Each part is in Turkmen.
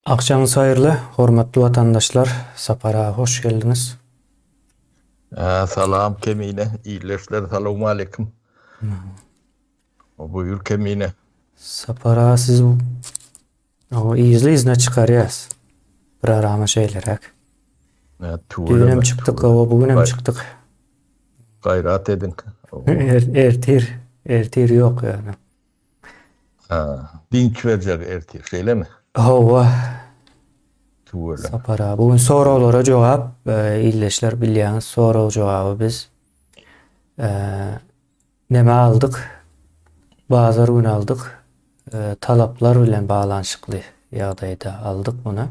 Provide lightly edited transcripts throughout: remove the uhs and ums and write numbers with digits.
Agşamyňyz haýyrly, hormatly watandaşlar, Sapar aga hoş geldiňiz. Salam Kemine, ildeşler salowmaleýkim. Buýur Kemine. Sapar aga siz o yzly-yzyna çykarýas. Bir arama şeýleräk. Düýnem çykdyk, o bu günem çykdyk. Gaýrat ediň. Er, ertir, ertir ýok ýöne. Ha, dynç berjek ertir, şeýlemi? Hawa. Tüweleme. Sapar aga, bu gün soraglara jogap, e, ildeşler bilýäňiz, sorag jogaby biz e, neme aldyk? Bazar güni aldyk. E, talaplar bilen baglanyşykly ýagdaýda aldyk muny.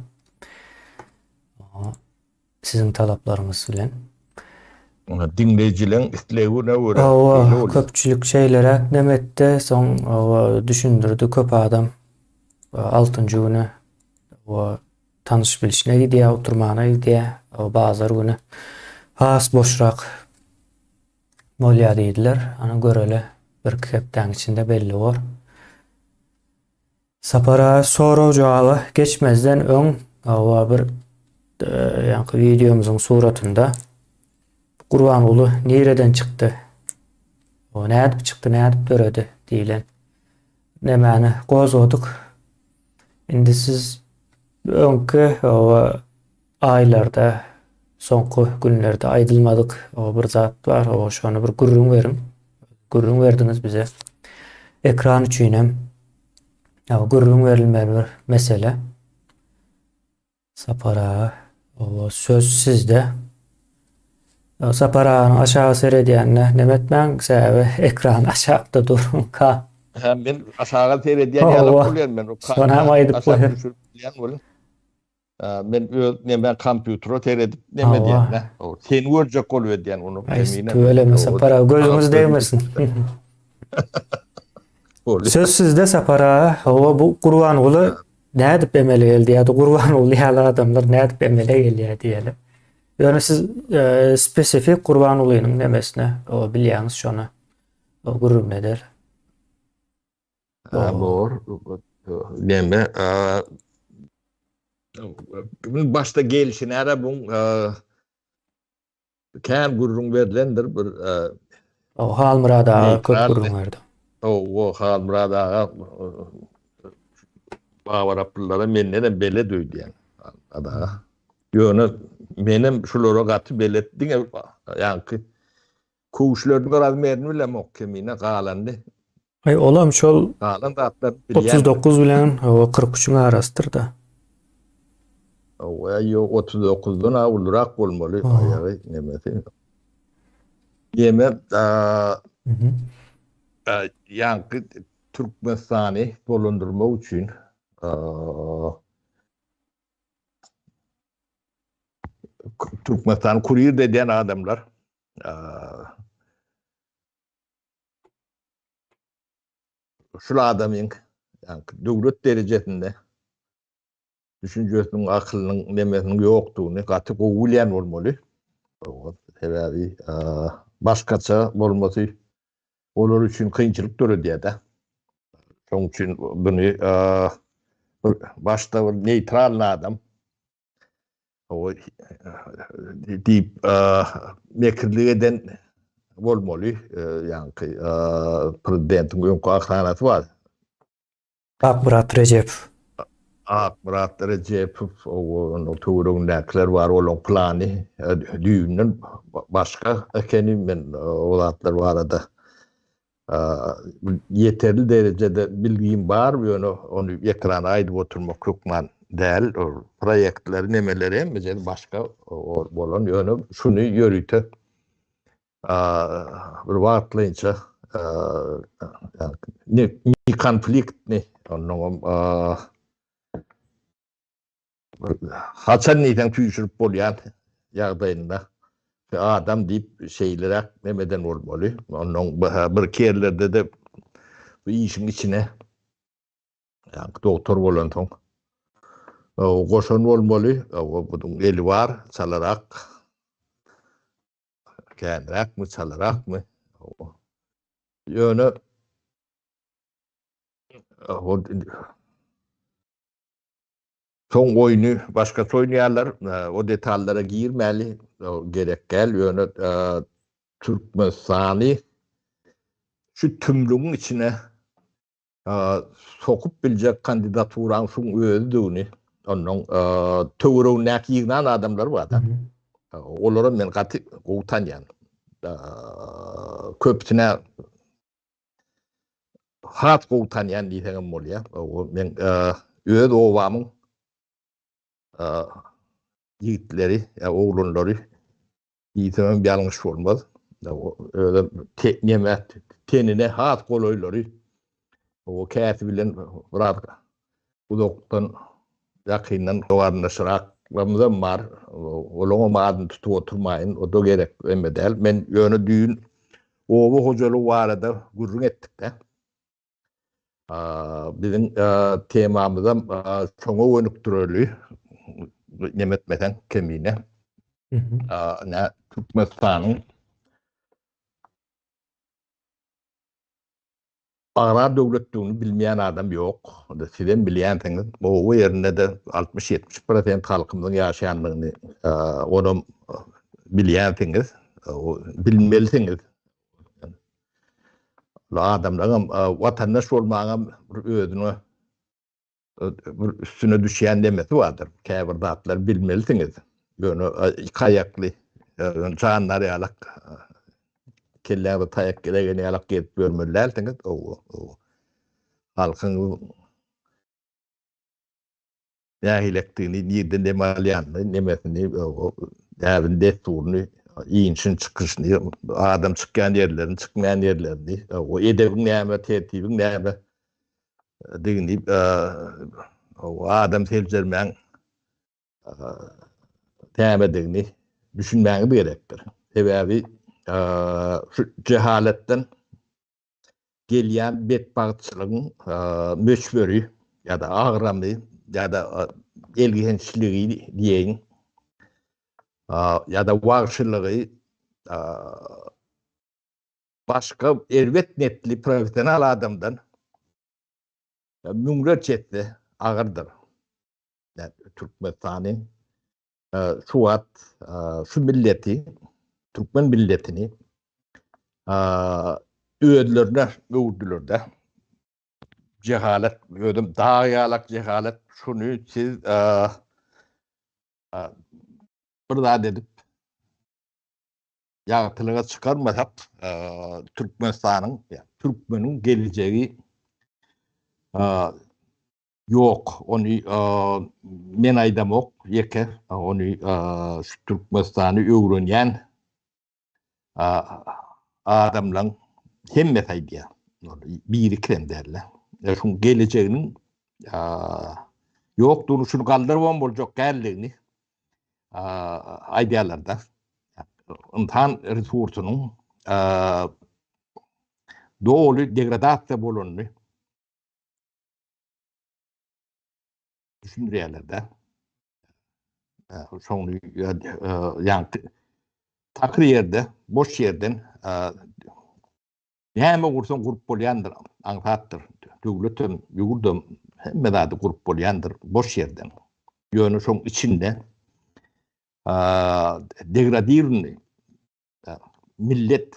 Siziň talaplaryňyz bilen. Diňleýjileň islegine görä. Hawa, köpçülik şeýleräk neme etdi, soň hawa düşündirdi köp adam altynjy güni hawa tanyş bilişine gidýär, oturmana gidýär, bazar güni has boşrak bolýar diýdiler. Ana göreli, birki hepdäň içinde belli bor. Sapar aga sorag-jogaba geçmezden öň hawa bir ýaňky wideomyzyň suratynda Gurbanguly nireden çykdy? O nädip çykdy, nädip döredi diýlen nemäni gozgadyk. Indi siz öňki hawa aýlarda soňky günlerde aýdylmadyk bir zat bar, hawa şony bir gürrüň beriň. Gürrüň berdiňiz bize. Ekran üçin hem gürrüň berilmeli bir mesele. Sapar aga, hawa söz sizde. Sapar aganyň aşaga seredýänine neme etmäň, sebäbi ekran aşakda dur. Ka. Hä, men aşaga seredýän ýaly bolýan men. Şony hem aýdyp goýan. Men öz neme kompýutere seredip neme diýen. Seni görjek bolup edýän ony. Tüweleme Sapar aga gözüňiz degmesin. Söz sizde Sapar aga. Hawa bu Gurbanguly nädip emele geldi ýa-da Gurbanguly ýaly adamlar nädip emele gelýär diýeli. Ýöne siz e, spesifik Gurbangulynyň nemesine o bilýäňiz şony. O gürrüň eder. Ha, bor. Neme, başda gelşi näre bu kän gürrüň berlendir bir O Halmyrat aga köp gürrüň berdi. O Halmyrat aga Babaraplylara menden hem belet öýdýän. Aga. Ýöne menem şulara gaty belet diňe ýaňky Köwüşleriniň razmerini bilemok kemine galanyny. Aý olam şol galan zatlar bilýän. 39 bilen hawa 43-iň arasydyr-da. Hawa ýok 39-dan a ulurak bolmaly aýagy nemesi. Ýeme ýaňky Türkmenistany dolandyrmak üçin Türkmenistany kurir edýän adamlar Şul adamyň döwlet derejesinde düşünjesiniň, akylynyň, nemesiniň ýokdugyny gaty gowy bilýän bolmaly. Sebäbi başgaça bolmasy olar üçin kynçylyk döredýär-de. Şonuň üçin buny başda bir neýtral adam diýip mekirlik eden bolmaly ýaňky prezidentiň öňki ahranasy bar. Akmyrat Rejepow. Akmyrat Rejepow onuň töweregindäkiler bar olaň plany düýbünden başga ekeni men o zatlar barada Ýeterli derejede bilgim bar, ýöne ony ekrana aýdyp oturmak hökman däl. Ol proýektleri, nemeleri hemmejesi başga bolan, ýöne şuny ýörite bir wagtlaýynça ne konfliktni, onnoňam Haçan diýseň süýşürip bolýan ýagdaýynda adam diýip şeýleräk nemeden bolmaly. Onnoň birki ýerlerde-de bu işiň içine ýaňky dogtor bolansoň goşan bolmaly. Bunuň eli bar, çalarak. Känräkmi, çalarakmy? Ýöne. Soň oýny başgaça oýnaýarlar. O detallara girmäli, gerek däl. Ýöne Türkmenistany şu tümlügiň içine sokup biljek kandidaturaň şuň özüdigini, onnoň töweregindäki ýygnan adamlar bar-da. Olaram men gaty gowy tanýan. Köpüsine has gowy tanýan diýseňem bolýar. Men öz obamyň ýigitleri, oglanlary diýsemem ýalňyş bolmaz. Özem neme tenine has golaýlary o käsi bilen biraz uzakdan ýakyndan garyndaşraklarymyzam bar. Olaňam adyny tutup oturmaýyn, o-da gerek eme däl. Men ýöne düýn oba hojalygy barada gürrüň etdik-de. Biziň temamyzam şoňa gönükdireli, neme etmeseň kemine. Nä Türkmenistanyň agrar döwletdigini bilmeýän adam ýok. Sizem bilýänsiňiz, oba ýerinde-de 60-70 prosent halkymyzyň ýaşaýandygyny onam bilýänsiňiz, bilmelisiňiz. Adamlaryňam watandaş bolmagyňam bir özüne bir üstüne düşýän nemesi bardyr. Käbir zatlary bilmelisiňiz. Ýöne iki aýakly jandar ýalak kelläňize taýak gelegen ýalak gezip ýörmeli dälsiňiz. Halkyň nähilekdigini, nirden dem alýanyny, nemesini, däbini, dessuryny, inişini, çykyşyny, adam çykýan ýerlerini, çykmaýan ýerlerini, edebiň näme, tertibiň näme digini, adam seljermäň nämedigini düşünmäňiz gerekdir. Sebäbi şu jehaletden gelýän betbagtçylygyň möçberi ýa-da agramy ýa-da elgençligi diýeýin ýa-da wagşylygy başga erbet netli professional adamdan müňlerçe esse agyrdyr. Türkmenistany şu wagt şu milleti, türkmen milletini özlerine öwürdüler-de. Jehalet, özüm dag ýalak jehalet, şuny siz bir zat edip ýagtylyga çykarmasak, Türkmenistanyň, türkmeniň gelejegi Ýok, ony men aýdamok ýeke, ony şu Türkmenistany öwrenýän adamlaň hemmesi aýdýar. Bir-ikisem däl-de. Şuň gelejeginiň ýokdugyny, şuny galdyrybam boljak däldigini aýdýarlar-da. Ynsan resursynyň doly degradasiýa bolanyny düşündirýärler-de. Şoňy ýaňky takyr ýerde, boş ýerden näme gursaň gurup bolýandyr, aňsatdyr. Döwletem, ýurdam hemme zady gurup bolýandyr boş ýerden. Ýöne şoň içinde degradirny millet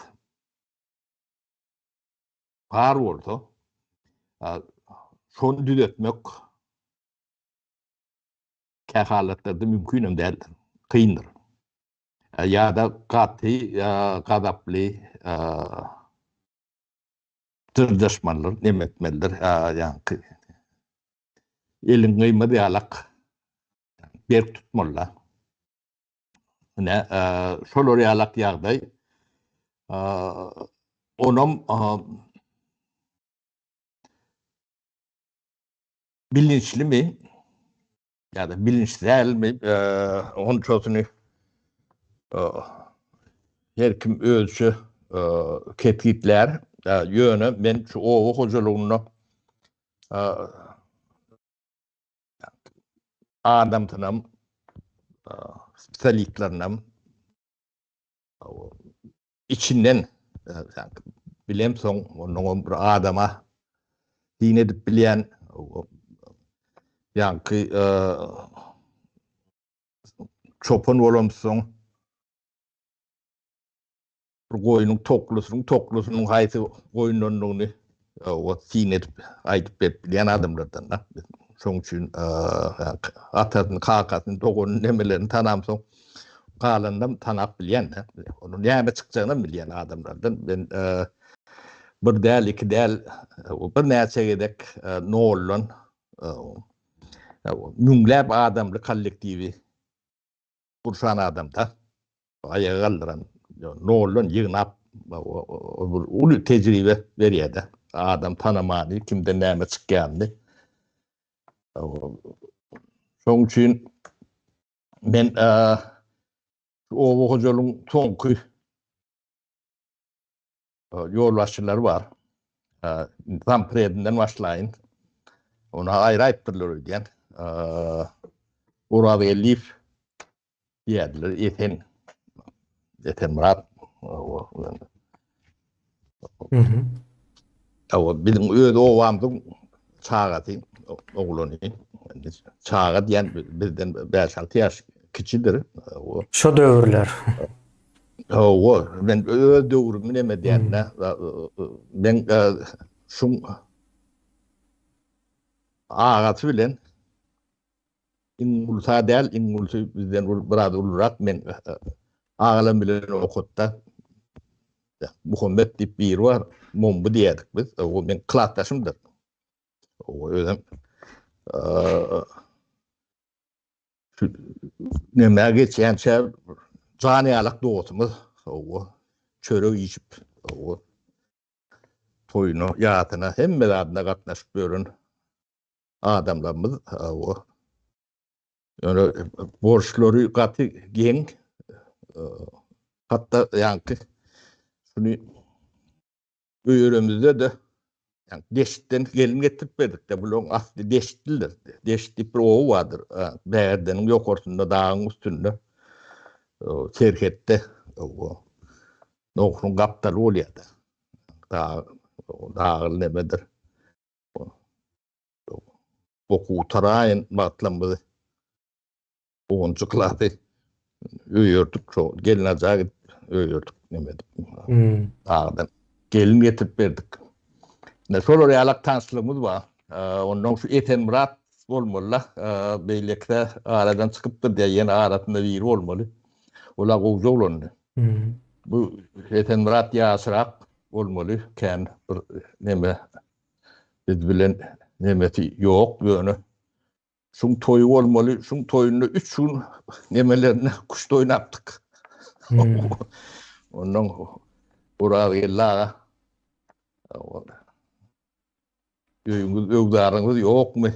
bar bolsa, şony düzetmek kähalatlarda mümkin hem däldir, kyndyr. Ýa-da gaty gazaply dyrjaşmalydyr, neme etmelidir, ýaňky eliň gyýmaz ýalak berk tutmaly-da. Ine, şolar ýalak ýagdaý. Onam bilinçlimi ýa-da bilinçli dälmi, onçasyny her kim özüçe kesgitlär. Ýöne men şu oba hojalygynda adamsynam, spesialistlerinem içinden bilemsoň, onnoňam bir adama syn edip bilýän. Ýaňky çopan bolamsoň bir goýnuň toklusynyň toklusynyň haýsy goýundandygyny o syn edip aýdyp berip bilýän adamlardan da. Şoň üçin atasyny, kakasyny, doganyny, nemelerini tanamsoň galanynam tanap bilýän de. Onuň näme çykjagynam bilýän adamlardan. Men bir däl, iki däl, birnäçe gezek noldan müňläp adamly kollektiwi gurşan adamda aýaga galdyran noldan ýygnap uly tejribe berýär-de. Adam tanamany, kimden näme çykýanyny. Şonuň üçin men oba hojalygyň soňky ýolbaşçylary bar. Zampredinden başlaýyn. Ony aýraýypdyrlar öýdýän. Orazgeldiýew diýerdiler. Esen Esenmyrat. Hawa, biziň öz obamyzyň çagasy, oglany. Çaga diýen bizden 5-6 ýaş kiçidir. Şo döwürler. Hawa, men öz döwrümi neme diýende, men şuň agasy bilen iň ulusy däl, iň ulusy bizden biraz ulurak, men agalam bilen okatda. Muhammet diýip biri bar, Momby diýerdik biz. O men klasdaşymdyr. O özem Şu nämä geçýänçä jan ýalak dostumyz, hawa, çörek iýişip, hawa, toýuna, ýasyna, hemme zadyna gatnaşyp ýören adamlarymyz, hawa. Ýöne borçlary gaty geň. Hatda ýaňky şuny Öýeremizde-de ýagny Deştden gelin getirip berdik-de, bularyň asly deştlidir. Deşt diýip bir oba bardyr. Bägerdeniň ýokarsynda, dagyň üstünde, serhetde, Nohuryň gapdaly bolýar-da. Dag, dagly nemedir. Okuw gutaraýyn wagtlarymyzy Onunjy klasy öýerdik şo gelnaja gidip öýerdik neme edip. Hmm. Dagdan gelin getirip berdik. Ne şolar ýalak tanyşlygymyz bar. Ondan şu Esenmyrat bolmaly-la. Beýlekisi aradan çykypdyr diýýär, ýene arasynda biri bolmaly. Ola gowja oglandy. Hmm. Bu Esenmyrat ýaşrak bolmaly, kän bir neme biz bilen nemesi ýok, ýöne Şuň toýy bolmaly, şuň toýunda üç gün nemelerinde küşt oýnapdyk. Hmm. Ondan Orazgeldi aga öýüňiz, öwzaryňyz ýokmy?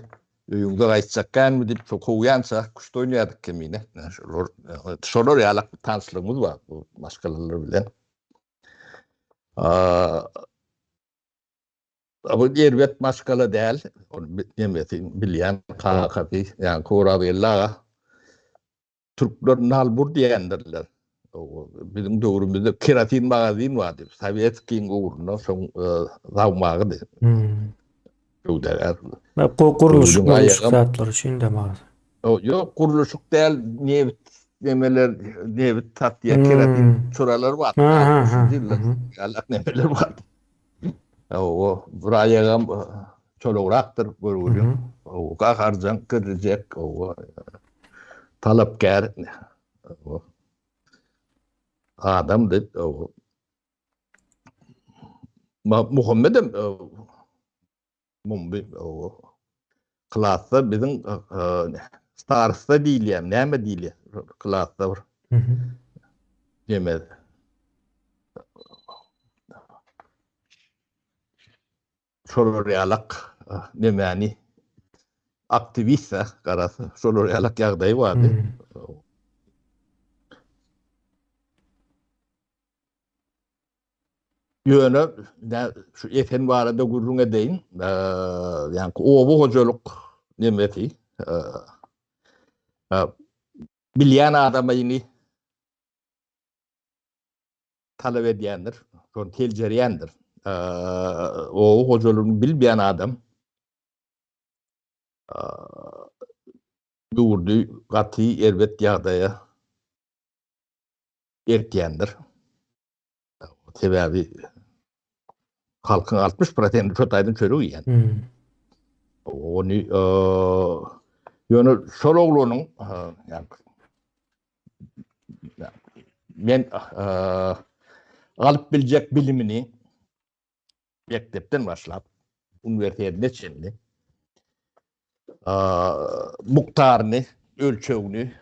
Öýüňize gaýtjak känmi diýip, şo kowýança küşt oýnaýardyk kemine. Şolar, şolar ýalak bir tanyşlygymyz bar bu maşgalalar bilen. Bu erbet maşgala däl. Ol nemesi bilýän kakasy, ýagny Orazgeldi aga türkler nalbur diýendirler. Biziň döwrümizde kerosin magazin bardy. Sowetskiň ugrunda şoň zawmagydy. Hmm. Söwdagär. Gurluşyk gurluşyk zatlar üçin de magazin. Ýok, gurluşyk däl, nebit nemeler, nebit satýan kerosin çyralar bar. Allah nemeler bar. Hawa, bir aýagam çolagrakdyr görgüliň. Hawa, gaharjaň, kirrijek, hawa. Talapkär. Hawa. Adamdy, hawa. Muhammedem Mumby, hawa. Klasda biziň starosta diýilýär, näme diýilýär? Klasda bir. Neme? Şolar ýalak nemäni aktiwist garaz, şolar ýalak ýagdaýy bardy. Ýöne şu Esen barada gürrüň edeýin. Ýagny oba hojalyk nemesi bilýän adama ýyny talap edýändir, şony seljerýändir. Oba hojalygyny bilmeýän adam. Ýurdy gaty erbet ýagdaýa eltýändir. Sebäbi halkyň 60 prosenti şo taýdan çörek iýýän. Hmm. Ony ýöne şol oglanyň men alyp biljek bilimini mekdepden başlap uniwersitetine çenli mukdaryny, ölçegini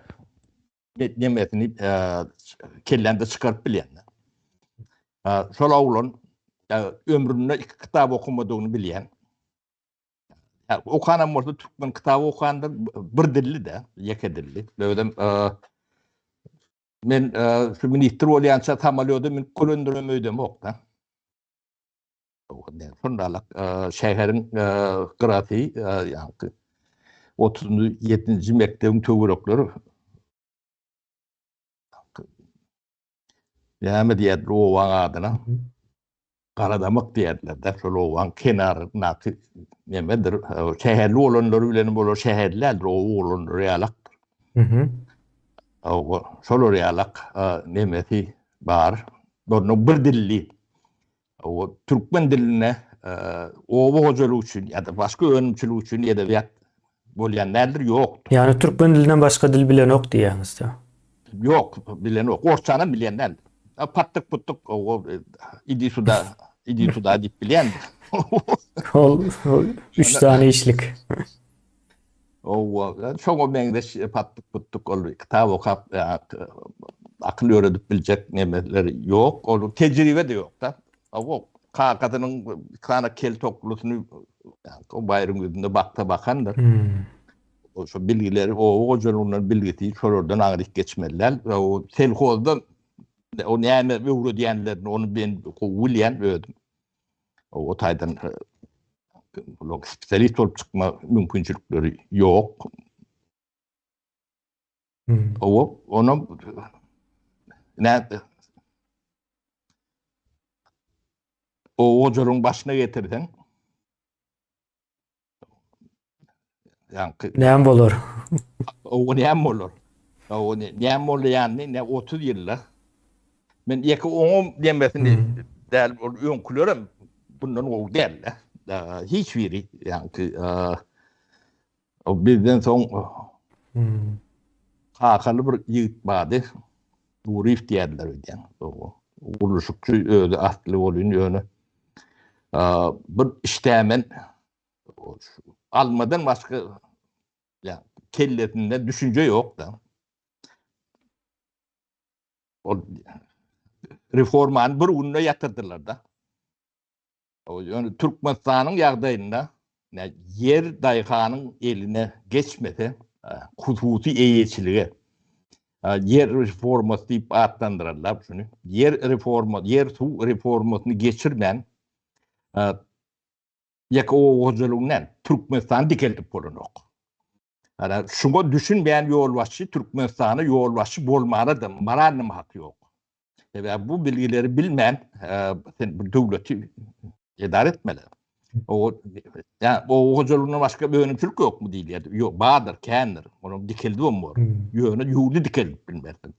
nemesini kellämde çykaryp bilýän. Şol oglan ömründe iki kitap okamadygyny bilýän. Okanam bolsa türkmen kitaby okandyr, bir dilli de, ýeke dilli. Özem men şu ministr bolýança samolýoda münüp görendirem öýdemok-da. Şondalyk şäheriň gyrasy, ýagny 37-nji mekdebiň töwerekleri näme diýerdiler obaň adyna? Garadamak diýerdiler-de, şol obaň kenaryndaky nemedir, şäherli bolanlary bilen bolar, şäherli däldir, oba bolanlary ýalakdyr. Şolar ýalak nemesi bar. Onda bir dilli O türkmen diline oba hojalygy üçin ýa-da başga önümçilik üçin edebiýat bolýan däldir, ýokdur. Ýagny türkmen dilinden başga dil bilenok diýýäňiz-dä? Ýok, bilenok. Orsçanam bilýän däldir. Patdyk-putdyk o idi suda, idi suda diýip bilýändir. Ol üç sany işlik. Owa, şoňa meňzeş patdyk-putdyk ol kitap okap akyl öwredip biljek nemeleri ýok. Ol tejribe-de ýok-da. Owa, kakasynyň iki sany kel toklusyny o baýryň ýüzünde baksa bakandyr. Hmm. O şo bilgileri oba hojalygyndan bilgisi şolardan aňryk geçmeli däl. O selhozda o näme öwredýänlerini ony men gowy bilýän özüm. O taýdan bular spesialist bolup çykma mümkinçilikleri ýok. Hmm. O onam nä o hojalygyň başyna getirseň Ýaňky Näme bolar? O näme bolar? O näme bolýanyny ne 30 ýylda. Men ýeke oňam demesini hmm. däl, ol öňkülerem bundan gowy däl. Hiç biri ýaňky o bizden soň hmm. kakaly bir ýigit bardy. Nuryýew diýerler öýdýän. Gurluşykçy özi asly bolýan ýöne bir işdämen almadan başga ýa kellesinde düşünje ýok-da. Ol reformany bir günde ýatyrdylar-da. Ýöne Türkmenistanyň ýagdaýynda ýer daýhanyň eline geçmese, hususy eýeçilige ýer reformasy diýip atlandyrarlar şuny. Ýer reforma, ýer suw reformasyny geçirmän ýeke oba hojalygyny däl, Türkmenistany dikeldip bolanok. Ana şuňa düşünmeýän ýolbaşçy Türkmenistana ýolbaşçy bolmana-da moralnymy haky ýok. Sebäbi bu bilgileri bilmän sen bir döwleti edara etmeli. O ýa oba hojalygyndan başga önümçilik ýokmy diýilýär. Ýok, bardyr, kändir. Ony dikeldibem bor. Hmm. Ýöne ýurdy dikeldip bilmersiň.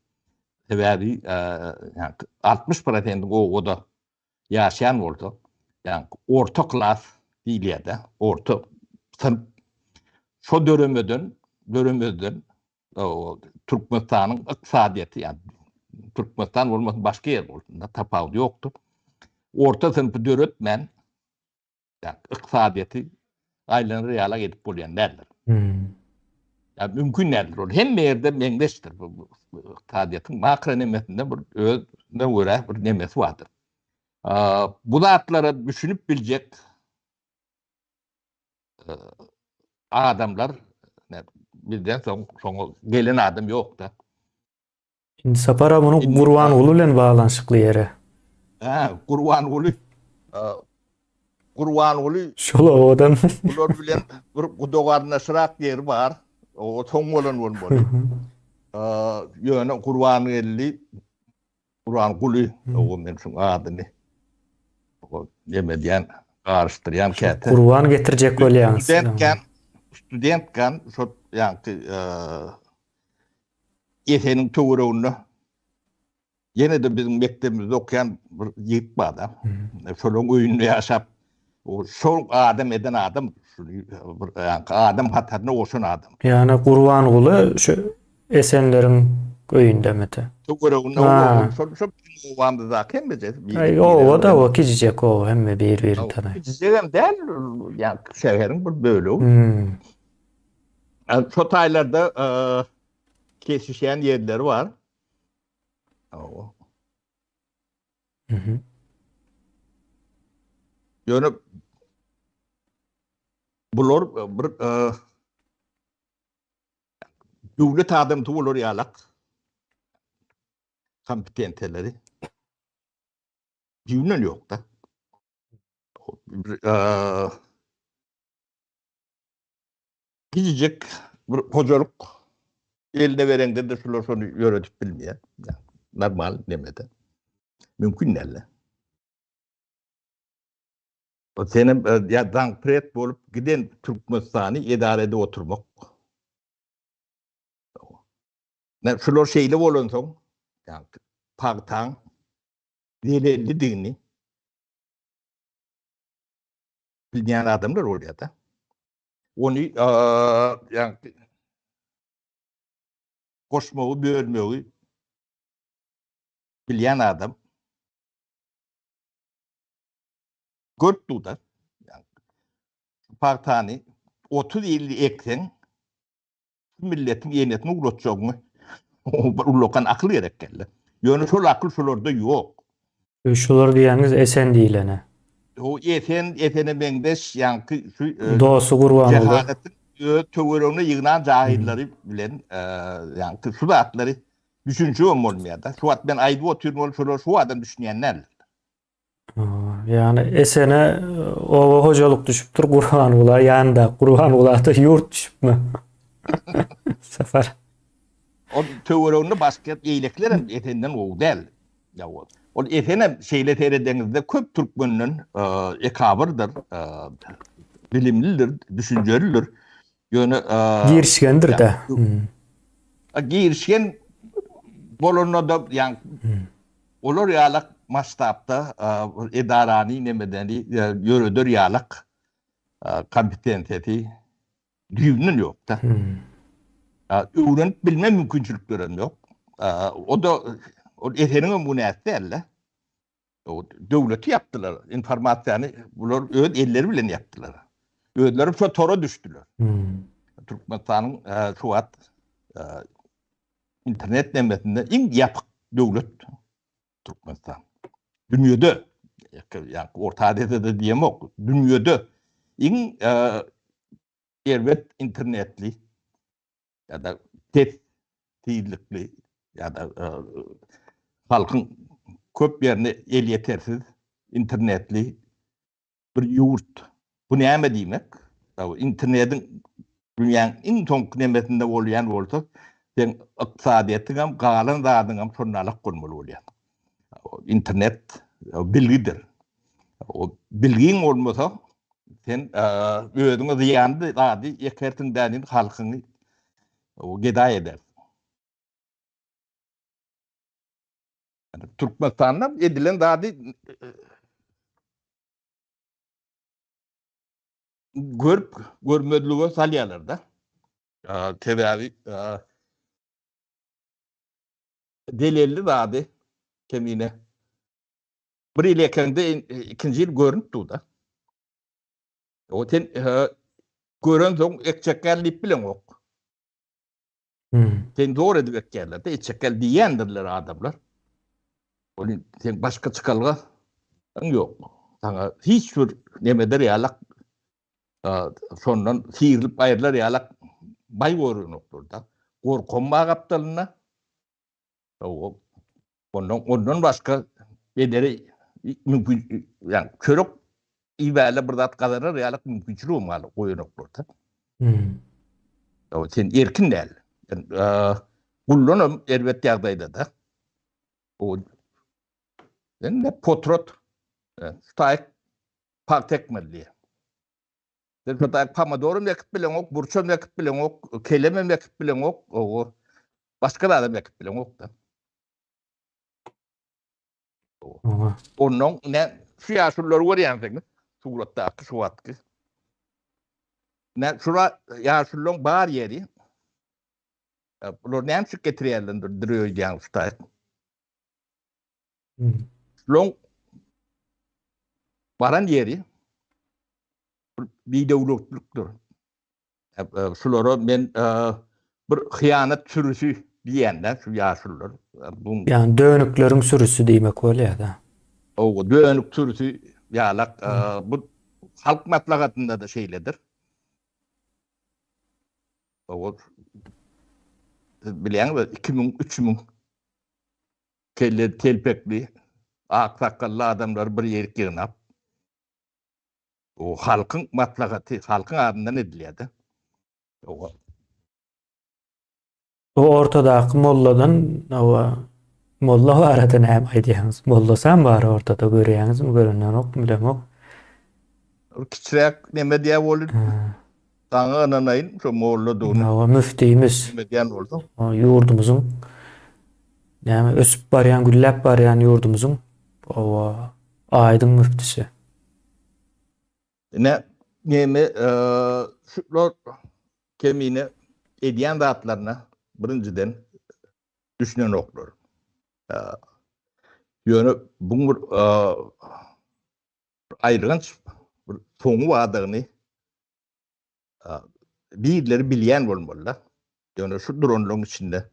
Sebäbi ýa 60 prosenti obada ýaşaýan bolsa, ýa orta klas diýilýär-de, orta synp şo döremeden, döremezden Türkmenistanyň ykdysadyýeti, ýa Türkmenistan bolmasyn başga ýer bolsun, tapawudy ýokdur. Orta synpy döretmän, ýa ykdysadyýeti aýlanar ýalak edip bolýan däldir. Hmm. Ýa mümkin däldir. Ol hemme ýerde meňzeşdir. Bu ykdysadyýetiň makro nemesinde bir özüne görä bir nemesi bardyr. Bu zatlara düşünip biljek adamlar bizden soň soňa gelen adam ýok-da. Indi Sapar aga munuň Gurbanguly bilen baglanyşykly ýeri. Hä, Gurbanguly. Gurbanguly şol obadan. Bular bilen bir guda-garyndaşrak ýeri bar. O soň bolan bolmaly. Ýöne Gurbangeldi Gurbanguly, o men şuň adyny neme diýen, garyşdyrýan käte. Gurban getirjek bolýaňyz. Studentken, studentken şo. ýaňky Eseniň töwereginde ýene-de biziň mekdebimizde okaýan bir ýigit bar-da. Şolaryň öýünde ýaşap, şol adam eden adam, bir ýaňky adam hataryna goşan adam. Ýagny Gurbanguly şu Esenleriň öýündemidi? Töwereginde şol şol biziň obamyzdaky hemmejesi. Aý oba-da o kiçijek oba hemme bir-birini tanaýar. Kiçijegem däl, ýaňky şäheriň bir bölegi. Şo taýlarda kesişýän ýerleri bar. Hawa. Mhm. Ýöne bular bir döwlet adamsy bolar ýalak kompetensiýalary düýbünden ýok-da. Kiçijik bir hojalyk eline bereňde-de şular şony ýöredip bilmeýär. Normal nemede. Mümkin däl. O senem e, ýa zaňpred bolup giden Türkmenistany edara edip oturmak. Ne şular şeýle bolansoň, ýa pagtaň zelellidigini bilýän adamlar bolýar-da. Ony ýa goşmagy, bölmegi bilýän adam görüp dur-da. Pagtany 30 ýyl ekseň, şu milletiň enesini ugratjagyňy bir ullakan akyl gerek geldi. Ýöne şol akyl şolarda ýok. Şular diýýäňiz Esen diýlene. O Esen, Esene meňzeş ýaňky şu e, Dosty Gurbanguly. Jehalatyň öz töweregine ýygnan jahillary bilen e, ýaňky şu zatlary düşünjegem bolmaýar-da. Şu wagt men aýdyp otyryn ol şolar şu wagtam düşünýän däldir. Ýagny Esene oba hojalyk düşüpdir Gurbangula ýanynda Gurbangulada ýurt düşüpmi? Safar. Ol töwereginde başga beýlekiler hem Esenden gowy däl. Ýa ol. Ol Esenem şeýle seredeňizde köp türkmenden e, ekabyrdyr, e, bilimlidir, düşünjelidir. Ýöne e, girişgendir-de. Hmm. Girişgen bolanda-da ýa hmm. Olar ýalak masştabda edarany nemedeni ýöreder ýalak kompetensiýasy düýbünden ýok-da. Öwrenip bilme mümkinçiliklerem ýok. O-da ol Eseniňem günäsi däl-de. Döwleti ýapdylar. Informasiýany bular öz elleri bilen ýapdylar. Özleri şo tora düşdüler. Türkmenistanyň şu wagt internet nemesinde iň ýapyk döwlet Türkmenistan. Dünýede, ýa Orta Aziýada diýemok, dünýede iň e, erbet internetli ýa-da pes tizlikli ýa-da e, halkyň köp ýerine elýetersiz internetli bir ýurt. Bu näme diýmek? Internetiň dünýäň iň soňky nemesinde bolýan bolsa, sen ykdysadyýetiňem, galan zadyňam şonda alak bolmaly bolýar. Internet bilgidir. O bilgiň bolmasa, sen özüňe zyýanly zady ekersiň dänin halkyňy gedaý edersiň. Türkmenistanda edilen zady görüp görmezlige salýarlar-da. Sebäbi delelli zady kemine bir ýyl ekeňde ikinji ýyl görünip dur-da. O sen görensoň ekjek gel diýip bileňok. Sen zor edip ekýärler-de, etjek gel diýýändirler adamlar. Ony sen başga çykalga ýok. Saňa hiç bir neme eder ýalak şondan syrylyp aýrylar ýalak baý görünoklar-da. Gorkam bar gapdalynda. Ondan ondan başga edere mümkin, ýa çörek iýmäle bir zat gazanar ýaly mümkinçiligem bar goýanoklarda. Hmm. O sen erkin däl. Sen gullanam erbet ýagdaýda da. O sen ne potrat. Şu taýyk pagta ekmeli diýýär. Sen şo pomodoram ekip bileňok, burçam ekip bileňok, kelemem ekip bileňok, owo. Başga zadam ekip bileňok-da. Ondan ne şu ýaşululary görýänsiňiz suratdaky şu wagtky. Ne şura ýaşulularyň bar ýeri. Bular näme üçin getirýärler dürýän şu taýy. Şularyň baran ýeri bidöwletlikdir. Şulara men bir hyýanat sürüsi diýende şu ýaşulular. Ýagny dönükleriň sürüsi diýmek bolýar-da. Hawa, dönük sürüsi ýalak. Bu halk maslahatynda-da şeýledir. Hawa. Siz bilýäňiz, 2000, 3000 kelle telpekli, ak sakgally adamlary bir ýerik ýygnap, O halkyň maslahaty, halkyň adyndan edilýär-de. O Bu ortadaky molladan hawa molla barada näme aýdýaňyz? Mollasam bar ortada görýäňizmi, görenokmy bilemok. Bir kiçiräk neme diýä bolup, saňa ynanaýyn şo molladygyny. Hawa, müftimiz. Neme diýen bolsa. Ýurdumyzyň näme ösüp barýan, gülläp barýan ýurdumyzyň hawa aýdyň müftüsi. Ine, neme, şular kemine edýän zatlaryna birinjiden düşünenoklar. Ýöne bu bir aýylganç bir soňy bardygyny Birleri bilýän bolmaly-da. Ýöne şu duranlaryň içinde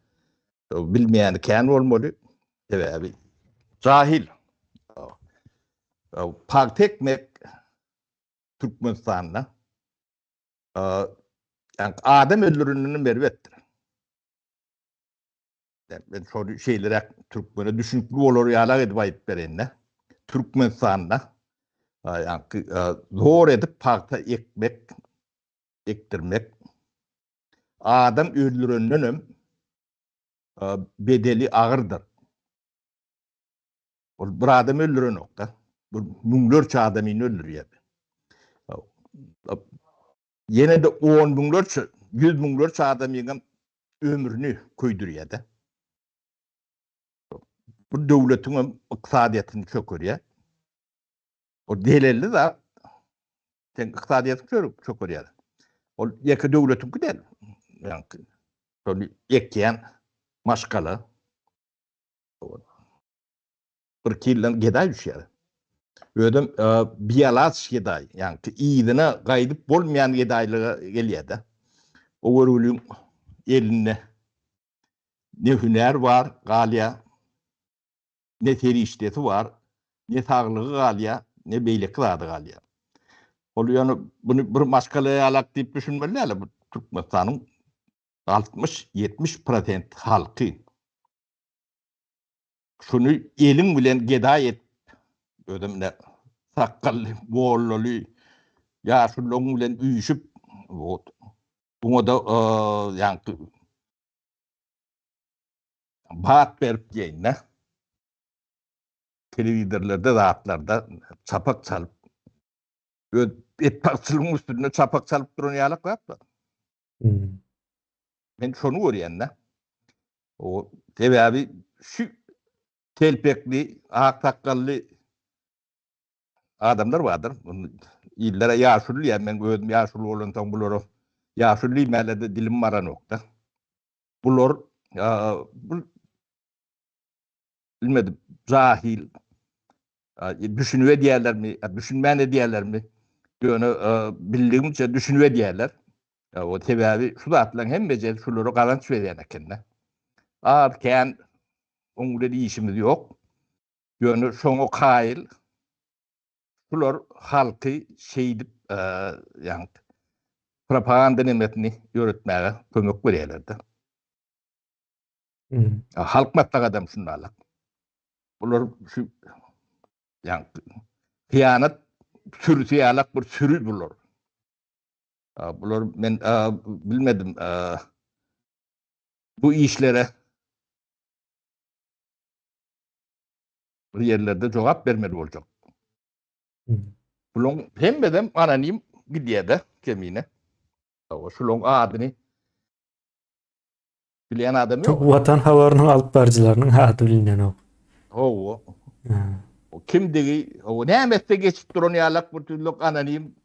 bilmeýäni kän bolmaly. Sebäbi jahil. Pagta ekmek Türkmenistanda adam öldürenini erbetdir. Men şony şeýleräk türkmene düşünikli bolar ýalak edip aýdyp bereýin-de. Türkmenistanda ýaňky zor edip pagta ekmek, ekdirmek adam öldürendenem bedeli agyrdyr. Ol bir adam öldürenok-da. Bir müňlerçe adamyny öldürýär. Ýene-de on müňlerçe, ýüz müňlerçe adamyňam ömrüni köýdürýär-de. Bu döwletiňem ykdysadyýetini çökerýär. O delelli zat. Sen ykdysadyýetiň çökerýär. Ol ýeke döwletiňki däl. Ýaňky şony ekýän maşgala. Bir kilden gedaý düşýär. Özem bialaç gedaý, ýagny yzyna gaýdyp bolmaýan gedaýlyga gelýär-de. O görgüliň elinde ne hünär bar galýar, ne serişdesi bar, ne saglygy galýar, ne beýleki zady galýar. Ol ýöne buny bir maşgala ýalak diýip düşünmeli däl, bu Türkmenistanyň 60-70 prosent halky. Şuny eliň bilen gedaý et. Özem ine sakgally, mollaly ýaşulyň bilen üýşüp, buňa-da ýaňky bat berip diýeýin-dä. Telewizorlarda zatlarda çapak çalyp, öz betbagtçylygyň üstünde çapak çalyp duran ýalak zatlar. Men şony görýän-de. O sebäbi şu telpekli, ak sakgally adamlar bardyr. Illere ýaşuly diýýär, men özüm ýaşuly bolansoň bulara ýaşuly diýmäge-de dilim baranok-da. Bular bu bilmedim, jahil düşünip edýärlermi, düşünmän edýärlermi? Ýöne bildigimçe düşünip edýärler. O sebäbi şu zatlaryň hemmesi şulara gazanç berýän ekende. Az kän oň bilen işimiz ýok. Ýöne şoňa kaýyl şular halky şeýdip ýa propaganda nemesini ýöretmäge kömek berýärler-de. Halk maslahatam şundalyk. Bular şu ýa hyýanat sürüsi ýalak bir sürü bular. Bular men bilmedim. Bu işlere bir ýerlerde jogap bermeli boljak. Bularyň hemmesem anonim gidýär-de. Kemine. Şularyň adyny bilýän adam ýok. Watan habarynyň alyp baryjylarynyň ady bilinenok. Hawa. Kimdigi, hawa, näme etse geçip duran ýalak bir tüýlük anonim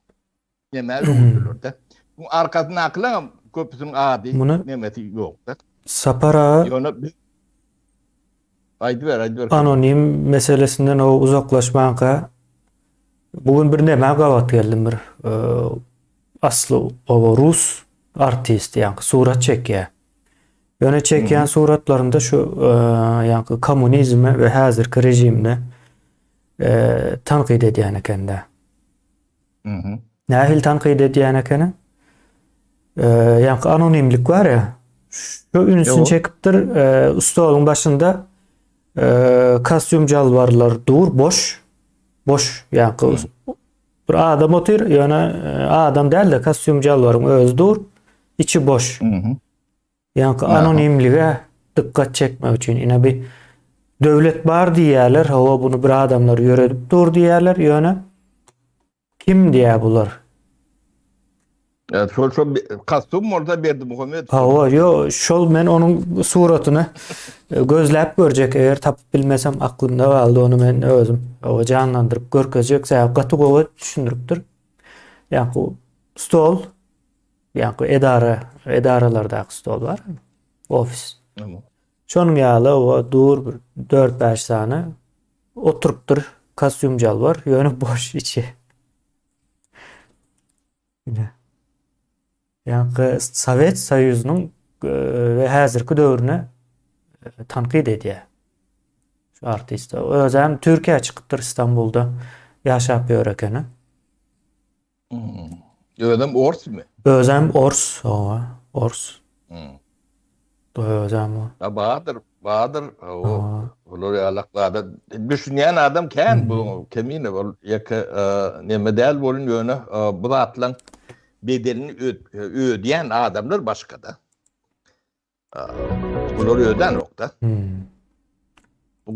nämä öwrüldiler-de. Bu arkasyndakylaryň köpüsiniň ady, nemesi ýok-da. Sapar aga. Ýöne biz Aýdyber, aýdyber. Anonim meselesinden o uzaklaşmanka bu gün bir nämä gabat geldim bir asly oba rus artist ýaňky surat çekýär. Ýöne çekýän suratlarynda şu ýaňky kommunizmi we häzirki režimini tankyt edýän ekende. Nähili tankyt edýän ekeni? Ýaňky anonimlik bar ýa. Şu ünsüni çekipdir, stoluň başynda kostýum jalbarlar dur, boş. Boş, ýaňky bir adam otyr, ýöne adam däl-de kostýum jalbaryň özi dur, içi boş. Ýaňky anonimlige dykgat çekmek üçin ine bir döwlet bar diýýärler, hawa bunu bir adamlar ýöredip dur diýýärler, ýöne kim diýýär bular? Evet, şol şol kostüm bolsa Berdimuhamedow. Hawa, ýo, şol men onuň suratyny e, gözläp görjek, eger tapyp bilmesem aklymda galdy, ony men özüm hawa janlandyryp görkezjek, sebäbi gaty gowy düşündiripdir. Ýaňky stol Ýaňky edara, edaralardaky stol bar. Ofis. Şonuň ýaly o dur bir 4-5 sany oturypdyr kostýum jalbar, ýöne boş içi. Ine. Ýaňky Sowet Soýuzynyň e, we häzirki döwrüni e, tankyt edýär. Şu artist. Özem Türkiýä çykypdyr Istanbulda ýaşap ýör ekeni. Özem orsmy? Özem ors, hawa, ors. Özem o. Ha bardyr, bardyr. O olar ýalak zada düşünýän adam kän bu kemine ol ýeke neme däl bolun ýöne bu zatlaň bedelini ödeýän adamlar başgada. Bular ödänokda. Bu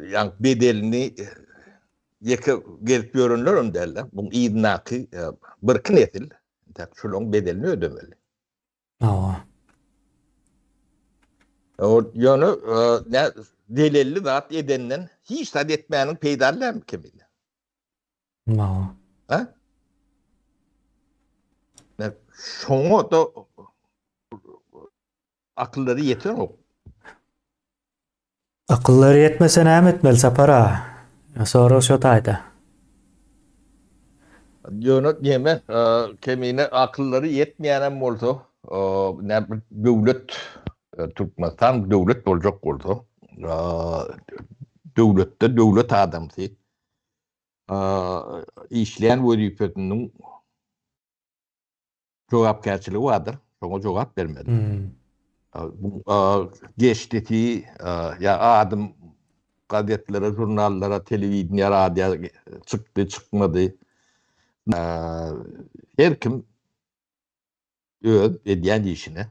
ýa bedelini ýeke gezip ýörenler hem dälde. Bu yzyndaky birki nesil tak şularyň bedelini ödemeli. Hawa. O ýöne ne zelelli zat edenden hiç zat etmäniň peýdaly dälmi kemine? Hawa. Ha? Ne şoňa da akyllary ýetenok. Akyllary ýetmese näme etmeli Sapar aga? Sorag şo taýda. Ýöne neme, kemine akyllary ýetmeýänem bolsa, näme bir döwlet, Türkmenistan döwlet boljak bolsa, döwletde döwlet adamsy işleýän wezipesiniň jogapkärçiligi bardyr. Şoňa jogap bermeli. Hmm. Bu geçdisi ýa adym gazetlere, žurnallara, telewideniýe, radio çykdy, çykmady. Her kim öz edýän işine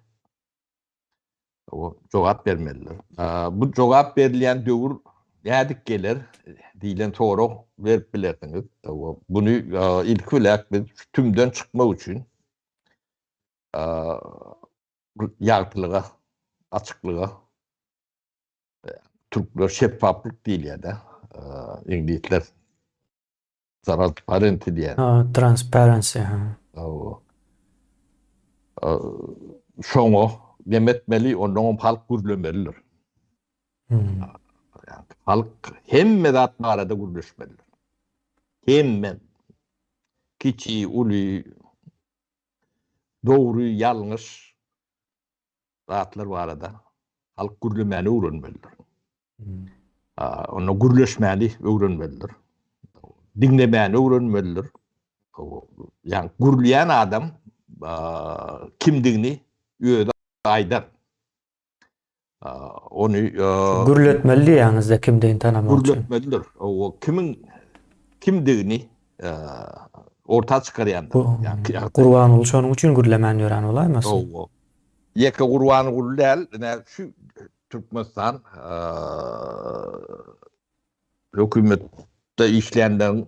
jogap bermelidir. Bu jogap berilýän döwür nädip geler diýlen sorag berip bilersiňiz. Buny ilki bilen biz tümden çykmak üçin ýagtylyga, açyklyga türkler şeffaflyk diýilýär-de, iňlisler Transparency diýýär. Ha, transparency, ha. Hawa. Şoňa neme etmeli, ondan hem halk gürlemelidir. Hmm. Halk hemme zat barada gürleşmelidir. Hemme kiçi, uly, dogry, ýalňyş zatlar barada halk gürlemäni öwrenmelidir. Onda gürleşmäni öwrenmelidir. Diňlemäni öwrenmelidir. Ýagny gürleýän adam kimdigini özi aýdar. Ony gürletmeli diýýäňizde kimdigini tanamak üçin. Gürletmelidir. O kimiň kimdigini orta çykarýandyr. Gurbanguly şonuň üçin gürlemän ýören bolaýmasyn? Ýeke Gurbanguly däl, ine şu Türkmenistan hökümetde işleýänleriň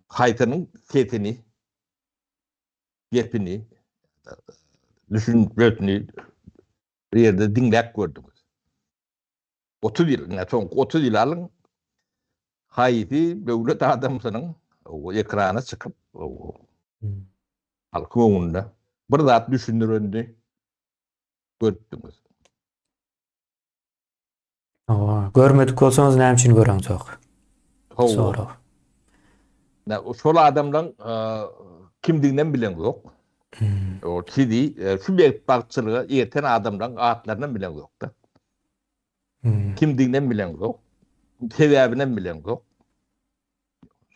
haýsynyň sesini. gepini, düşünjesini bir ýerde diňläp gördüňiz? 30 ýyl, ine soňky 30 ýyl alyň, haýsy döwlet adamsynyň ekrana çykyp, halkyň öňünde bir zat düşündirenini görüpdiňiz? Hawa, görmedik bolsaňyz näme üçin göreňzok? Hawa. Sorag. Na, şol adamlaň kimdiginem bileňzok. Hmm. O sizi şu betbagtçylyga ýeten adamlaň atlarynam bileňzok-da. Hmm. Kimdiginem bileňzok. Sebäbinem bileňzok.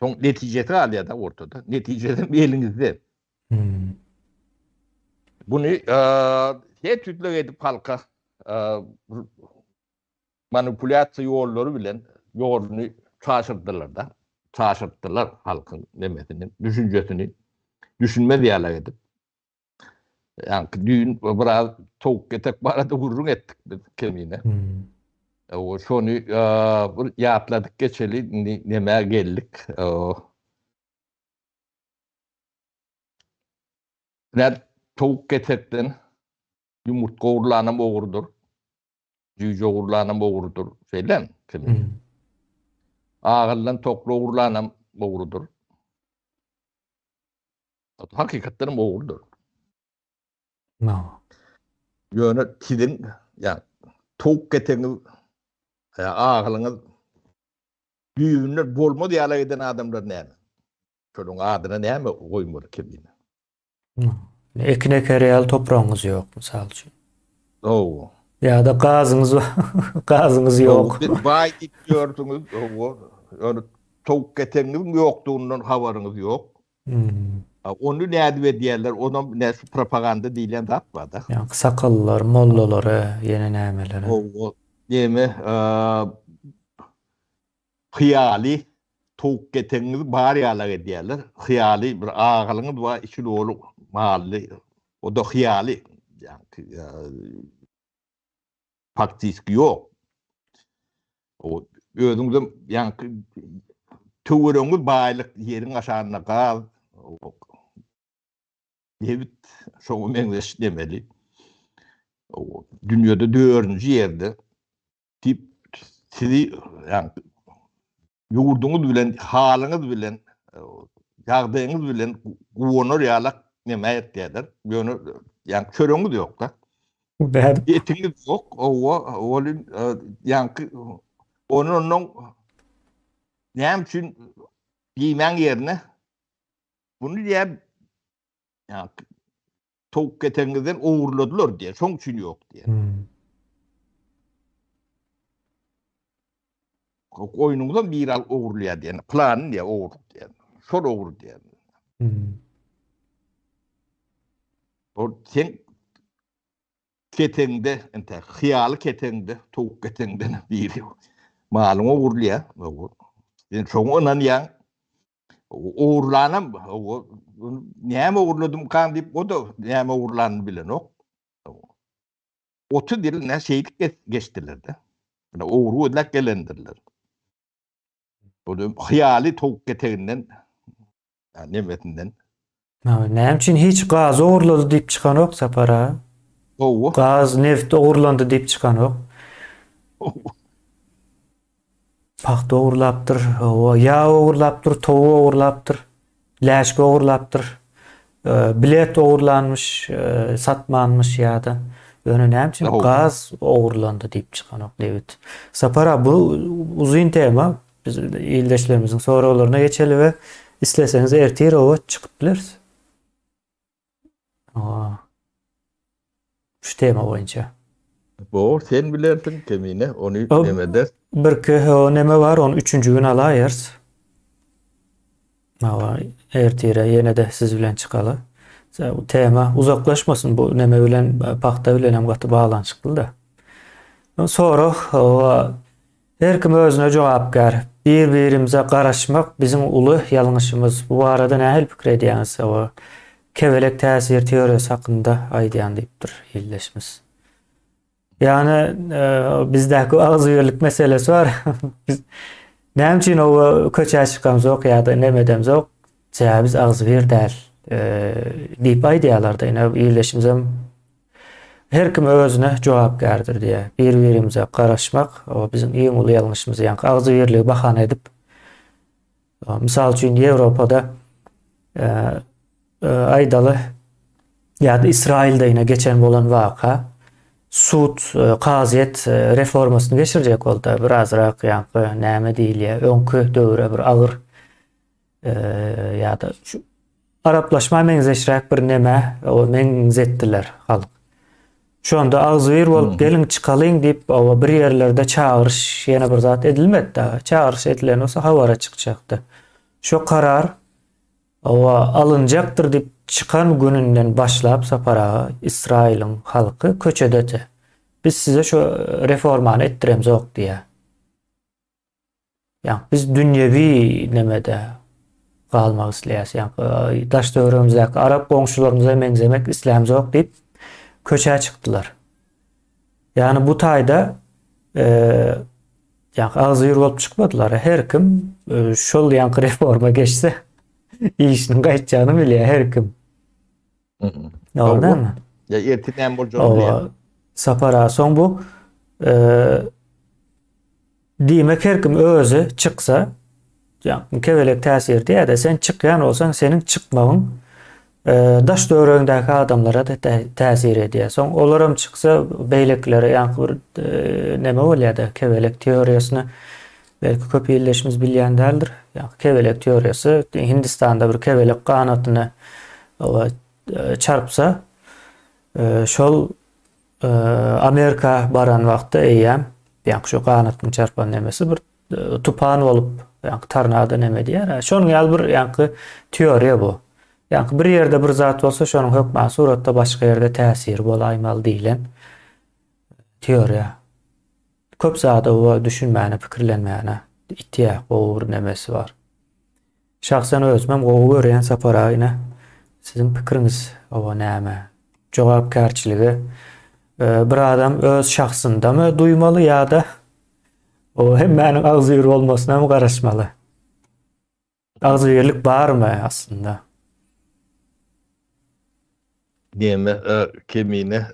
Soň netijesi galýar-da ortada. Netijesem eliňizde. Hmm. Buny her türlü edip halka manipulýasiýa ýollary bilen ýoluny çaşyrdylar-da. Çaşyrtdylar halkyň nemesini, düşünjesini düşünmez ýaly edip. Ýaňky düýn biraz towuk getek barada gürrüň etdik biz kemine. Hmm. O şony bir ýatladyk geçeli, indi nämä geldik. Nädip towuk getekden ýumurtga ogurlanam ogrudyr. Jüýje ogurlanam ogrudyr. Şeýlemi? Kemine. Hmm. Agyldan tokly ogurlanam ogrudyr. Hakykatdan hem ogrudyr. No. Ýöne siziň ýa towuk ketegiňiz ýa agylyňyz düýbünden bolmaz ýaly eden adamlar näme? Şonuň adyna näme goýmaly kemine? Ekin eker ýaly topragyňyz ýok, mysal üçin. Hawa. Ýa-da gazyňyz gazyňyz ýok. Siz baý diýip ýördüňiz, hawa. Ýöne towuk ketegiňiziň ýokdugyndan habaryňyz ýok. Hmm. Ony nädip edýärler? Onam ne şu propaganda diýlen zat bar-da. Ýa sakallylar, mollalary, ýene nämeleri. Hawa, neme, hyýaly towuk ketegiňiz bar ýalak edýärler. Hyýaly bir agalyňyz bar, içi doly mally. O-da hyýaly. Ýa-ni Faktiski ýok. O özüňizem ýaňky töweregiňiz baýlyk, ýeriň aşagynda gaz, nebit şoňa meňzeş demeli. O dünýede dördünji ýerde diýip sizi ýaňky ýurduňyz bilen, halyňyz bilen, ýagdaýyňyz bilen guwanar ýalak neme etýärler. Ýöne ýaňky çöregiňiz ýok-da. Nädip? Etiňiz ýok, owa, ol ýaňky ony ondan näme üçin diýmäň ýerine bunu diýýär ýaňky towuk ketegiňizden ogurladylar diýýär. Şoň üçin ýok diýýär. Hmm. Goýnuňyzam biri alyp ogurlaýar diýen. Plany diýýär, ogurlyk diýýär. Şol ogry diýýär. Hmm. Ol sen ketegiňde, ente hyýaly ketegiňde, towuk ketegiňden biri malyňy ogurlaýar. Sen şoňa ynanýaň. Ogurlanam näme ogurladymkam diýip, o-da näme ogurlanyny bilenok. 30 ýyl ne şeýdip geçdiler-de. Ine ogry gözläp gelendirler. Bu hyýaly towuk keteginden nemesinden. Näme üçin hiç gaz ogurlady diýip çykanok Sapar aga? Hawa. Gaz, neft ogurlandy diýip çykanok. Pagta ogurlapdyr, hawa, ýag ogurlapdyr, towuk ogurlapdyr, läşki ogurlapdyr, bilet ogurlanmyş, satmanmyş ýa-da. Ýöne näme üçin gaz ogurlandy diýip çykanok nebit. Sapar aga bu uzyn tema. Biz ildeşlerimiziň soraglaryna geçeli we isleseňiz ertir oba çykyp bileris. Aa. Şu tema boýunça. Bor, sen bilersiň kemine, ony neme eder. Birki o neme bar, ony üçünji gün alaýarys. Hawa, ertire ýene-de siz bilen çykaly. Bu tema uzaklaşmasyn, bu neme bilen, pagta bilen hem gaty baglanyşykly-da. Sorag, hawa, Her kim özüne jogapkär. Bir-birimize garaşmak biziň uly ýalňyşymyz. Bu barada nähili pikir edýäňiz? Hawa, kebelek täsir teoriýasy hakynda aýdýan diýipdir ildeşimiz. Ýagny bizdäki agzybirlik meselesi bar. Biz näme üçin oba köçä çykamzok ýa-da neme edemzok? Sebäbi biz agzybir däl. Diýip aýdýarlar-da, ine ildeşimizem her kim özüne jogapkärdir diýýär. Bir-birimize garaşmak, o biziň iň uly ýalňyşymyz, ýaňky agzybirligi bahana edip, mysal üçin Ýewropada aýdaly ýa-da Ysraýylda ine geçen bolan waka sud kazyýet reformasyny geçirjek boldy. Birazrak ýaňky näme diýilýär, öňki döwre bir agyr ýa-da şu araplaşma meňzeşräk bir neme o meňzetdiler halk. Şonda agzybir bolup geliň çykalyň diýip oba bir ýerlerde çagyryş ýene bir zat edilmedi dagy. Çagyryş edilen bolsa habara çykjakdy. Şo karar oba alynjakdyr diýip çykan gününden başlap Sapar aga Ysraýylyň halky köçedete. Biz size şo reformany etdiremzok diýýär. Ýa biz dünýewi nemede galmak isleýäs. Ýa daş töweregimizdäki arap goňşularymyza meňzemek islämzok diýip köçä çykdylar. Ýagny bu taýda e, ýa agzybir bolup çykmadylar. Her kim e, şol ýaňky reforma geçse işiniň gaýtjagyny bilýär her kim. Dogry dälmi? Ya ertir näme boljagyny bilýär. Sapar aga soň bu e, diýmek her kim özi çyksa ýa kebelek täsir diýýär-de sen çykýan bolsaň seniň çykmagyň e, daş töweregiňdäki adamlara da täsir edýär. Soň olaram çyksa beýlekilere ýaňky bir e, neme bolýar-da kebelek teoriýasyny belki köp ildeşimiz bilýän däldir. Ýaňky kebelek teoriýasy Hindistanda bir kebelek ganatyny çarpsa şol Amerika baran wagtda eýýäm ýaňky şu ganatyny çarpan nemesi bir tupan bolup ýaňky tornado neme diýýär. Şonuň ýaly bir ýaňky teoriýa bu. Ýaňky bir ýerde bir zat bolsa şonuň hökman suratda başga ýerde täsiri bolaýmaly diýlen teoriýa. Köp zada we düşünmäne, pikirlenmäne itýär, gowy bir nemesi bar. Şahsen özümem gowy görýän Sapar aga ine siziň pikiriňiz oba näme? Jogapkärçiligi bir adam öz şahsyndamy duýmaly ýa-da o hemmäniň agzybir bolmasynamy garaşmaly? Agzybirlik barmy aslynda? Neme kemine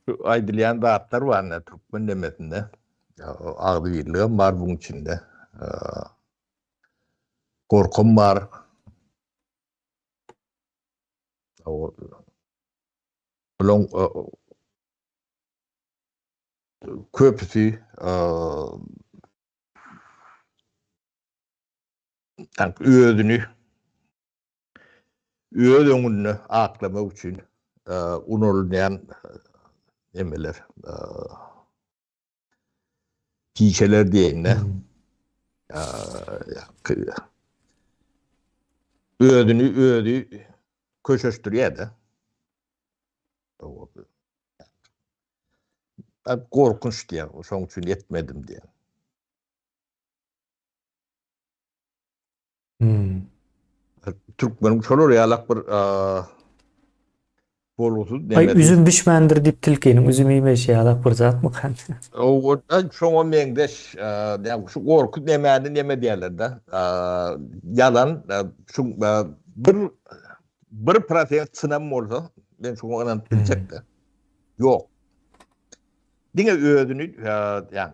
Şu aýdylýan zatlar bar ine türkmen demesinde. Agzybirligem bar buň içinde. Gorkam bar. Bulaň köpüsi özüni öz öňünde aklamak üçin ulanylýan nemeler, pişeler diýeýin-de. Özüni özi köşeşdirýär-de. Gorkunç diýýär, şonuň üçin etmedim diýýär. Hmm. Türkmeniň şolar ýalak bir bolgusyz Ay üzüm bişmändir diýip tilkiniň üzüm iýmeýşi ýalak bir zatmy kan? O şoňa meňzeş, ýa şu gorky nemäni neme diýerler-de. Ýalan şu bir bir prosent çynam bolsa men şoňa ynanyp biljek-de. Ýok. Diňe özüni ýa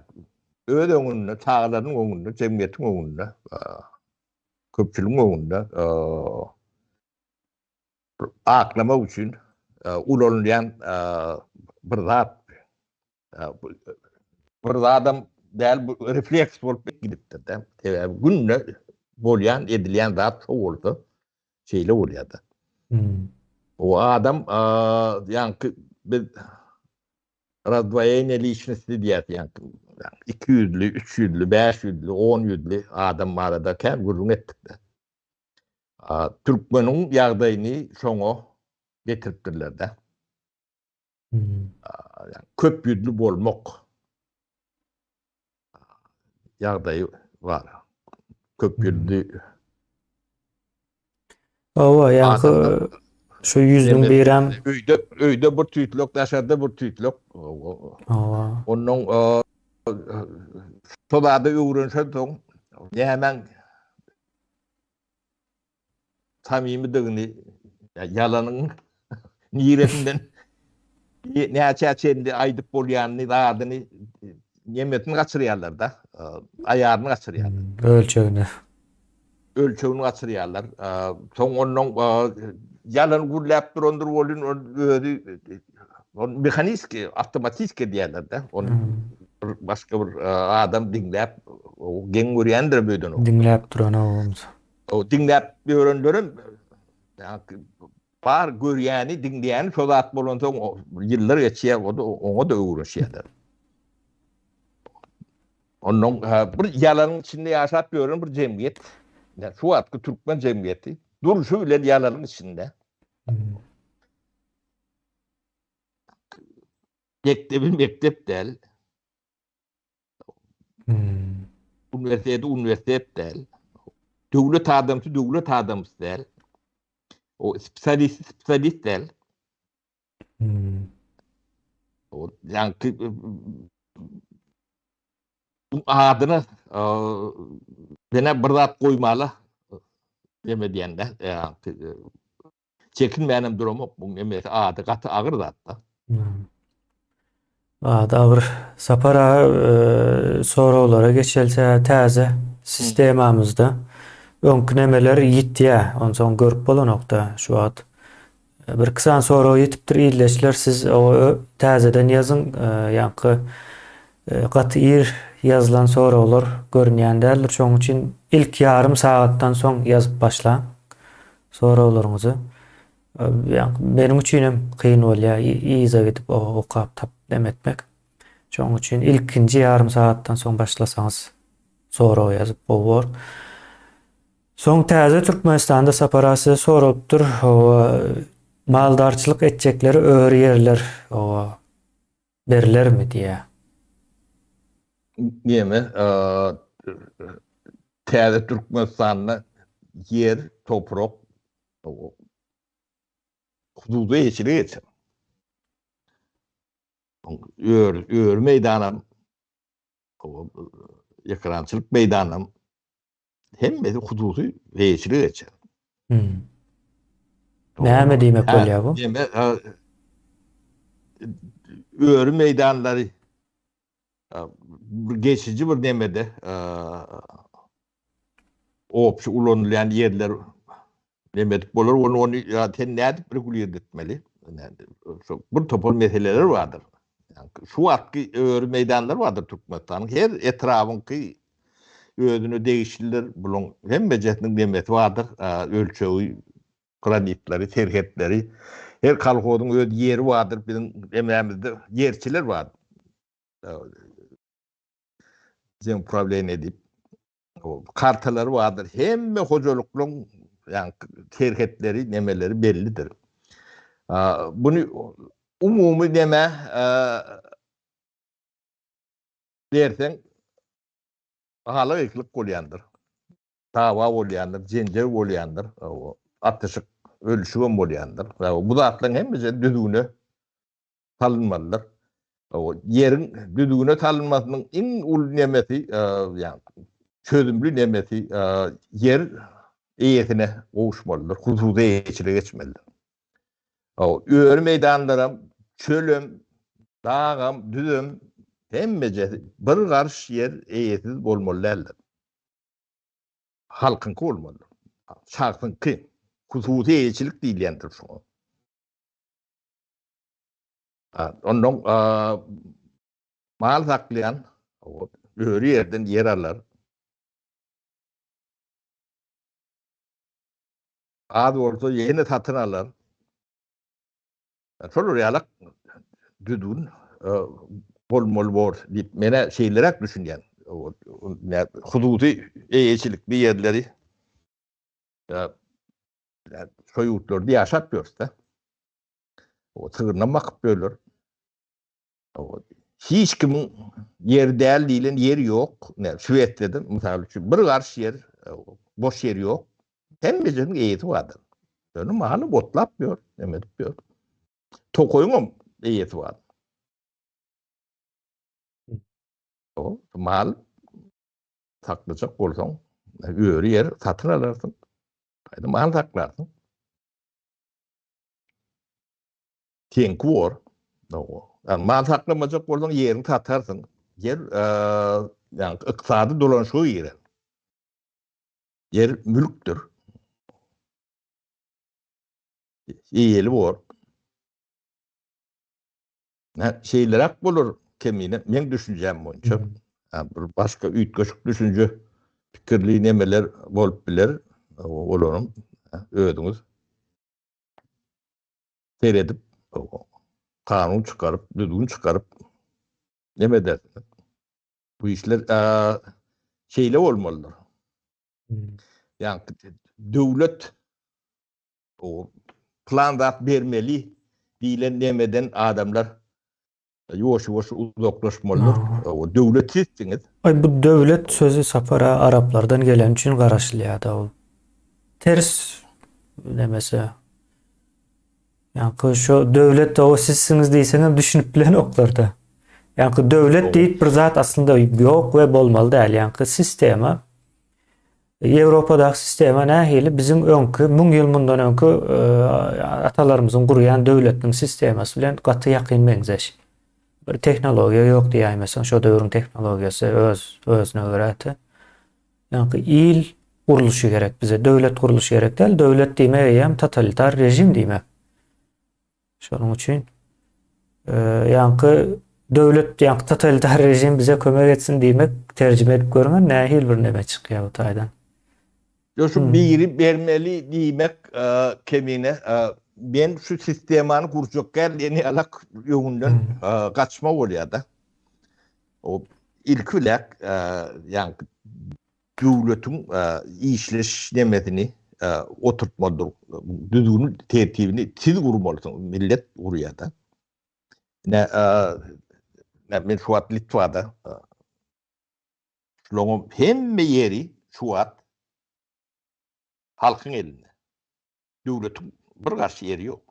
Öz öňünde, çagalarynyň öňünde, jemgyýetiň öňünde, köpçüligiň öňünde aklamak üçin ulanylýan bir zat. Bir zadam däl, bu refleks bolup gidipdir-de. Sebäbi günde bolýan, edilýän zat şo bolsa, şeýle bolýar-da. O adam, ýaňky biz Razdvoýeniýe liçnosti diýýäs, ýaňky ikiýüzli, üçýüzli, bäşýüzli, onýüzli adam barada kän gürrüň etdik-de. Türkmeniň ýagdaýyny şoňa getiripdirler-de. Köp ýüzli bolmak ýagdaýy bar. Köp ýüzli Hawa, ýaňky şu ýüzüň birem öýde öýde bir tüýtlek, daşarda bir tüýtlek. Hawa. Ondan şo zada öwrenşen soň nämäň? samimidigini, ýalanyň niresinden näçä çenli aýdyp bolýanyny, zadyny, nemesini gaçyrýarlar-da, aýaryny gaçyrýarlar. Ölçegini. Ölçegini gaçyrýarlar. Soň ondan ýalan gürläp durandyr welin, ol özi mehaniski, awtomatiki edýärler-de. Ony bir başga bir adam diňläp, geň görýändir öýden. Diňläp duran bolsa. O diňläp ýörenlerem bar görýäni, diňleýäni şo zat bolansoň ýyllar geçýär, o-da oňa-da öwrenişýärler. Ondan bir ýalanyň içinde ýaşap ýören bir jemgyýet. Şu wagtky türkmen jemgyýeti durşy bilen ýalanyň içinde. Mekdebi mekdep däl. Hmm. Uniwersiteti uniwersitet däl. Döwlet adamsy döwlet adamsy däl. O spesialist spesialist däl. Hmm. O ýaňky bu adyna ýene bir zat goýmaly deme diýende, çekinmänem duramok bu nemesi ady gaty agyr zatda. Hmm. Ady agyr. Sapar aga e, soraglara geçelse täze sistemamyzda öňki nemeler ýitýär. Onsoň görüp bolanokda şu wagt. Bir iki sany sorag ýetipdir ildeşler siz o täzeden ýazyň ýaňky gaty ir ýazylan soraglar görünýän däldir şoň üçin ilk ýarym sagatdan soň ýazyp başlaň soraglaryňyzy ýaňky meniň üçin hem kyn bolýar yza gidip okap tap dem etmek şoň üçin ilkinji ýarym sagatdan soň başlasaňyz sorag ýazyp gowy bor. Soň täze Türkmenistanda Sapar aga size soralypdyr, hawa, maldarçylyk etjeklere öri ýerler, hawa, berilermi diýýär. Neme, täze Türkmenistanda ýer, toprak, hususy eýeçilige geçer. Öri, öri meýdanam, ekerançylyk meýdanam Hemmesi hususy eýeçilige geçer. Hmm. Näme diýmek bolýar bu? Näme öri meýdanlary bir geçiji bir nemede opşy ulanylýan ýerler neme edip bolar, ony ony ýa sen nädip regulir etmeli? Bir topar meseleler bardyr. Şu wagtky öri meýdanlar bardyr Türkmenistanyň her etrabyňky özüne degişlidir. Buluň hemmejesiniň nemesi bardyr, ölçegi, granitleri, serhetleri. Her kolhozyň öz ýeri bardyr. Biziň nemämizde ýerçiler bar. Zemuprawleniýe diýip. Kartalary bardyr. Hemme hojalyklaryň ýagny serhetleri, nemeleri bellidir. Buny umumy neme berseň hala gykylyk bolýandyr. Dawa bolýandyr, jenjel bolýandyr, atyşyk, ölüşigem bolýandyr. Bu zatlaryň hemmesi düzgüne salynmalydyr. Ýeriň düzgüne salynmasynyň iň uly nemesi, ýagny çözümli nemesi ýer eýesine gowuşmalydyr, hususy eýeçilige geçmelidir. Öri meýdanlaram, çölem, dagam, düzem hemmejesi bir garyş ýer eýesiz bolmaly däldir. Halkyňky bolmalydyr. Şahsyňky, hususy eýeçilik diýilýändir şoňa. Ondan mal saklaýan öri ýerden ýer alar. Az bolsa ýene satyn alar. Şolar ýalak düzgün bolmaly bor diýip menä şeýleräk düşünýän. Hususy eýeçilikli ýerleri şo ýurtlarda ýaşap ýörüs-de. O sygyrynam bakyp ýörler. Hiç kimiň ýeri däl diýlen ýer ýok. Ne, Şwesiýada mysal üçin bir garyş ýer, boş ýer ýok. Hemmesiniň eýesi bardyr. Ýöne maly otlap ýör, neme edip ýör. Tokaýyň hem eýesi bar. O mal saklajak bolsaň, öri ýer satyn alarsyň. Gaýda mal saklarsyň. Seňki bor. Yani mal saklamajak bolsaň ýeriňi satarsyň. Ýer yani ykdysady dolanyşyga girer. Ýer mülkdür. Eýeli bor. Şeýleräk bolar kemine meň düşünjäm boýunça. Bir başga üýtgeşik düşünje pikirli nemeler bolup biler. Olaryň özüňiz seredip kanun çykaryp, düzgün çykaryp neme edersiňiz. Bu işler şeýle bolmalydyr. Ýagny döwlet o plan zat bermeli diýlen nemeden adamlar ýuwaş-ýuwaş uzaklaşmalydyr. O döwlet sizsiňiz. Aý bu döwlet sözi Sapara araplardan geleni üçin garaşylýada ol. Ters nemesi. Ýaňky şu döwlet o sizsiňiz diýseňem düşünip bilenoklarda. Ýaňky döwlet diýip bir zat aslynda ýok we bolmaly däl. Ýaňky sistema Ýewropadaky sistema nähili biziň öňki 1000 ýyl mundan öňki e, atalarymyzyň gurýan döwletiniň sistemasy bilen gaty ýakyn meňzeş. Bir tehnologiýa ýok diýäýmeseň, şo döwrüň tehnologiýasy öz özüne görä-de. Ýaňky il gurluşy gerek bize, döwlet gurluşy gerek däl. Döwlet diýmek eýýäm totalitar režim diýmek. Şonuň üçin ýaňky döwlet ýaňky totalitar režim bize kömek etsin diýmek terjime edip görüň nähili bir neme çykýar bu taýdan. Ýo şu hmm. biri bermeli diýmek kemine men şu sistemany gurjak gel diýen alak öňünden hmm. gaçma bolýar-da. O ilki bilen ýaňky döwletiň işleş nemesini oturtmalydyr. Düzgüni, tertibini siz gurmalysyňyz, millet gurýar-da. Ne, men şu wagt Litwada şularyň hemme ýeri şu wagt halkyň elinde. Döwletiň bir garşy ýeri ýok.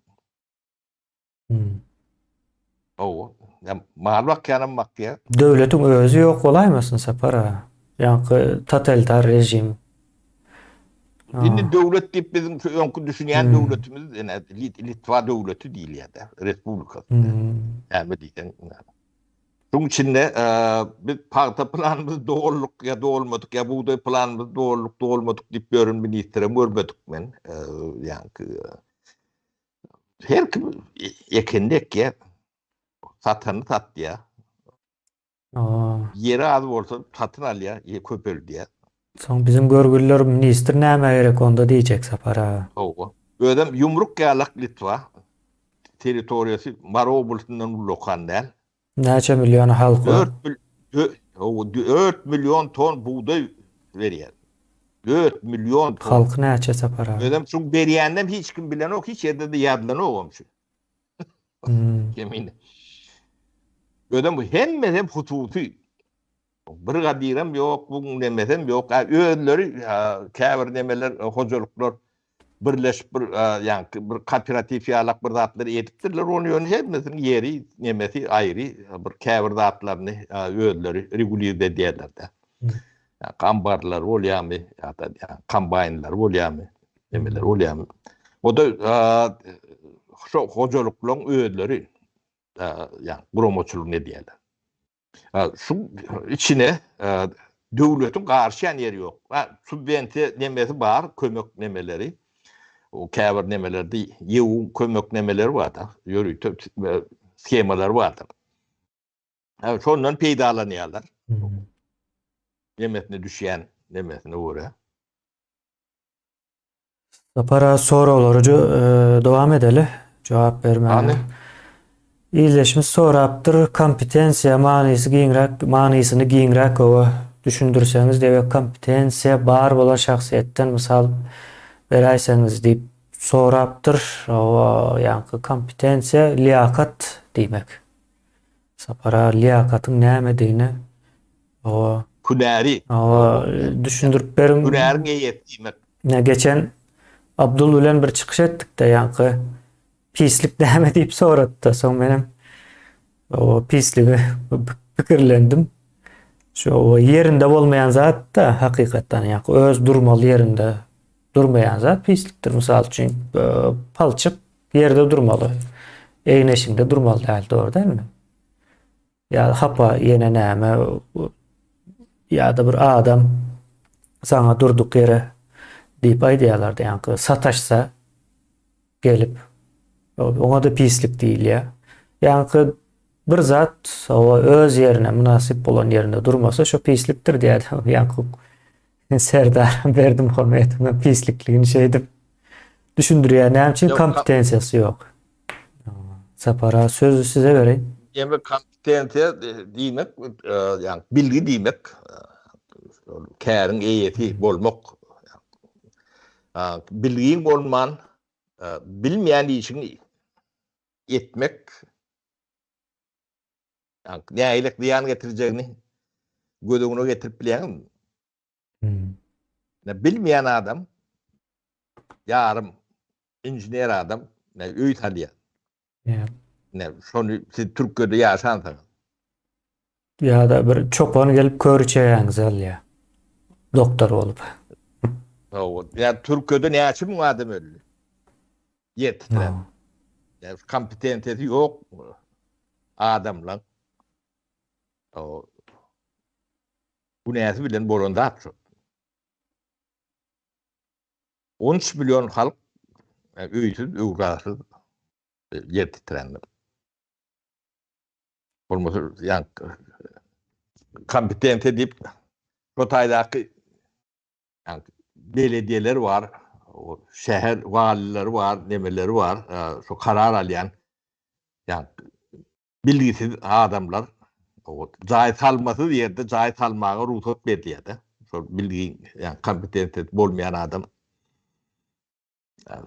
Hawa. Ýa mal bakýanam bakýar. Döwletiň özi ýok bolaýmasyn Sapar aga. Ýaňky totalitar režim. Indi döwlet diýip biziň şu öňki düşünýän döwletimiz ene Litwa döwleti diýilýär-de, respublikasy. Näme diýseň. Şuň içinde biz pagta planymyz doluk ýa dolmadyk ýa bugdaý planymyz doluk dolmadyk diýip ýören ministrem görmedik men. Ýaňky Her kim ekenini ekýär, satanyny satýar. Ýeri az bolsa satyn alýar, köpeldýär. Soň biziň görgüliler ministr nämä gerek onda diýjek Sapar aga. Hawa. Özem ýumruk ýalak Litwa. Territoriýasy Mary oblastyndan ullakan däl. Näçe million halky bar? 4 million ton bugdaý berýär. 4 million ton. Halky näçe Sapar aga? Özem şuň berýäninem hiç kim bilenok, hiç ýerde-de ýazylanogam şu. Hmm. Kemine. Özem bu hemmesi hususy. Brigadirem ýok, bu nemesem ýok. Özleri käbir nemeler, hojalyklar birleşip bir ýaňky bir kooperatiw ýalak bir zatlar edipdirler. Ony ýöne hemmesiniň ýeri, nemesi aýry, bir käbir zatlaryny özleri regulirde edýärler-de. Ambarlar bolýarmy ýa-da kombaýnlar bolýarmy, nemeler bolýarmy. O-da şo hojalyklaryň özleri ýa guramaçylygyny edýärler. Şu içine döwletiň garyşýan ýeri ýok. Subwensiýa nemesi bar, kömek nemeleri. O käbir nemelerde ýew kömek nemeleri bar-da, ýörite shemalar bardyr. Şondan peýdalanýarlar. Nemesine düşýän nemesine görä. Sapar soraglary dowam edeli. Jogap bermäge. Ildeşimiz sorapdyr, kompetensiýa manysy giňräk, manysyny giňräk owa düşündirseňiz diýip, kompetensiýa bar bolan şahsyýetden mysal beräýseňiz diýip sorapdyr. Owa, ýaňky kompetensiýa liýakat diýmek. Sapar aga liýakatyň nämedigini owa Hünäri. Owa düşündirip beriň. Hünäriň eýesi diýmek. Ine geçen Abdul bilen bir çykyş etdik-de ýaňky pislik näme diýip sorady-da soň menem o pisligi pikirlendim. Şu ýerinde bolmaýan zat-da hakykatdan ýaňky öz durmaly ýerinde. durmaýan zat pislikdir. Mysal üçin, palçyk ýerde durmaly. Egin-eşigiňde durmaly däl, dogry dälmi? Ýa hapa ýene näme ýa-da bir adam saňa durduk ýere diýip aýdýarlar diýenki sataşsa gelip oňa-da pislik diýilýär. Ýaňky bir zat owa öz ýerine mynasyp bolan ýerinde durmasa şo pislikdir diýýär. Ýaňky Serdar Berdimuhamedowyň pislikligini şeýdip düşündirýär. Näme üçin kompetensiýasy ýok? Sapar aga sözi size bereýin. Ýeme kompetensiýa diýmek, ýagny bilgi diýmek, käriň eýesi bolmak. Bilgiň bolman, bilmeýän işiňi etmek nähili zyýan getirjegini göz öňüne getirip bilýäňizmi? Hmm. Bilmeýän adam ýarym inžener adam ne öý salýar. Yeah. Ne şony siz Türkiýede ýaşansyňyz. Ýa-da bir çopan gelip kör içeýäňizi alýar. Doktor bolup. Hawa, ýa Türkiýede näçe müň adam öldi? Ýer titräp. Ýa kompetentiýasy ýok adamlaň. O günäsi bilen bolan zat şu. 13 million halk öýsüz, öwrasyz ýer titrändir. Bolmasa ýa kompetentiýa diýip şo taýdaky belediýeler bar, şäher walileri bar, nemeleri bar, şo karar alýan ýa bilgisiz adamlar jaý salmasyz ýerde jaý salmaga rugsat berilýär-de. Şol bilgi, ýa kompetentiýasy bolmaýan adam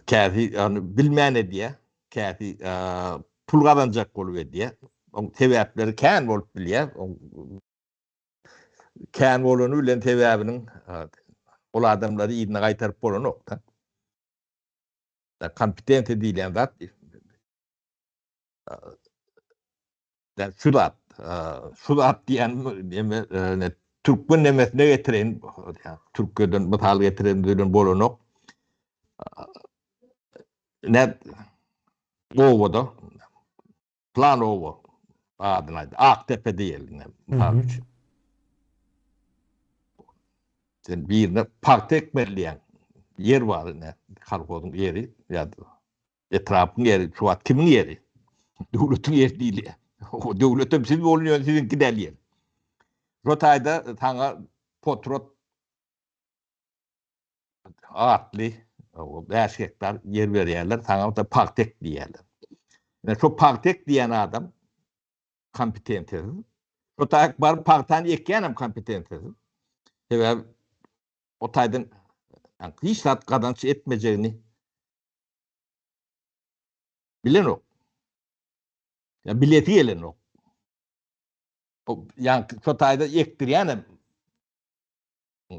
käsi ýagny bilmän edýär, käsi pul gazanjak bolup edýär. Oň sebäpleri kän bolup bilýär. Kän bolany bilen sebäbiniň ol adamlary yzyna gaýtaryp bolanok-da. Kompetensiýa diýilýän zat şu zat, şu zat diýen neme türkmen nemesine getireýin, Türkiýeden mysal getireýin diýen bolanok. Ne obada Plan oba adyny aýt. Akdepe diýeli ine, mysal üçin. Sen birine pagta ekmeli diýýäň. Ýer bar ine, kolhozyň ýeri ýa-da etrapyň ýeri, şu wagt kimiň ýeri? Döwletiň ýeri diýilýär. Döwletem siz bolun ýöne siziňki däl ýer. Şo taýda saňa potrat atly 5 gektar ýer berýärler, saňa da pagta ek diýýärler. Ine şo pagta ek diýen adam kompetensiýasyz. Şo taýak baryp pagtany ekýän hem kompetensiýasyz. Sebäbi o taýdan hiç zat gazanç etmejegini bilenok. Ya bileti gelenok. O ýa şo taýda ekdirýän hem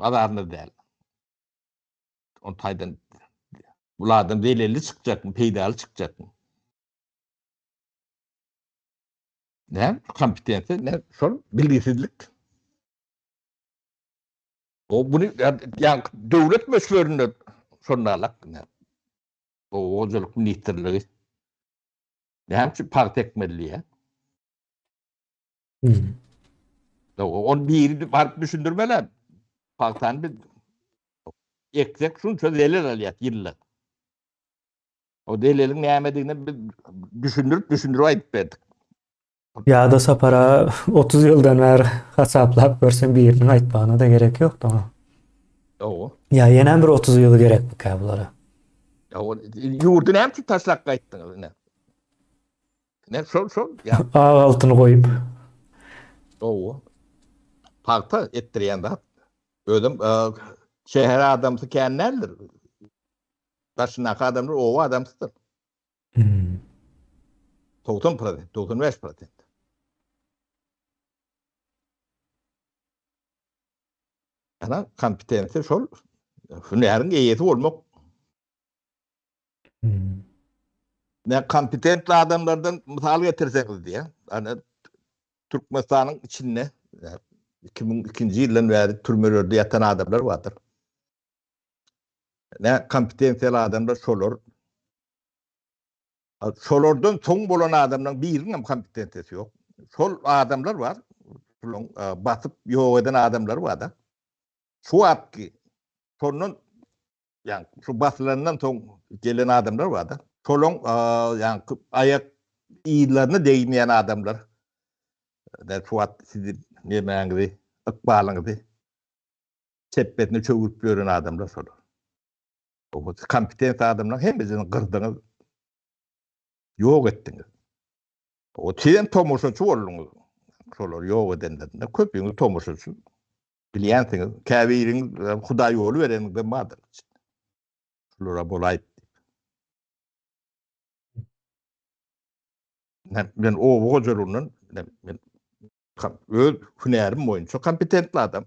Azaryna däl. On taýdan bul adam zelelli çykjakmy, peýdaly çykjakmy? Näme? Kompetensiýa, näme? Şol bilgisizlik. O bunu ýa döwlet möçberinde şonda alak. O hojalyk ministrligi. Näme üçin pagta ekmeli diýýär? Hmm. On biri baryp düşündirmeli. Pagtany biz eksek şunça zelel alýar ýylda. O zeleliň nämedigini biz düşündirip düşündirip aýdyp berdik. Ýa-da Sapar aga 30 ýyldan bäri hasaplap görseň biriniň aýtmagyna-da gerek ýokdy oňa. Hawa. Ýa ýenem bir 30 ýyl gerekmikä bulara? Hawa, ýurdy näme üçin taşlap gaýtdyňyz ine? Ne şol şol ýa. Ak altyny goýup. Hawa. Pagta etdirýän zat. Özüm şäher adamsy kän däldir. Daşyndaky adamlar oba adamsydyr. Hmm. 90 prosent, 95 prosent. Ana kompetensiýa şol hünäriň eýesi bolmak. Hmm. Ne kompetentli adamlardan mysal getirseňiz diýe. Ana Türkmenistanyň içinde 2002-nji ýyldan bäri türmelerde ýatan adamlar bardyr. Ne kompetensiýaly adamlar şolar. Şolardan soň bolan adamlaryň biriniň hem kompetensiýasy ýok. Şol adamlar bar, şolaryň basyp ýok eden adamlary bar-da. Şu wagtky şondan ýa şu basylandan soň gelen adamlar bar-da. Şolaryň ýa aýak yzlaryna degmeýän adamlar. Şu wagt sizi nemäňizi, ykbalyňyzy çepbesine çöwrüp ýören adamlar şolar. O kompetent adamlaryň hemmesini gyrdyňyz. Ýok etdiňiz. O sizem tomaşaçy bolduňyz. Şolar ýok edenlerinde köpüňiz tomaşaçy. Bilýänsiňiz, käbiriňiz e, Hudaý ýoly bereniňizden bardyr. Şulara bolaýyp. Men, men oba hojalygyndan men, men öz hünärim boýunça kompetentli adam.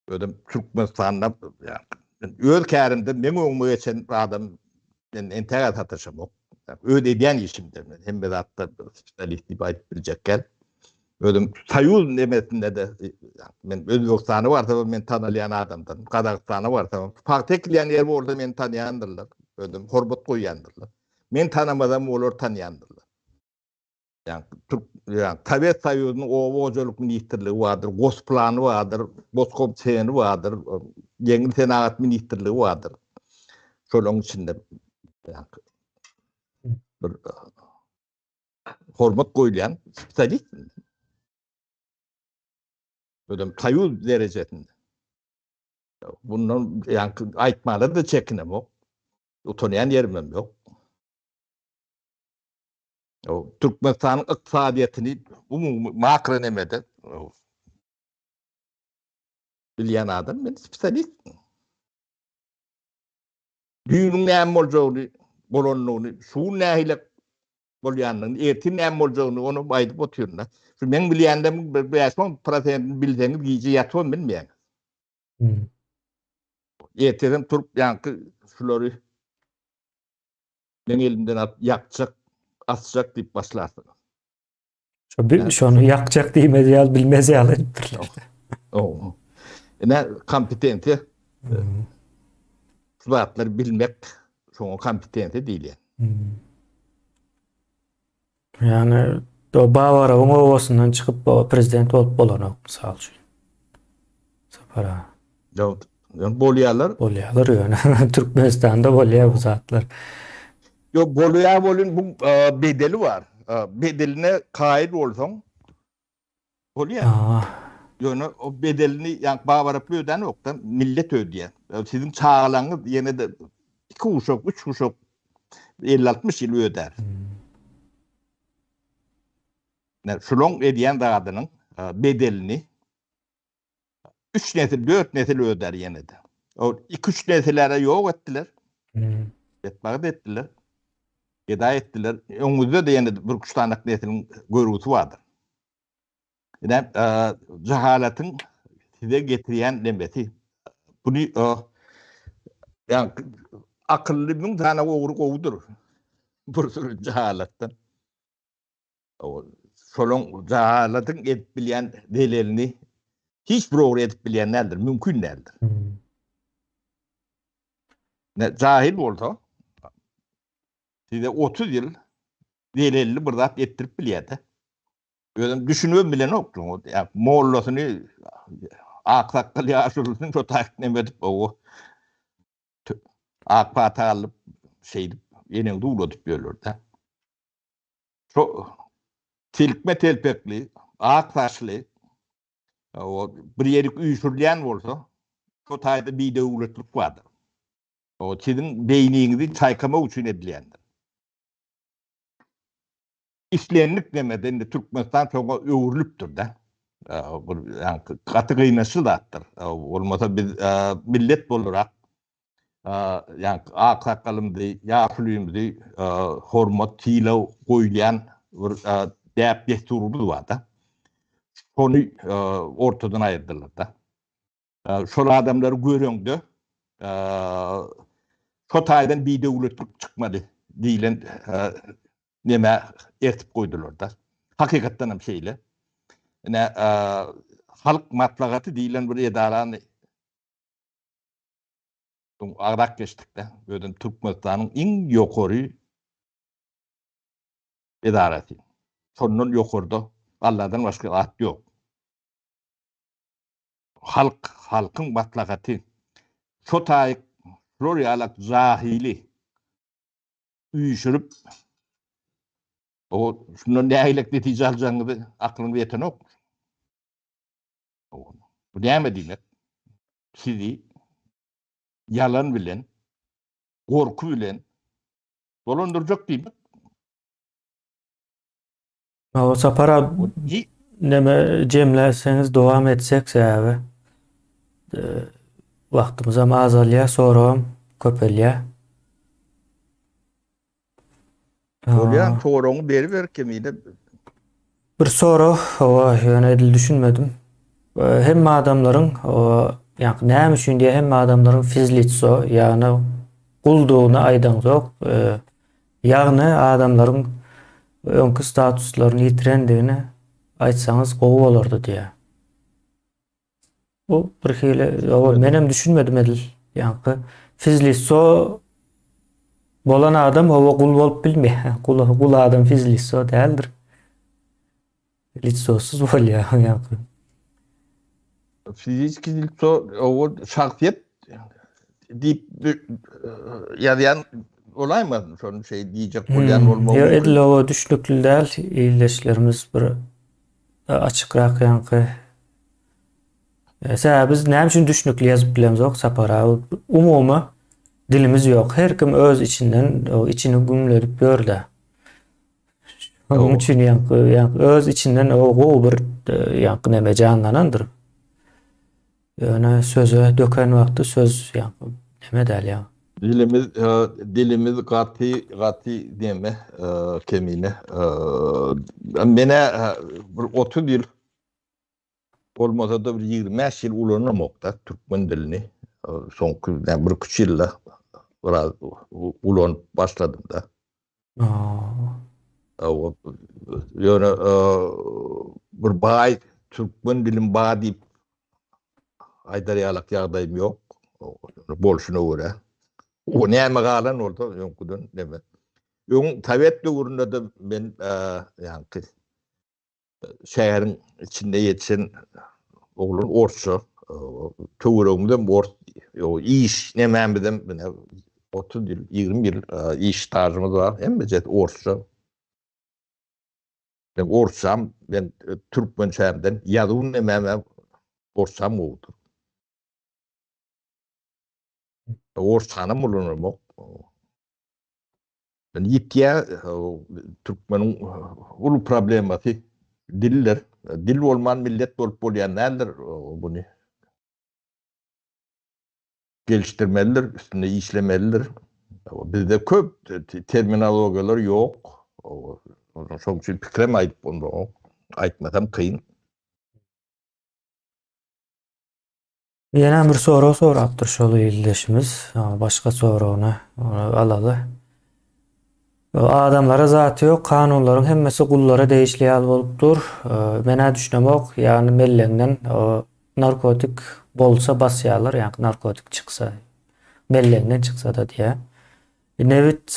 Özüm Türkmenistanda öz kärimde meň öňüme geçen adam men entäge sataşamok. Öz edýän işimde men hemme zatda spesialist diýip aýdyp biljek gel. Özüm Soýuz nemesinde-de men Özbegistana barsam men tanalýan adamdan, Gazagystana barsam, pagta ekilýän ýer bolsa meni tanýandyrlar. Özüm hormat goýýandyrlar. Men tanamasam olar tanýandyrlar. Ýa Türk ýa Sowet Soýuzynyň oba hojalyk ministrligi bardyr, Gosplany bardyr, Goskomseni bardyr, Ýeňil senagat ministrligi bardyr. Şolaryň içinde ýa bir hormat goýulýan spesialist. Özem Soýuz derejesinde. Bundan ýa aýtmaga-da çekinemok. Utanýan ýerim hem ýok. Türkmenistanyň ykdysadyýetini umumy makro nemede bilýän adam men spesialist. Düýnüň näme boljagyny, bolanyny, şu gün nähili bolýanyny, ertir näme boljagyny ony aýdyp otyryn. Şu meň bilýänlerimiň bir 5-10 prosentini bilseňiz gije ýatybam bilmeýäňiz. Hmm. Ertirem turup ýaňky şulary Meň elimden alyp ýakjak, asjak diýip başlarsyňyz. Şo bir şony ýakjak diýmez ýaly bilmez ýaly edipdirler. Ow. Ine kompetensiýa. Hmm. Şu zatlary bilmek şoňa kompetensiýa diýilýär. Hmm. Ýagny o Babarowyň obasyndan çykyp prezident bolup bolanok mysal üçin. Sapar aga. Ýok, ýöne bolýarlar. Bolýarlar ýöne Türkmenistanda bolýar bu zatlar. Ýok, bolýar welin bu bedeli bar. Bedeline kaýyl bolsaň bolýar. Ýöne o bedelini ýa Babaraply ödänokda, millet ödýär. Siziň çagalaňyz ýene-de iki guşak, üç guşak 50-60 ýyl ödär. Hmm. Şulaň edýän zadynyň bedelini üç nesil, dört nesil ödär ýene-de. O iki-üç nesilere ýok etdiler. Hmm. Etmegi etdiler. Gedaý etdiler. Öňümizde-de ýene bir üç sany nesiliň görgüsi bardyr. Ine, jahalatyň size getirýän nemesi. Buny ýa akylly müň sany ogry gowudyr. Bir sürü jahalatdan. Şolaň jahalatyň edip bilýän zelelini hiç bir ogry edip bilýän däldir, mümkin däldir. Hmm. Ne jahil bolsa size 30 ýyl zelelli bir zat etdirip bilýär-de. Özüm düşünibem bilenok. Ýa mollasyny ak sakgal ýaşulusyny şo taýyk neme edip owo ak pata alyp şeýdip eneňi duwladyp ýörler-de. Şo silkme telpekli, ak saçly o bir ýerik üýşürilýän bolsa, şo taýda bidöwletlik bardyr. O siziň beýniňizi çaýkamak üçin edilýändir. Islendik nemede indi Türkmenistan şoňa öwrülipdir-de. Bu gaty gynançly zatdyr. Bolmasa biz millet bolarak ýa ak sakgalymyzy, ýaşulymyzy hormat, sylag goýulýan bir däp-dessurymyz bar-da. Şony ortadan aýyrdylar-da. Şol adamlary göreňde şo taýdan bidöwletlik çykmaly diýlen nämä ertip goýdular-da. Hakykatdan hem şeýle. Ine, Halk maslahaty diýlen bir edarany. Agzap geçdik-de, özem Türkmenistanyň iň ýokary edarasy. Şondan ýokarda Alladan başga zat ýok. Halk, halkyň maslahaty. Şo taýyk şular ýalak jahyly üýşürip, o şundan nähilek netije aljagyňyzy aklyňyz ýetenok. Bu näme diýmek? Sizi ýalan bilen, gorky bilen dolandyrjak diýmek. O Sapar abi neme jemläseňiz dowam etsek sebäbi e, wagtymyzam azalýar, soragam köpelýär. Bolýar, soragyňy beriber kemine. Bir sorag, hawa, ýöne edil düşünmedim. Hemme adamlaryň, ýa näme üçin diýe hemme adamlaryň fizlitso, ýagny guldugyny aýdaňzok. Ýagny adamlaryň öňki statuslaryny ýitirendigini aýtsaňyz gowy bolardy diýýär. Bu bir hili, hawa, menem düşünmedim edil. Ýaňky fizlitso bolan adam hawa gul bolup bilmeýär. Gul, gul adam fizlitso däldir. Litsosyz bolýar ýaňky. Fiziki litso o şahsyýet diýip ýazýan bolaýmasyn şony şey diýjek bolýan bolmagy. Ýok edil o düşnükli däl ildeşlerimiz bir açykrak ýaňky. Sebäbi biz näme üçin düşnükli ýazyp bilemzok Sapar aga umumy dilimiz ýok her kim öz içinden içini gümledip ýörde. Onuň üçin ýaňky ýaňky öz içinden o gowy bir e, ýaňky neme janlanandyr. Ýöne söze döken wagty söz ýaňky neme däl ýa. Dilimiz e, dilimiz gaty gaty neme e, kemine. Menä bir 30 ýyl bolmasa-da bir 25 ýyl ulanamok-da türkmen dilini. Soňky bir üç ýylda biraz ulanyp başladym-da. Ýöne bir baý türkmen dilim bar diýip aýdar ýalak ýagdaýym ýok. Bolşuna görä. O näme galan bolsa öňküden näme. Öň sowet döwründe-de men ýaňky şäheriň içinde ýetişen oglan orsça, töweregimizem ors, iş nemämizem ine 30 ýyl, 20 ýyl iş stažymyz bar, hemmejesi orsça. Men orsçam, men türkmençämden ýazuw nemämem orsçam gowudyr. Orsçanam ulanamok. Indi ýitýär, türkmeniň uly problemasy dildir. Dil bolman millet bolup bolýan däldir. Buny gelişdirmelidir, üstünde işlemelidir. Bizde köp terminologiýalar ýok. Şonuň üçin pikirem aýdyp bolmok. Aýtmasam kyn. Ýene bir sorag sorapdyr şol ildeşimiz. Başga soragyny alaly. Adamlara zat ýok, kanunlaryň hemmesi gullara degişli ýaly bolup dur. Men-ä düşünemok, ýagny melleginden narkotik bolsa basýarlar, ýagny narkotik çyksa, melleginden çyksa-da diýýär. Nebit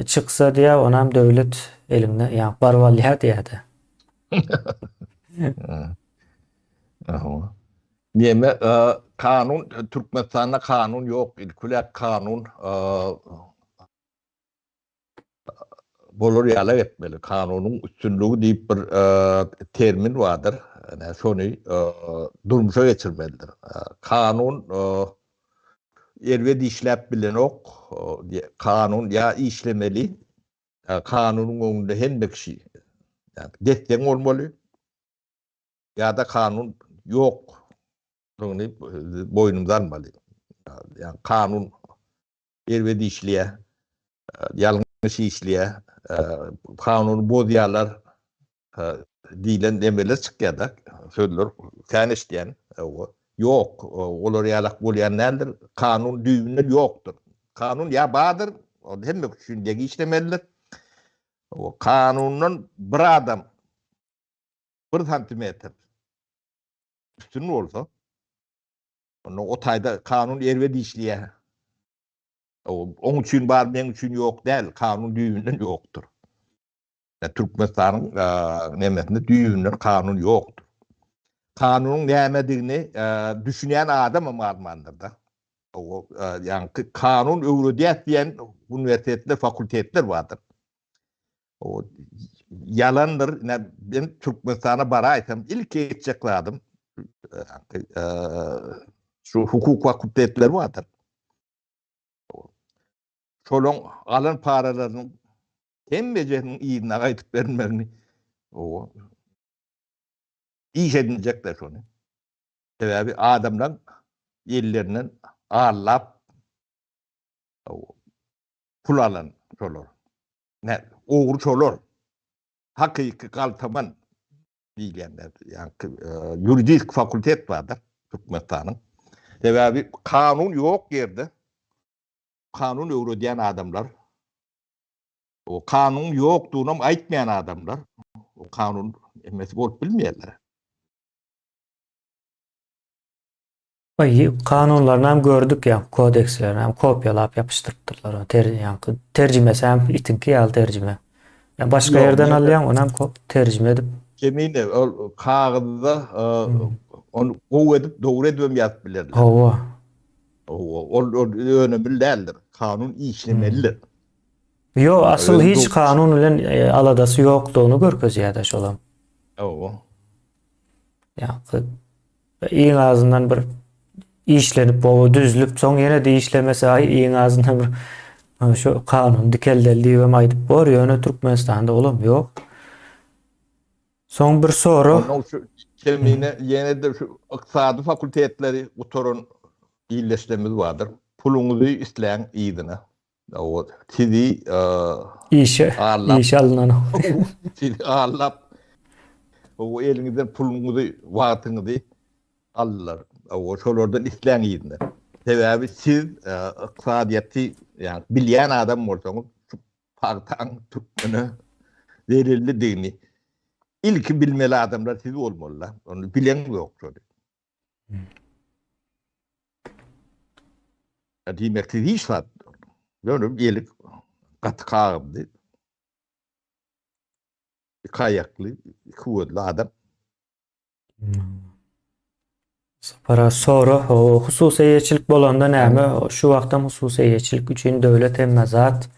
çyksa diýýär, onam döwlet elinde, ýagny baryp alýar diýýär-de. Aha. Neme kanun Türkmenistanda kanun ýok ilküläk kanun bolar ýaly etmeli. Kanunyň üstünligi diýip bir termin bardyr. Ine şony durmuşa geçirmelidir. Kanun erbet işläp bilenok. Kanun ýa işlemeli. Kanunyň öňünde hemme kişi des-deň bolmaly. Ýa-da kanun ýokdugyny boýnumyza almaly. Ýa kanun erbet işleýär, ýalňyş işleýär, kanuny bozýarlar diýlen nemeler çykýar-da, sözler kän eşidýän. Ýok, olar ýalak bolýan däldir. Kanun düýbünden ýokdur. Kanun ýa bardyr, ol hemme üçin deň işlemelidir. Kanundan bir adam bir santimetr üstün bolsa. Onda o taýda kanun erbet işleýär. Oň üçin bar, meň üçin ýok däl, kanun düýbünden ýokdur. Türkmenistanyň nemesinde düýbünden kanun ýokdur. Kanunyň nämedigini düşünýän adamam galmandyr-da. O ýaňky kanun öwredýäs diýen uniwersitetler, fakultetler bardyr. O ýalandyr. Ine, men Türkmenistana baraýsam, ilki etjek zadym şu hukuk fakultetleri bardyr. Şolaň alan paralarynyň hemmejesiniň yzyna gaýdyp berilmegini o iş edinjekler şony. Sebäbi adamlaň ellerinden allap pul alan şolar. Ne, ogry şolar. Hakyky galtaman diýilýänler. Ýaňky ýuridik fakultet bardyr Türkmenistanyň. Sebäbi kanun ýok ýerde kanun öwredýän adamlar, o kanunyň ýokdugynam aýtmaýan adamlar o kanun emesi bolup bilmeýärler. Kanunlaryny hem gördük ýa kodekslerini hem kopýalap ýapyşdyrypdyrlar. Ter ýaňky terjimesi hem itiňki ýaly terjime. Ýa başga ýerden alýaň, onam terjime edip. Kemine ol kagyzda ony gowy edip, dogry edibem ýazyp bilerler. Hawa. Hawa, ol ol önemli däldir. Kanun işlemelidir. Ýok, asyl hiç kanun bilen aladasy ýokdugyny görkezýär-de şolam. Hawa. Ýa iň azyndan bir işlenip gowy düzlüp soň ýene-de işlemese aý iň azyndan bir şu kanun dikeldeli diýibem aýdyp bor ýöne Türkmenistanda olam ýok. Soň bir sora. Ondan şu kemine ýene-de şu ykdysady fakultetleri gutaran ildeşlerimiz bardyr. Puluňyzy isläň yzyna. O sizi işe işe alynan. Sizi allap o eliňizden puluňyzy, wagtyňyzy aldylar. O şolardan isläň yzyna. Sebäbi siz ykdysadyýeti ýa bilýän adam bolsaňyz şu pagtaň türkmene zerurlydygyny ilki bilmeli adamlar siz bolmaly. Ony bilen ýok şony. Diýmek siz hiç zat ýöne gelip gaty kagyzly iki aýakly iki gözli adam. Sapara sora hususy eýeçilik bolanda näme şu wagtam hususy eýeçilik üçin döwlet hemme zat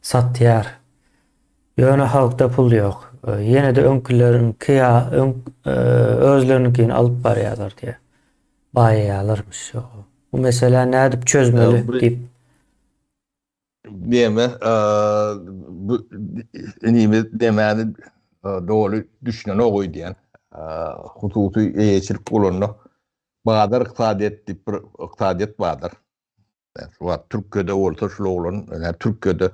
satýar. Ýöne halkda pul ýok. Ýene-de öňküleriňki ýa öň özleriniňkini alyp barýarlar diýýär. Baýaýarlarmyş. Bu meseläni nädip çözmeli diýip. Diýme, bu inimiz demäni doly düşünenok öýdýän. Hususy eýeçilik bolanda bazar ykdysadyýet diýip bir ykdysadyýet bardyr. Şu wagt Türkiýede bolsa şul oglan, Türkiýede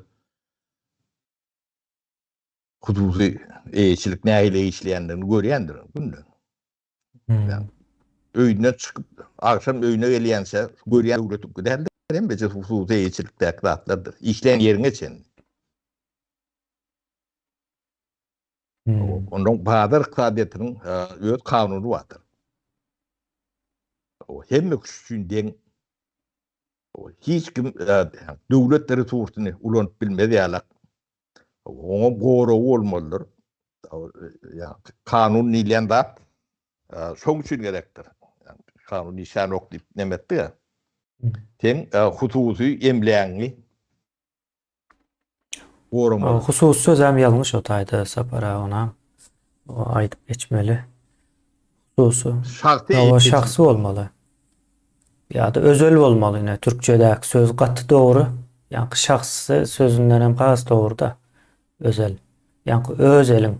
hususy eýeçilik nähili işleýändigini görýändir günde. Hmm. Öýünden çykyp agşam öýüne gelýänçä görýän döwletiňki däldir, hemmesi hususy eýeçilikdäki zatlardyr. Işleýän ýeriňe çenli. Hmm. Ondan bazar ykdysadyýetiniň e, öz kanuny bardyr. O hemme kişi üçin deň. Hiç kim e, döwlet resursyny ulanyp bilmez ýaly. Oňa goragy bolmalydyr. Ýa kanun diýilýän zat e, şoň üçin gerekdir. Kanun işänok diýip näme etdi ya. Sen e, hususy emlägiňi goramaly. Hususy söz hem ýalňyş o taýda Sapar aga onam aýdyp geçmeli. Hususy. Şahsy. Şahsy bolmaly. Ýa-da özel bolmaly ine türkçedäki söz gaty dogry. Ýaňky şahsy sözünden hem has dogry-da. Özel. Ýaňky öz eliň.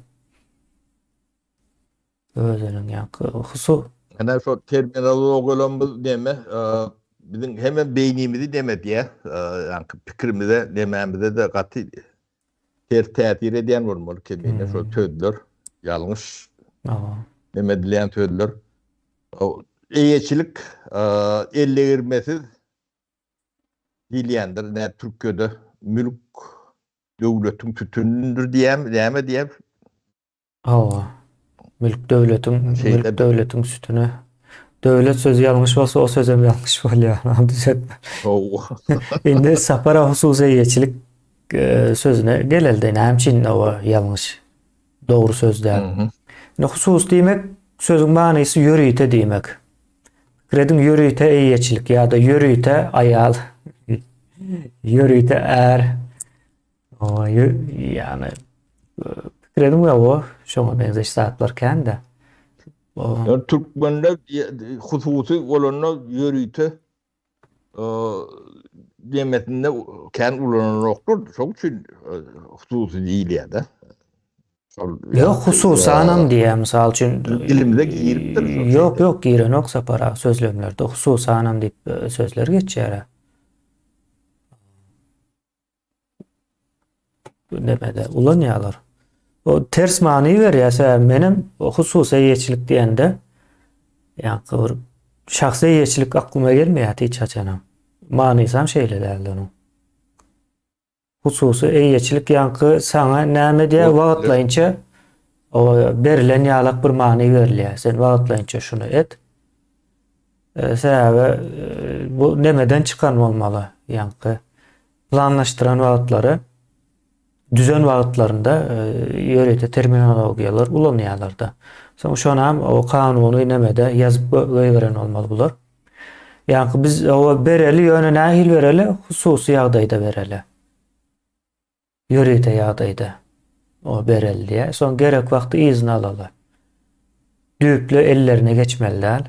Öz eliň ýaňky husu. Ene şo terminologiýalarymyz neme, biziň hemem beýnimizi neme edýär, ýaňky pikirimize, nemämize-de gaty ters täsir edýän bolmaly kemine şo sözler, ýalňyş neme edilýän sözler. Eýeçilik ellegirmesiz diýilýändir. Nä Türkiýede mülk döwletiň sütünidir diýýärmi, näme diýýär? Hawa. Mülk döwletiň, mülk döwletiň sütüni. Döwlet sözi ýalňyş bolsa o sözem ýalňyş bolýar. Ony düzetme. Hawa. Indi Sapara hususy eýeçilik e, sözüne gelelde näme üçin o ýalňyş? Dogry söz däl. Indi husus diýmek sözüň manysy ýörite diýmek. Pikir ediň ýörite eýeçilik ýa-da ýörite aýal, ýörite är. O ýagny pikir ediň we o şoňa meňzeş zatlar kän-de. Ýöne türkmende hususy bolanda ýörite demesinde kän ulananoklar. Şoň üçin hususy diýilýär-de. Ýok, hususanam diýýär, mysal üçin. Dilimize giripdir. Ýok, ýok, girenok Sapar aga sözlemlerde hususanam diýip sözler geçýär. Nemede ulanýarlar. O ters many berýär, sebäbi menem hususy eýeçilik diýende ýaňky bir şahsy eýeçilik aklyma gelmeýär hiç haçanam. Manysam şeýle däldi onuň. Hususy eýeçilik ýaňky saňa näme diýýär wagtlaýynça o berlen ýalak bir many berilýär. Sen wagtlaýynça şuny et. Sebäbi bu nemeden çykan bolmaly ýaňky planlaşdyran wagtlary düzen wagtlarynda ýörite terminologiýalar ulanýarlar-da. Soň şonam o kanuny nemede ýazyp goýberen bolmaly bular. Ýaňky biz o bereli ýöne nähili bereli? Hususy ýagdaýda bereli. Ýörite ýagdaýda o bereli diýýär. Soň gerek wagty yzyna alaly. Düýpli ellerine geçmeli däl.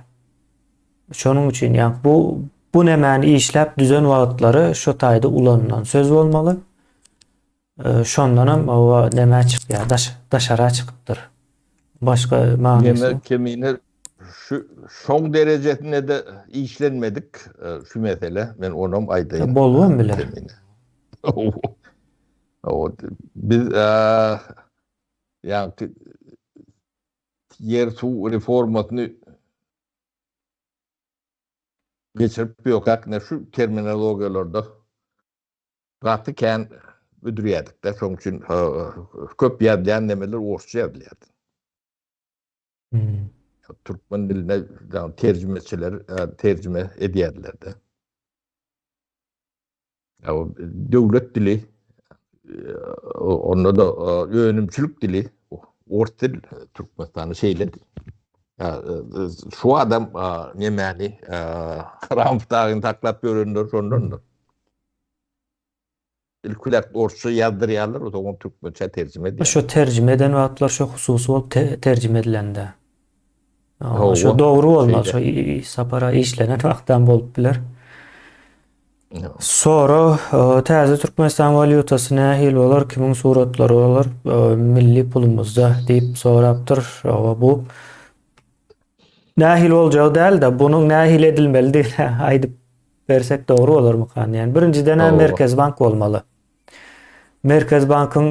Şonuň üçin ýa bu bu nemäni işläp düzen wagtlary şu taýda ulanylan söz bolmaly. Şondanam o nämä çykýar, daş daşara çykypdyr. Başga manysy. Neme kemine şu şoň derejesinde-de işlenmedik şu mesele. Men onam aýdaýyn. Bolubam biler. O biz ýa ýer suw reformasyny geçirip ýok ne şu terminologiýalarda gaty kän büdürýärdik-de. Şonuň üçin köp ýazylýan nemeler orsça ýazylýardy. Hmm. Türkmen diline terjimeçiler terjime edýärdiler-de. Döwlet dili, onda da önümçilik dili, ors dil Türkmenistanda şeýle. Şu adam nemäni Ramp dagyny saklap ýörenler şondandyr. Ilkiler orsça ýazdyrýarlar, soňra türkmençä terjime edýärler. Şo terjime eden wagtlar şo hususy bolup terjime edilende. Şo dogry bolmaly, şo sapara işlenen wagtam bolup biler. Sora, täze Türkmenistan walýutasy nähili bolar, kimiň suratlary bolar milli pulumyzda diýip sorapdyr. Bu nähili boljagy däl-de, bunuň nähili edilmelidigini aýdyp bersek dogry bolarmykan diýen. Birinjiden-ä Merkezi bank bolmaly. Merkezi bankyň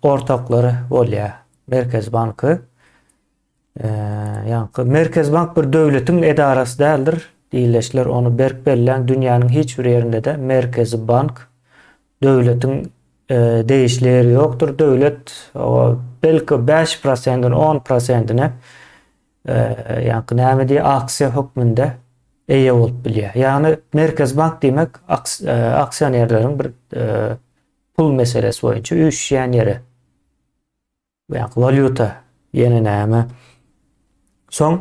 ortaklary bolýar. Merkezi banky Ýaňky Merkezi bank bir döwletiň edarasy däldir. Ildeşler ony berk belläň, dünýäniň hiç bir ýerinde-de Merkezi bank döwletiň degişli ýeri ýokdur. Döwlet belki 5 prosentini, 10 prosentine ýaňky näme diýýär, aksiýa hökmünde eýe bolup bilýär. Ýagny Merkezi bank diýmek aksionerleriň bir pul meselesi boýunça üýşýän ýeri. Ýa walýuta ýene näme? Soň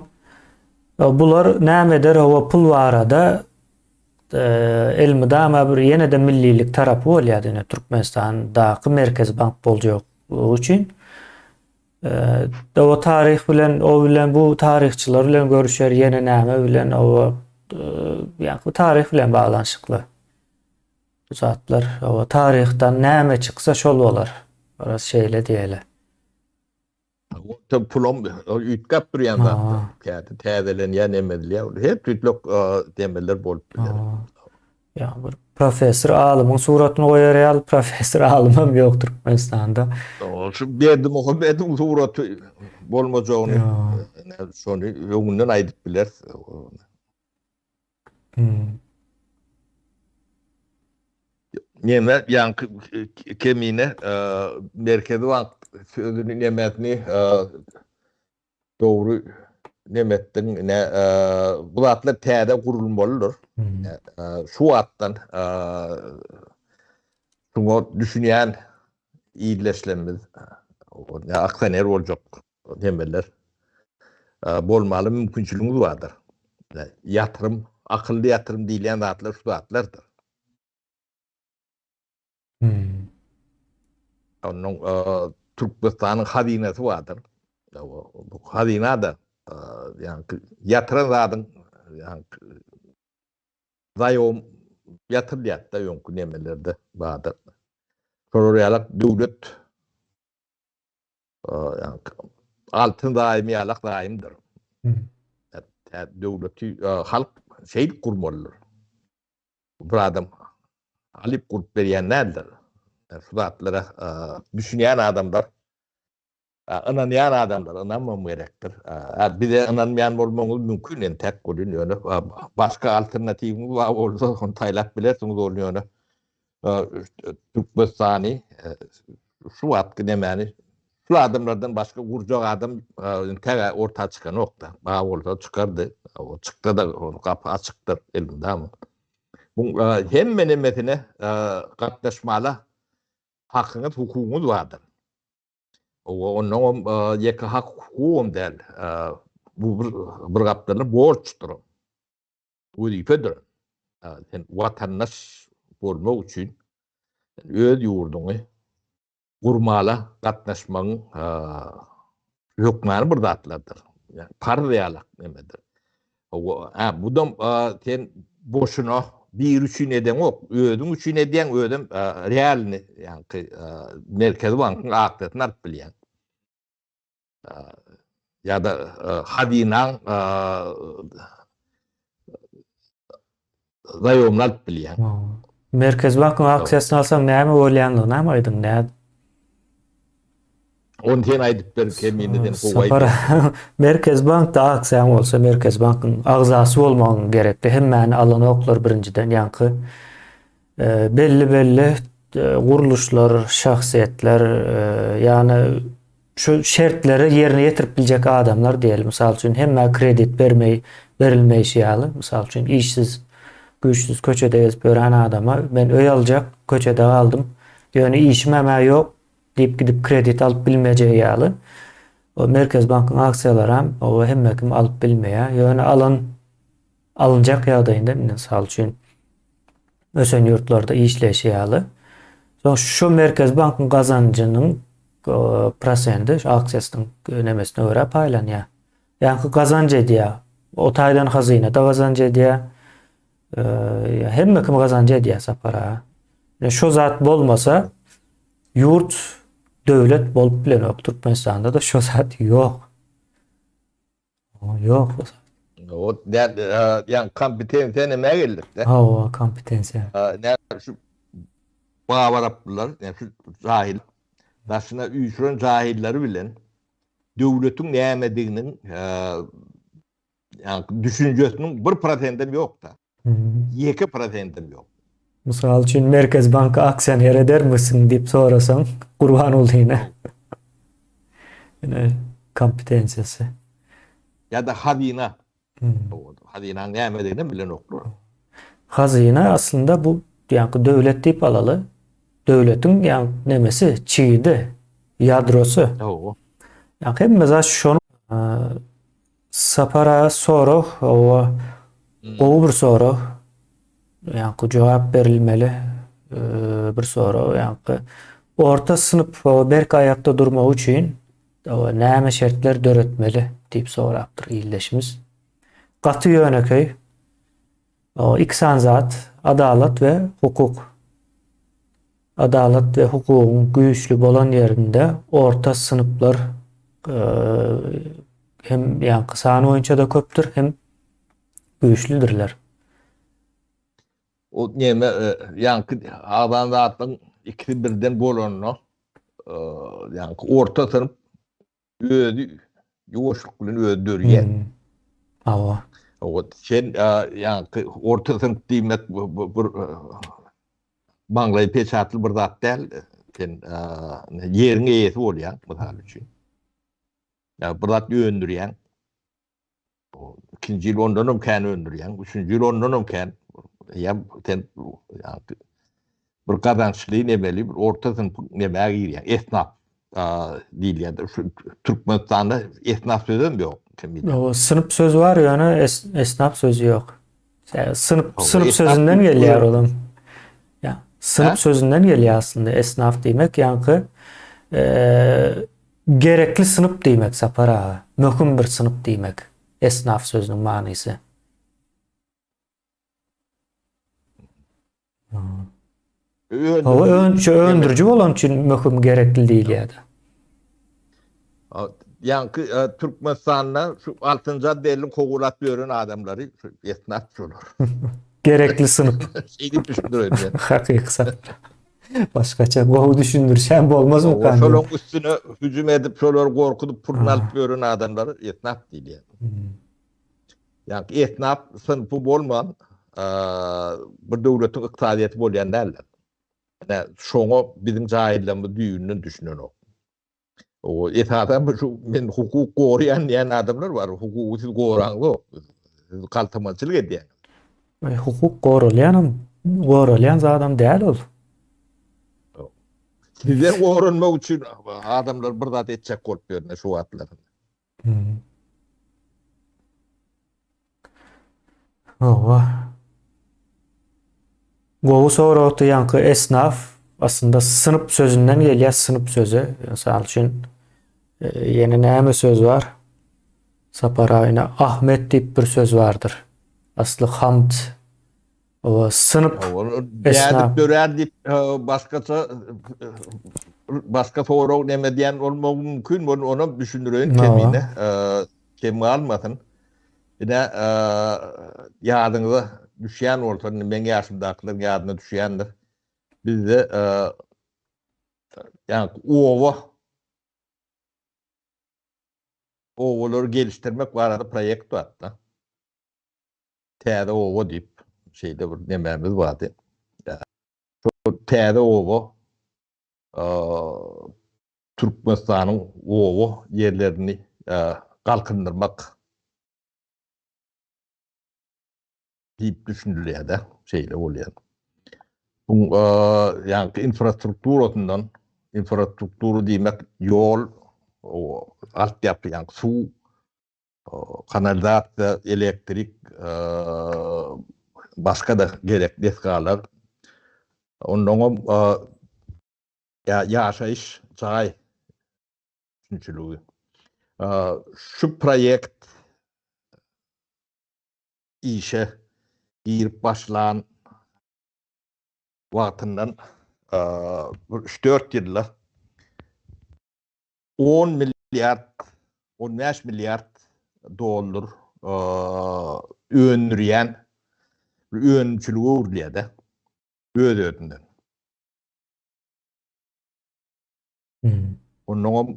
bular näme eder hawa pul barada elmydama bir ýene-de millilik tarapy bolýar ýene Türkmenistandaky Merkezi bank boljak üçin. O taryh bilen o bilen bu taryhçylar bilen görüşer ýene näme bilen o ýa bu taryh bilen baglanyşykly. Bu zatlar o taryhdan näme çyksa şol bolar. Biraz şeýle diýeli. Ota pulam üýtgäp durýan zatlar. Käte täzelenýär, nemedilýär. Her tüýtlük demeler bolup biler. Ýa bir professor alymyň suratyny goýar ýaly professor alymam ýok Türkmenistanda. Şu Berdimuhamedowyň suraty bolmajagyny şony öňünden aýdyp bileris. Hmm. Neme ýaňky kemine e, Merkezi bank sözüni nemesini e, dogry neme etdiň, ine, bu zatlar täze gurulmalydyr. Şu wagtdan şuňa düşünýän ildeşlerimiz, aksioner boljak nemeler bolmaly mümkinçiligiňiz bardyr. Ýatyrym, akylly ýatyrym diýilýän zatlar şu zatlardyr. Hmm. Onuň Türkmenistanyň hazynasy bardyr. Bu hazyna da ýa-ni ýatyran zadyň ýa-ni zaýom ýatyrylýar da öňki nemelerde bardyr. Şolar ýalak döwlet ýa-ni altyn zaýymy ýalak zaýymdyr. Hmm. Döwleti halk şeýdip gurmalydyr. Bir adam alyp gurup berýän däldir. Şu zatlara düşünýän adamlar, ynanýan adamlar ynanmam gerekdir. Bize ynanmaýan bolmagyňyz mümkin entek welin ýöne başga alternatiwiňiz bar bolsa ony saýlap bilersiňiz ol ýöne Türkmenistany şu wagtky nemäni şu adamlardan başga gurjak adam entek orta çykanokda. Bar bolsa çykardy. O çyksa-da gapy açykdyr elmydama. Bu hemme nemesine gatnaşmala hakyňyz, hukugyňyz bardyr. O onnoňam ýeke hak hukugam däl. Bu bir bir gapdalda borçdur. Wezipedir. Sen watandaş bolmak üçin öz ýurduňy gurmala gatnaşmagyň hökmany bir zatlardyr. Ýani parz ýalak nemedir. Ha, budam sen boşuna biri üçin edeňok, özüň üçin edýäň, özem realny, ýaňky Merkezi bankyň aksiýasyny alyp bilýäň. Ýa-da hazynaň zaýomyny alyp bilýäň. Merkezi bankyň aksiýasyny alsaň näme bolýanlygyny hem aýdyň, nä? Ony sen aýdyp ber, kemine sen gowy aýdýaň. Merkezi bankda aksiýaň bolsa, Merkezi bankyň agzasy bolmagyň gerekli. Hemmäni alanoklar birinjiden, ýaňky belli-belli gurluşlar, şahsyýetler, ýagny şu şertleri ýerine ýetirip biljek adamlar diýeli. Mysal üçin, hemmä kredit bermeý, berilmeýşi ýaly, mysal üçin, işsiz, güýçsüz köçede gezip ýören adama men öý aljak, köçede galdym, ýöne işimem-ä ýok diýip gidip kredit alyp bilmejegi ýaly, o Merkezi bankyň aksiýalaram o hemme kim alyp bilmeýär. Ýöne alan alynjak ýagdaýynda, mysal üçin, ösen ýurtlarda işleýşi ýaly. Soň şu Merkezi bankyň gazanjynyň prosendi şu aksiýasynyň nemesine görä paýlanýar. Ýaňky gazanç edýär. O taýdan hazyna-da gazanç edýär. Hemme kim gazanç edýär Sapar aga. Şu zat bolmasa ýurt döwlet bolup bilenok. Türkmenistanda-da şu zat ýok. Ýok. O ýa kompetensiýa nämä geldik-de? Hawa, kompetensiýa. Nä şu babaraplylar, ýa şu jahil daşyna üýşüren jahillary bilen döwletiň nämediginiň ýa düşünjesiniň bir prosendem ýok-da. Ýeke prosentim ýok. Mysal üçin Merkezi banka aksiýaner edermisiň diýip sorasaň Gurbangulyny. Ine kompetensiýasy. Ýa-da hazyna. Hazynanyň nämedigini bilenoklar. Hazyna aslynda bu ýaňky döwlet diýip alaly. Döwletiň ýaň nemesi, çigidi, ýadrosy. Hawa. Ýaňky hemme zat şonuň Sapar aga sorag hawa gowy bir sorag. Ýaňky jogap berilmeli bir sorag. Ýaňky orta synp berk aýakda durmagy üçin näme şertler döretmeli diýip sorapdyr ildeşimiz. Gaty ýönekeý. Iki sany zat, adalat we hukuk. Adalat we hukugyň güýçli bolan ýerinde orta synplar hem ýaňky san boýunça-da köpdür, hem güýçlüdirler. O neme ýaňky agzan zatlaryň ikisi birden bolanda ýaňky orta synp özi ýuwaşlyk bilen özi dörýär. Hmm. Hawa. Hawa, sen ýaňky orta synp diýmek bir maňlaý peçatly bir zat däl. Sen ýeriň eýesi bolýaň, mysal üçin. Ýa bir zat öndürýäň. Ikinji ýyl ondanam kän öndürýäň. Üçünji ýyl ondanam kän. Ýa sen bir gazançly nemeli bir orta synp nemä girýäň. Esnaf diýilýär. Şu Türkmenistanda esnaf sözem ýok. Ýok, synp sözi bar, ýöne esnaf sözi ýok. Synp synp sözünden gelýär olam. Ýa, synp sözünden gelýär aslynda esnaf diýmek, ýaňky gerekli synp diýmek Sapar aga. Möhüm bir synp diýmek. Esnaf sözüniň manysy. Hawa, şu öndüriji bolan üçin möhüm gerekli diýilýär. Ýaňky e, Türkmenistanda şu altynjy otdelini kowalap ýören adamlary şu esnaf şolar. Gerekli synp. Şeýdip düşündireýin men. Hakyky synp. Başgaça gowy düşündirişem bolmazmyka? Şolaryň üstüne hüjüm edip, şolary gorkuzyp puluny alyp ýören adamlar esnaf diýilýär. Hmm. Ýagny esnaf synpy bolman, bir döwletiň ykdysadyýeti bolýan däldir. Ine, şoňa biziň jaýyllarymyz düýbünden düşünenok. O esasan şu men hukuk goraýan diýen adamlar bar. Hukugy siz goraňzok. Siz galtamançylyk edýäňiz. Hukuk goralýanam, goralýan zadam däl ol. Sizden goranmak üçin adamlar bir zat etjek bolup ýörne şu wagtlar. Hawa. Gowy soragdy ýaňky esnaf aslynda synp sözünden gelýär synp sözi. Mysal üçin e, ýene näme söz bar? Sapar aýna Ahmet diýip bir söz bardyr. Asly hamd Owa, synp Nädip dörär diýip başgaça başga sorag neme diýen bolmagy mümkin, ony onam düşündireýin kemine. Kem galmasyn. Ine ýadyňyza düşýän bolsa, indi meň ýaşymdakylaryň ýadyna düşýändir. Bizde ýa oba obalary gelişdirmek barada proýekt bardy. Täze oba diýip şeýle bir nemämiz bardy. Şol täze oba Türkmenistanyň oba ýerlerini galkyndyrmak diýip düşünilýär-de, şeýle bolýar. Bu ýaňky infrastrukturasyndan, infrastruktura diýmek ýol, altyapy, ýaňky suw, kanalizasiýa, elektrik, başga-da gerek desgalar. Onnoňam ýaşaýyş jaý üpjünçiligi. Şu proýekt işe girip başlan wagtyndan bir üç-dört ýylda On milliard, 15 milliard dollar öndürýän bir önümçilige öwrülýär-de, öz-özünden. Onnoňam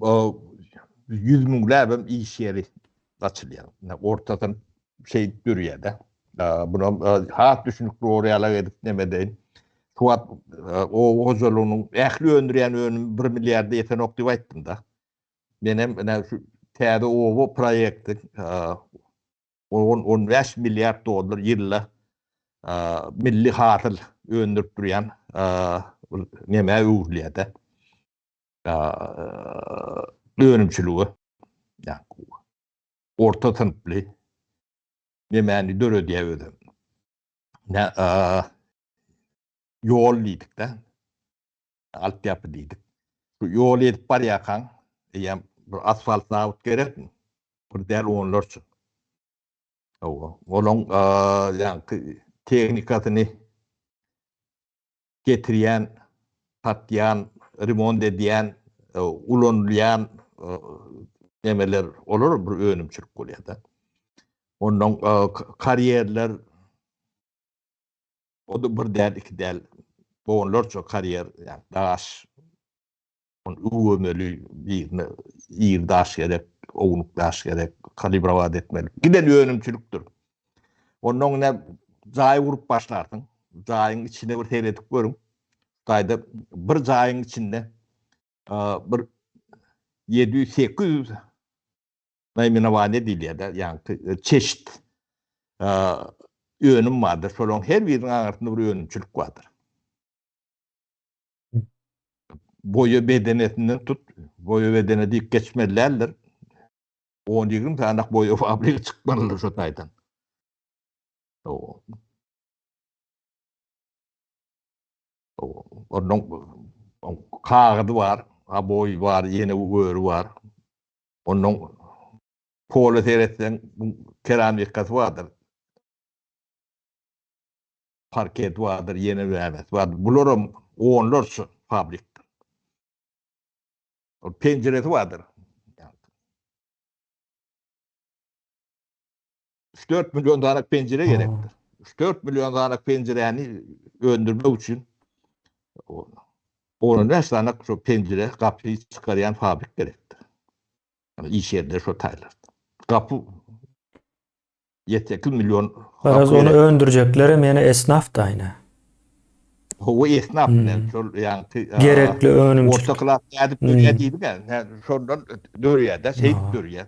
100 müňläbem iş ýeri açylýar. Orta synp şeýdip dörýär-de. Bunam has düşünikli bolar ýaly edip neme edeýin. Şu wagt oba hojalygynyň ähli öndürýän önümi 1 milliarda ýetenok diýip aýtdym-da. Menem ine şu täze oba proýekti 10-15 milliard dollar ýylda milli hasyl öndürip durýan nämä öwrülýär-de. Önümçilige. Orta synply nemäni döredýär özem. Ne ýol diýdik-de. Altyapy diýdik. Şu ýoly edip barýarkaň, eýýäm bir asfalt zawod gerekmi? Bir däl onlarça. Hawa, olaň ýaňky tehnikasyny getirýän, satýan, remont edýän, ulanylýan nemeler, olar bir önümçilik bolýar-da. Ondan karýerler o-da bir däl, iki däl, onlarça karýer, ýagny daş, ony üwemeli, birine iri daş gerek, ownuk daş gerek, kalibrowat etmeli. Giden önümçilikdir. Ondan ine jaý gurup başlarsyň. Jaýyň içine bir seredip görüň. Jaýda bir jaýyň içinde bir 700-800 naýmenowaniýe diýilýär-de, ýagny çeşit. önüm bardyr. Şolaryň her biriniň aňyrsynda bir önümçilik bardyr. Boýa bedenesinden tut, boýa bedene diýip geçmeli däldir. 10-20 sany boýa fabrigi çykmalydyr şo taýdan. Onuň kagyzy bar, oboý bar, ýene öri bar. Onuň pola seretseň, keramikasy bardyr. Parket bardyr, ýene nämesi bardyr. Bularam onlarça fabrikdir. Ol penjiresi bardyr. 3-4 million danak penjire gerekdir. 3-4 million danak penjiräni öndürmek üçin 15 danak şu penjire gapy çykarýan fabrik gerekdir. Yani iş yerinde şu taýlar. Gapy 7-8 million Garaz ony öndürjeklerem ýene esnaf da aýna. Hawa esnaf bilen şol ýaňky gerekli önümçilik. Orta klas nädip dörýär diýdik-ä. Şondan dörýär-de, şeýdip dörýär.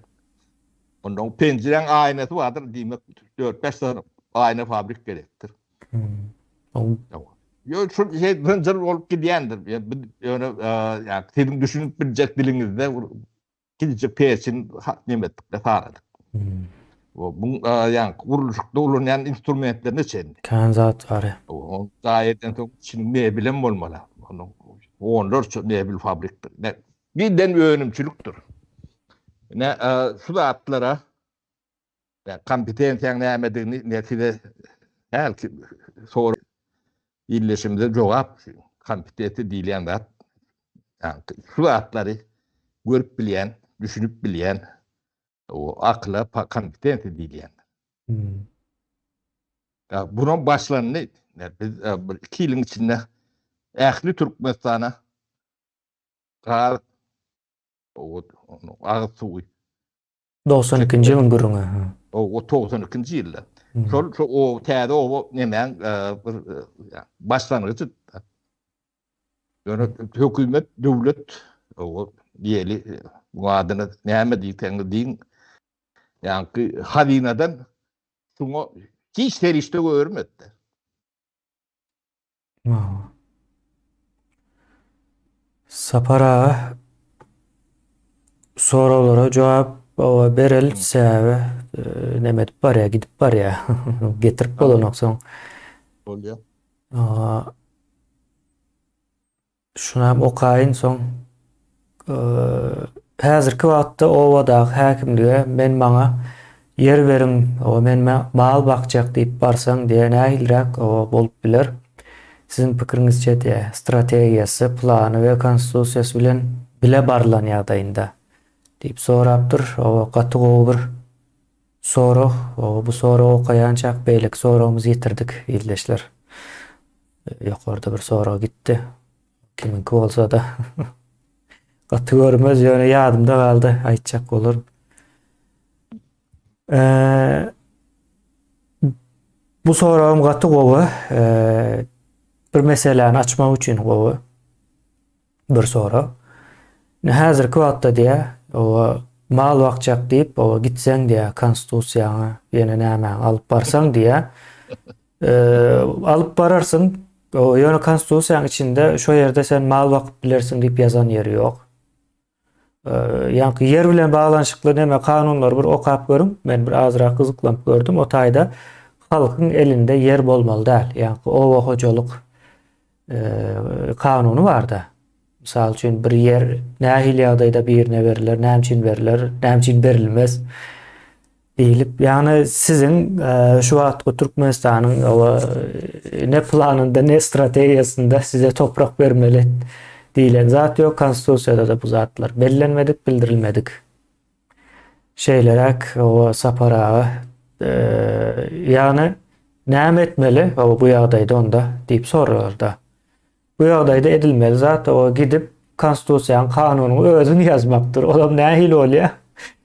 Ondan penjiräň aýnasy bardyr, diýmek 4-5 sany aýna fabrik gerekdir. Ýok, şu şey zynjyr bolup gidýändir. Ýöne ýa siziň düşünip biljek diliňizde kiçijik peçin neme etdik, saradyk. Bu ýa gurluşykda ulanýan instrumentlerine çenli. Kän zat bar. O daýydan soň içinde mebelem bolmaly. Onuň onlarça mebel fabrikdir. Birden önümçilikdir. Ine, şu zatlara kompetensiýaň nämedigini ine size hälki sorag illeşimize jogap kompetenti diýilýän zat şu zatlary görüp bilýän, düşünip bilýän o akyla kompetensiýa diýilýän. Hmm. Bunam başlandy. Biz bir 2 ýylyň içinde ähli Türkmenistana Gaz, agyz suwy. 92-nji ýylyň gürrüňi. O 92-nji ýylda. Şol şu o täze oba nemäň bir başlangyjy. Ýöne hökümet, döwlet o diýeli bu adyny näme diýseňiz diýiň. Ýaňky hazynadan şuňa hiç serişde görmedi. Sapar aga soraglara jogap oba berel sebäbi e, neme edip barýar gidip barýar getirip bolanok soň. Bolýar. Şunam okaýyn soň. Häzirki wagtda obadaky häkimlige men maňa ýer beriň, oba men mal bakjak diýip barsaň diýe nähiliräk oba bolup biler? Siziň pikiriňizçe diýe strategiýasy, plany we konstitusiýasy bilen bile barylan ýagdaýynda diýip sorapdyr. Oba gaty gowy bir sorag. Oba bu soragy okaýançak beýleki soragymyzy ýitirdik ildeşler. Ýokarda bir sorag gitdi. Kimiňki bolsa-da. Gaty görmez, ýöne ýadymda galdy, aýtjak bolaryn. Ee, bu soragym gaty gowy. Ee, bir meseläni açmak üçin gowy. Bir sorag. Indi häzirki wagtda diýä, oba mal bakjak diýip, oba gitseň diýä, konstitusiýaňy, ýene nämäňi alyp barsaň diýä, alyp bararsyň, ýöne konstitusiýaň içinde şo ýerde sen mal bakyp bilersiň diýip ýazan ýeri ýok. Ýaňky ýer bilen baglanyşykly neme kanunlary bir okap görüň. Men bir azrak gyzyklanyp gördüm. O taýda halkyň elinde ýer bolmaly däl. Ýaňky oba hojalyk kanuny barda. Mysal üçin bir ýer nähili ýagdaýda birine beriler, näme üçin beriler, näme üçin berilmez diýlip, ýagny siziň şu wagtky Türkmenistanyň ne planynda, ne strategiýasynda size toprak bermeli diýlen zat ýok, konstitusiýada-da bu zatlar bellenmedik, bildirilmedik. Şeýleräk o Sapar aga ýagny näme etmeli o bu ýagdaýda onda diýip sorarlar-da. Bu ýagdaýda edilmeli zat o gidip konstitusiýanyň kanunyny özüň ýazmakdyr. Olam nähili bolýar?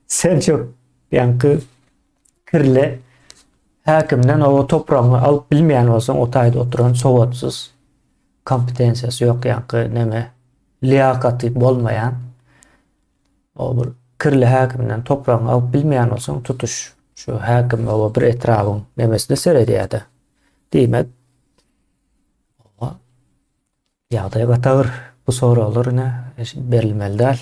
Sen çok ýaňky kirli häkimden o topragyňy alyp bilmeýän bolsaň, o taýda oturan sowatsyz, kompetensiýasy ýok ýaňky neme liýakaty bolmaýan o bir kirli häkimden topragyňy alyp bilmeýän bolsaň tutuş. Şu häkim oba bir etrabyň nemesine seredýär-de. Diýmek, oba ýagdaý gaty agyr. Bu soraglar ine berilmeli däl.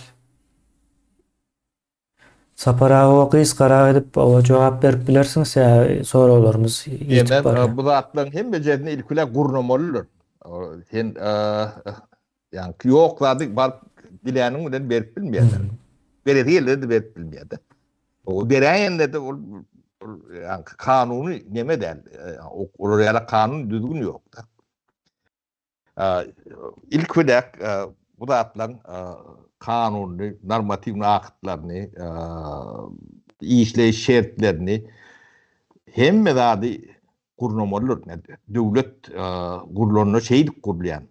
Sapar aga oba gysgarak edip oba jogap berip bilersiňiz, sebäbi soraglarymyz ýetip barýar. Bu zatlaryň hemmejesini ilki bilen gurnamalydyr. Sen ýaňky ýok zady baryp diläniň bilen berip bilmeýärler. Beresi gelse-de berip bilmeýär-de. O beräýende-de ol ýaňky kanuny neme däl. Olar ýaly kanun düzgün ýok-da. Ilki bilen bu zatlaryň kanunyny, normatiw aktlaryny, işleýiş şertlerini hemme zady gurnamalydyr. Döwlet gurlanda şeýdip gurulýar.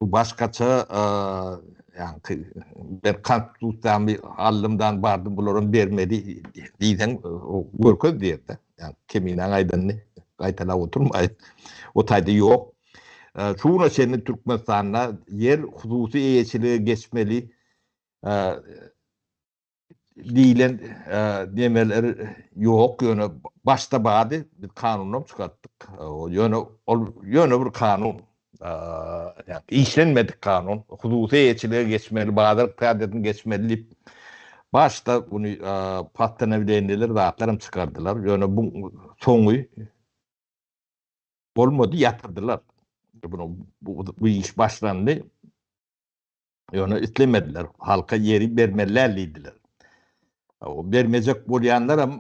Bu başgaça ýaňky ben konstitusiýamy aldymdan bardym bularam bermedi diýseň görkez diýerde. Ýa Keminäň aýdanyny gaýtalap oturmaýyn. O taýda ýok. Şu güne çenli Türkmenistanda ýer hususy eýeçilige geçmeli diýlen nemeler ýok, ýöne başda bardy, biz kanunam çykartdyk. Ýöne ol ýöne bir kanun, ýa işlenmedik kanun, hususy eýeçilige geçmeli, bazar ykdysadyýetine geçmeli diýip, başda buny postanowleniýeler zatlaram çykardylar. Ýöne bu soňy bolmady, ýatyrdylar. Bu iş başlandy. Ýöne islemediler. Halka ýeri bermeli däl diýdiler. O bermejek bolýanlaram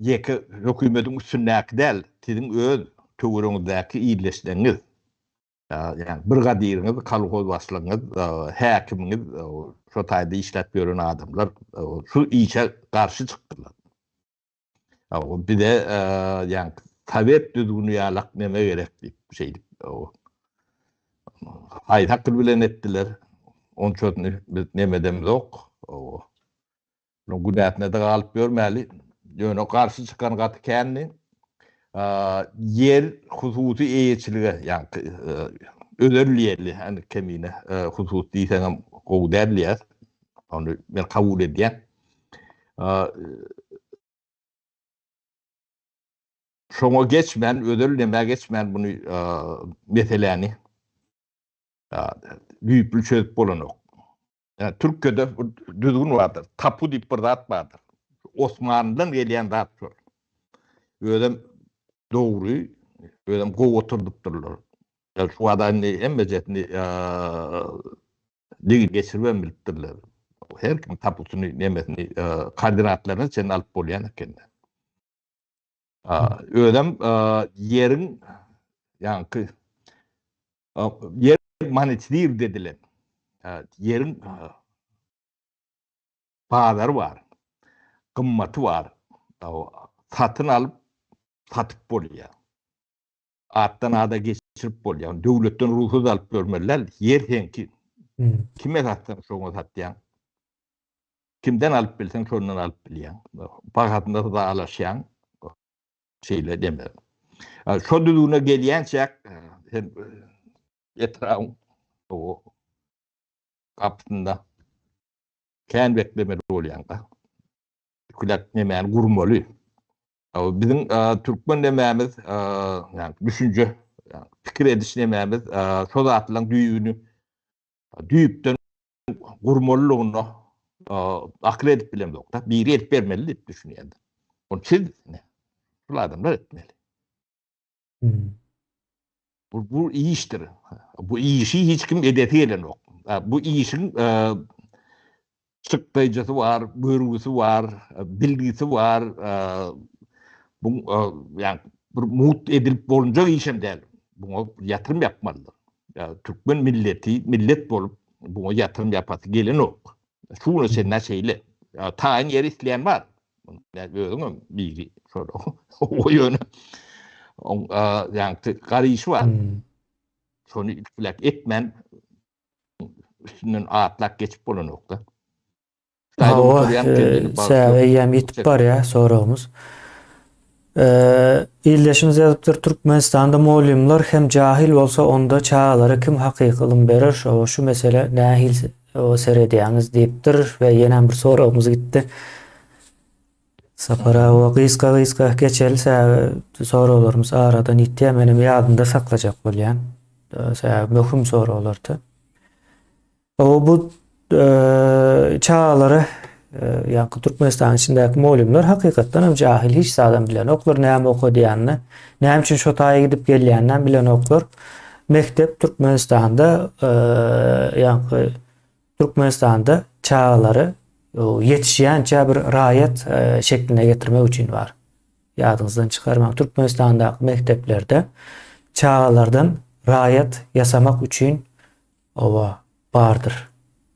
ýeke hökümetiň üstündäki däl, siziň öz töweregiňizdäki ildeşleriňiz. Ýagny brigadiriňiz, kolhoz başlygyňyz, häkimiňiz, şo taýda işläp ýören adamlar şu işe garşy çykdylar. Bize ýa sowet düzgüni ýalak neme gerek diýip şeýdip haýsy akyl bilen etdiler. Onçasyny biz nemedemzok. Munuň günäsine-de galyp ýörmäli. Ýöne garşy çykan gaty kändi. Ýer hususy eýeçilige, ýagny özel ýerli, ýagny kemine hususy diýseňem gowy däl diýýäs. Ony men kabul edýän. Şoňa geçmän, özel nämä geçmän buny meseläni düýpli çözüp bolanok. Ýa Türkiýede bir düzgün bardyr. Tapu diýip bir zat bardyr. Osmanlydan gelýän zat şol. Özem dogry, özem gowy oturdypdyrlar. Şu wada indi hemmejesini Dil geçiribem bilipdirler. Her kim tapusyny, nemesini, koordinatlaryna çenli alyp bolýan eken. Özem ýeriň ýaňky ýer monetizir edilen. Ýeriň bazary bar. Gymmaty bar. Satyn alyp satyp bolýar. Atdan ada geçirip bolýar. Döwletden rugsat alyp görmeli däl. Ýer seňki. Kime satsaň şoňa satýaň. Kimden alyp bilseň şondan alyp bilýäň. Bahasynda ylalaşýaň. Şeýle deme. Şo düzgüne gelýänçäk sen etrabyň o gapysynda kän beklemeli bolýaň-da. Külek nemäni gurmaly. Biziň türkmen nemämiz, ýagny düşünje, pikir ediş nemämiz şo zatlaryň düýbüni düýpden gurmalylygyna akyl edip bilemzok-da. Biri edip bermeli diýip düşünýän. Ony siz, şul adamlar etmeli. Bu, bu işdir. Bu işi hiç kim edesi gelenok. Bu işiň çykdaýjysy bar, görgüsi bar, bilgisi bar. Bu ýa bir mugt edilip bolunjak işem däl. Buňa ýatyrym ýapmalydyr. Türkmen milleti millet bolup buňa ýatyrym ýapasy gelenok. Şu güne çenli şeýle. Taýyn ýeri isleýän bar. Özüňem biri şol. O ýöne oň ýaňky garyşy bar. Şony ilk etmän üstünden atlap geçip bolanok-da. Hawa, sebäbi eýýäm ýetip barýar soragymyz. Ildeşimiz ýazypdyr, Türkmenistanda mugallymlar hem jahil bolsa, onda çagalara kim hakyky ylym berer, şo şu mesele nähili seredýäňiz diýipdir we ýenem bir soragymyz gitdi. Sapar aga gysga gysga geçeli sebäbi soraglarymyz aradan ýitýär menem ýadymda saklajak bolýan. Sebäbi möhüm soraglardy. O bu çagalara ýa-da Türkmenistanyň içindäki mugallymlar hakykatdan hem jahil hiç zadam bilenoklar näme okadýanyny, näme üçin şo taýa gidip gelýäninem bilenoklar. Mekdep Türkmenistanda ýa-da Türkmenistanda çagalary ýetişýänçä bir raýat şekline getirmek üçin bar. Ýadyňyzdan çykarmaň, Türkmenistandaky mekdeplerde çagalardan raýat ýasamak üçin oba bardyr.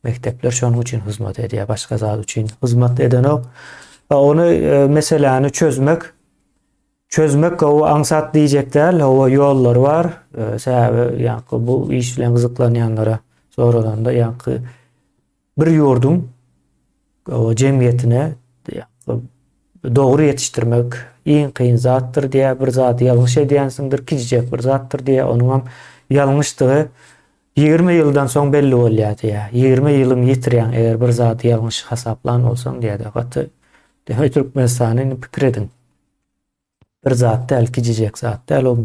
Mekdepler şonuň üçin hyzmat edýär, başga zat üçin hyzmat edenok. Ony meseläni çözmek Çözmek gowy aňsat diýjek däl, hawa ýollary bar. Sebäbi ýaňky bu iş bilen gyzyklanýanlara soralanda ýaňky bir ýurduň jemgyýetine dogry ýetişdirmek iň kyn zatdyr diýýär. Bir zady ýalňyş edýänsiňdir, kiçijek bir zatdyr diýýär. Onuňam ýalňyşdygy 20 ýyldan soň belli bolýar diýýär. 20 ýylyňy ýitirýäň eger bir zady ýalňyş hasaplan bolsaň diýýär. Gaty demek Türkmenistany indi pikir ediň. Bir zat däl, kiçijek zat däl, o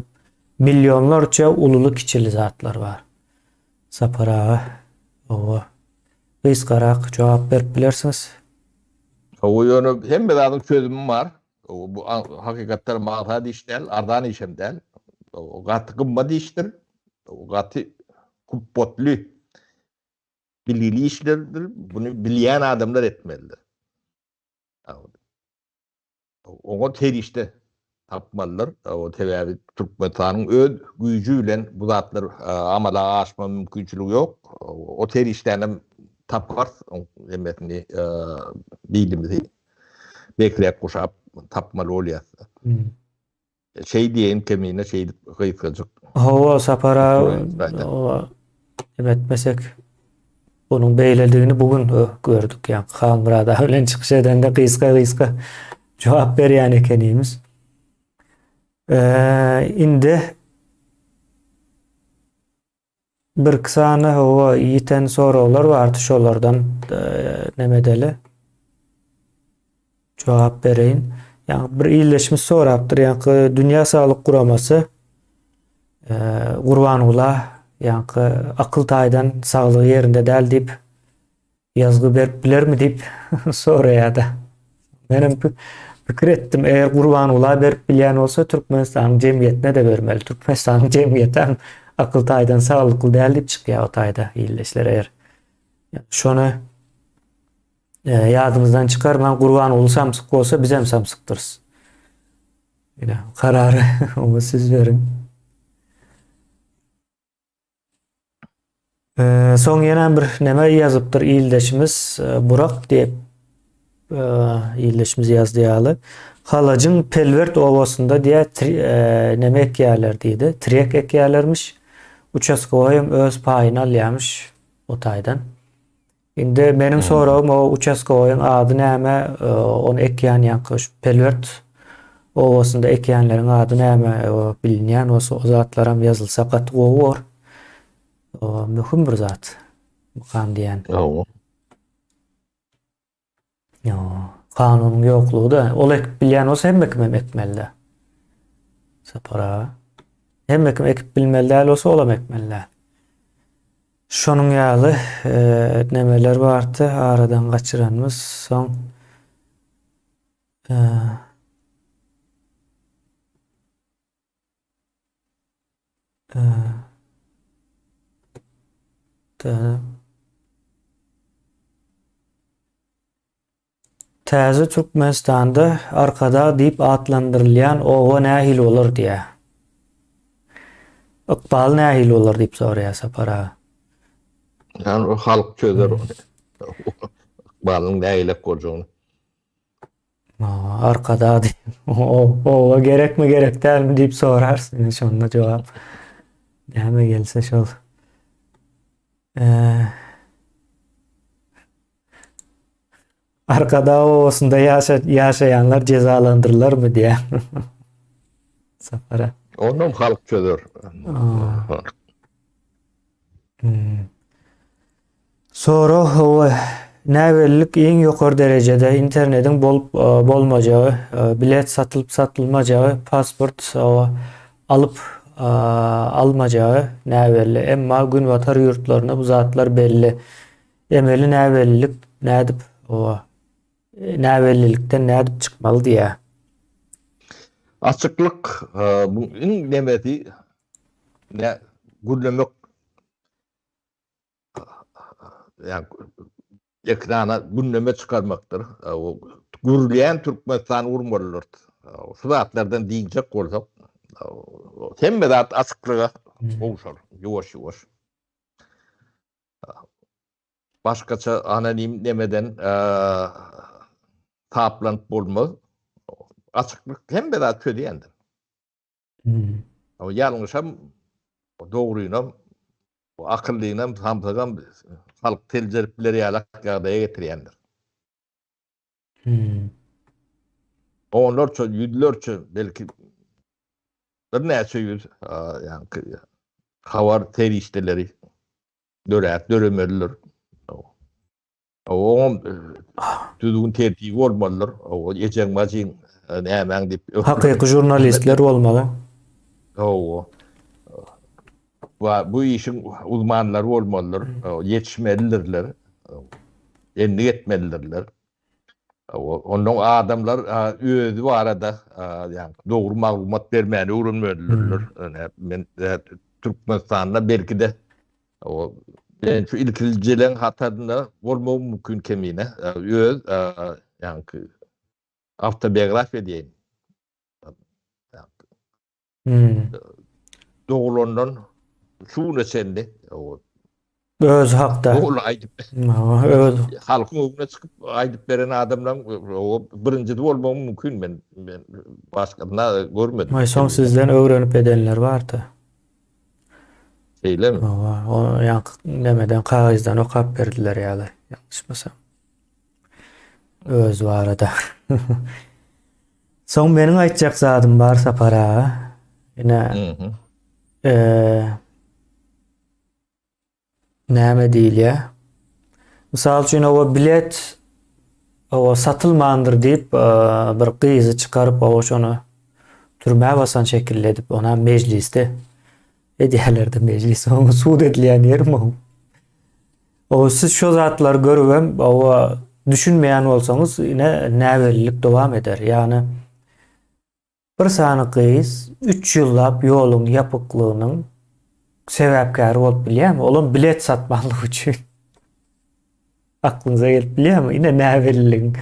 millionlarça ululy-kiçili zatlar bar. Sapar aga, owa, gysgarak jogap berip bilersiňiz. Hawa, ýöne hemme zadyň çözümi bar. Bu hakykatdan maňsat iş däl, arzan işem däl. Gaty gymmat işdir. Gaty hupbatly, bilgili işlerdir. Buny bilýän adamlar etmelidir. Oňa serişde tapmalydyr. Sebäbi Türkmenistanyň öz güýji bilen bu zatlar amala aşma mümkinçiligi ýok. O serişdänem taparys, hemmesini bilimizi bekläp guşap tapmaly bolýar. Şeý diýeýin kemine şeýdip gysgajyk. Hawa Sapar aga oba neme etmesek onuň beýledigini bu gün gördük ýa Halmyrat aga bilen çykyş edende gysga gysga jogap berýän ekenimiz. Indi Birki sany hawa ýiten soraglar bardy şolardan neme edeli. Jogap bereýin. Ýa bir ildeşimiz sorapdyr, ýaňky Dünýä Saglyk Guramasy Gurbangula ýaňky akyl taýdan saglygy ýerinde däl diýip Ýazgy berip bilermi diýip soraýada. Menem pikir etdim, eger Gurbangula berip bilýän bolsa, Türkmenistanyň jemgyýetine-de bermeli. Türkmenistanyň jemgyýeti hem akyl taýdan saglykly däl diýip çykýar o taýda ildeşler eger. Şony e, ýadymyzdan çykarman Gurbanguly samsyk bolsa bizem samsykdyrys. Ine, karary oňa siz beriň. Soň ýene bir neme ýazypdyr ildeşimiz Burak diýip ildeşimiz ýazdy ýaly. Halajyň Pelwert obasynda diýä neme ekýärler diýdi. Trek ekýärlermiş. Uçastkowoý hem öz paýyny alýarmyş o taýdan. Indi meniň soragym o uçastkowoýyň ady näme, ony ekýän ýaňky şu Pelwert obasynda ekýänleriň ady näme, o bilinýän bolsa o zatlaram ýazylsa gaty gowy bor. O möhüm bir zat. Mukam diýen. Hawa. Ýo, kanunyň ýoklugy-da, ol ekip bilýän bolsa hemme kim hem ekmeli-dä. Sapar aga. Hemme kim ekip bilmeli däl bolsa olam ekmeli däl. Şonuň ýaly nemeler bardy aradan gaçyranymyz soň Täze Türkmenistanda Arkadag diýip atlandyrylýan oba nähili bolar diýýär. Ykbaly nähili bolar diýip soraýar Sapar aga. Ýani o halk çözer ony. Ykbalynyň nähilek boljagyny. Arkadag diýip, oba gerekmi gerek dälmi diýip sorarsyň şonda jogap. Näme gelse şol. Arkadag obasynda ýaşa ýaşaýanlar jezalandyrylarmy diýýär. Sapara. Onam halk çözer. Hmm. Sorag hawa. Näbellilik iň ýokary derejede internediň bolup bolmajagy, bilet satylyp satylmajagy, pasport alyp almajagy näbelli. Emma günbatar ýurtlarynda bu zatlar belli. Emeli näbellilik nädip näbellilikden nädip çykmaly diýýär. Açyklyk bu iň nemesi ne gürlemek ýa ekrana gündeme çykarmakdyr. Gürleýän Türkmenistan gurmalydyr. Şu zatlardan diýjek bolsak, hemme zat açyklyga gowşar, ýuwaş-ýuwaş. Başgaça anonim nemeden taplanyp bolmaz. Açyklyk hemme zat çözýändir. Ýalňyşam, dogrynam, akyllynam, samsygam halk seljerip biler ýalak ýagdaýa getirýändir. Onlarça, ýüzlerçe, belki birnäçe ýüz ýaňky habar serişdeleri döräp döremelidir. Oňam düzgün tertibi bolmalydyr. O ejeň bajyň nämäň diýip. Hakyky žurnalistler bolmaly. Hawa. Bu işiň uzmanlary bolmalydyr. Ýetişmelidirler. Endik etmelidirler. Ondan adamlar özi barada ýagny dogry maglumat bermäni öwrenmelidirler. Men Türkmenistanda belki-de O men şu ilkinjileň hatarynda bolmagym mümkin kemine. Öz ýaňky awtobiografiýa diýeýin. Hmm. Doglandan şu güne çenli o Öz hakda. Dogry aýdyp. Öz halkyň öňüne çykyp aýdyp beren adamlaryň o birinjisi bolmagym mümkin men men başgasyna görmedim. Aý soň sizden öwrenip edenler bardy. Şeýlemi? Hawa, o ýaňky nemeden kagyzdan okap berdiler ýaly, ýalňyşmasam. Özi barada. Soň meniň aýtjak zadym bar Sapar aga. Ine, eee Näme diýilýär? Mysal üçin, oba bilet oba satylmandyr diýip, bir gyzy çykaryp, oba şony türmä basan şekilde edip, ona mejlisde edýärler-de, mejlis oňa sud edilýän ýermi o? Oba siz şo zatlary görübem, oba düşünmeýän bolsaňyz, ine näbellilik dowam eder. Ýagny Bir sany gyz üç ýyllap ýoluň ýapyklygynyň sebäpkäri bolup bilýärmi? Olam bilet satmanlygy üçin. Aklyňyza gelip bilýärmi? Ine näbelliligiň.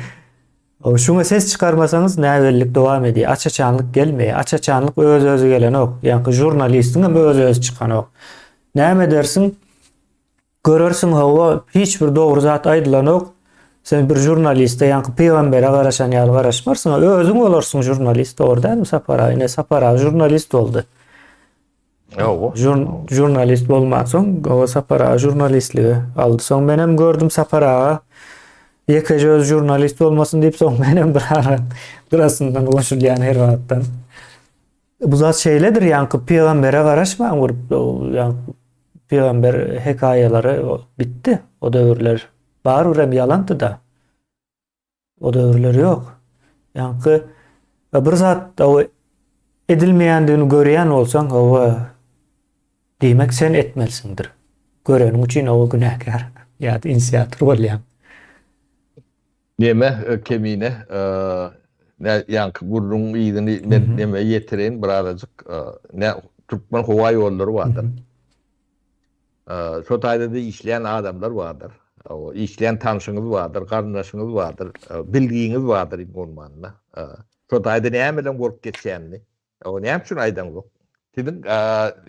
Şuňa ses çykarmasaňyz näbellilik dowam edýär. Aç-açanlyk gelmeýär. Aç-açanlyk öz-özi gelenok. Ýaňky žurnalistiň hem öz-özi çykanok. Näme edersiň? Görersiň hawa hiç bir dogry zat aýdylanok. Sen bir žurnaliste ýaňky pygambere garaşan ýaly garaşmarsyň. Özüň bolarsyň žurnalist dogry dälmi Sapar aga? Ine Sapar aga žurnalist boldy. Hawa. Žurnalist bolmansoň hawa Sapar aga žurnalistligi aldy. Soň menem gördüm Sapar aga ýekeje özi žurnalist bolmasyn diýip soň menem bir ara gyrasyndan goşulýan her wagtdan. Bu zat şeýledir, ýaňky pygambere garaşmaň bir ýaňky pygamber hekaýalary bitdi o döwürler. Barybir hem ýalandy-da. O döwürler ýok. Ýaňky bir zat edilmeýändigini görýän bolsaň, hawa, diýmek sen etmelisiňdir. Göreniň üçin o günäkär ýa-da inisiator bolýaň. Neme Kemine, nä ýaňky gürrüňiň yzyny men neme ýetireýin birazajyk. Nä Türkmen howa ýollary bardyr. Şo taýda-da işleýän adamlar bardyr. Işleýän tanşyňyz bardyr, garyndaşyňyz bardyr, bilgiňiz bardyr iň bolmanda. Şo taýda nämeleriň bolup geçýänini. Näme üçin aýdaňzok? Siziň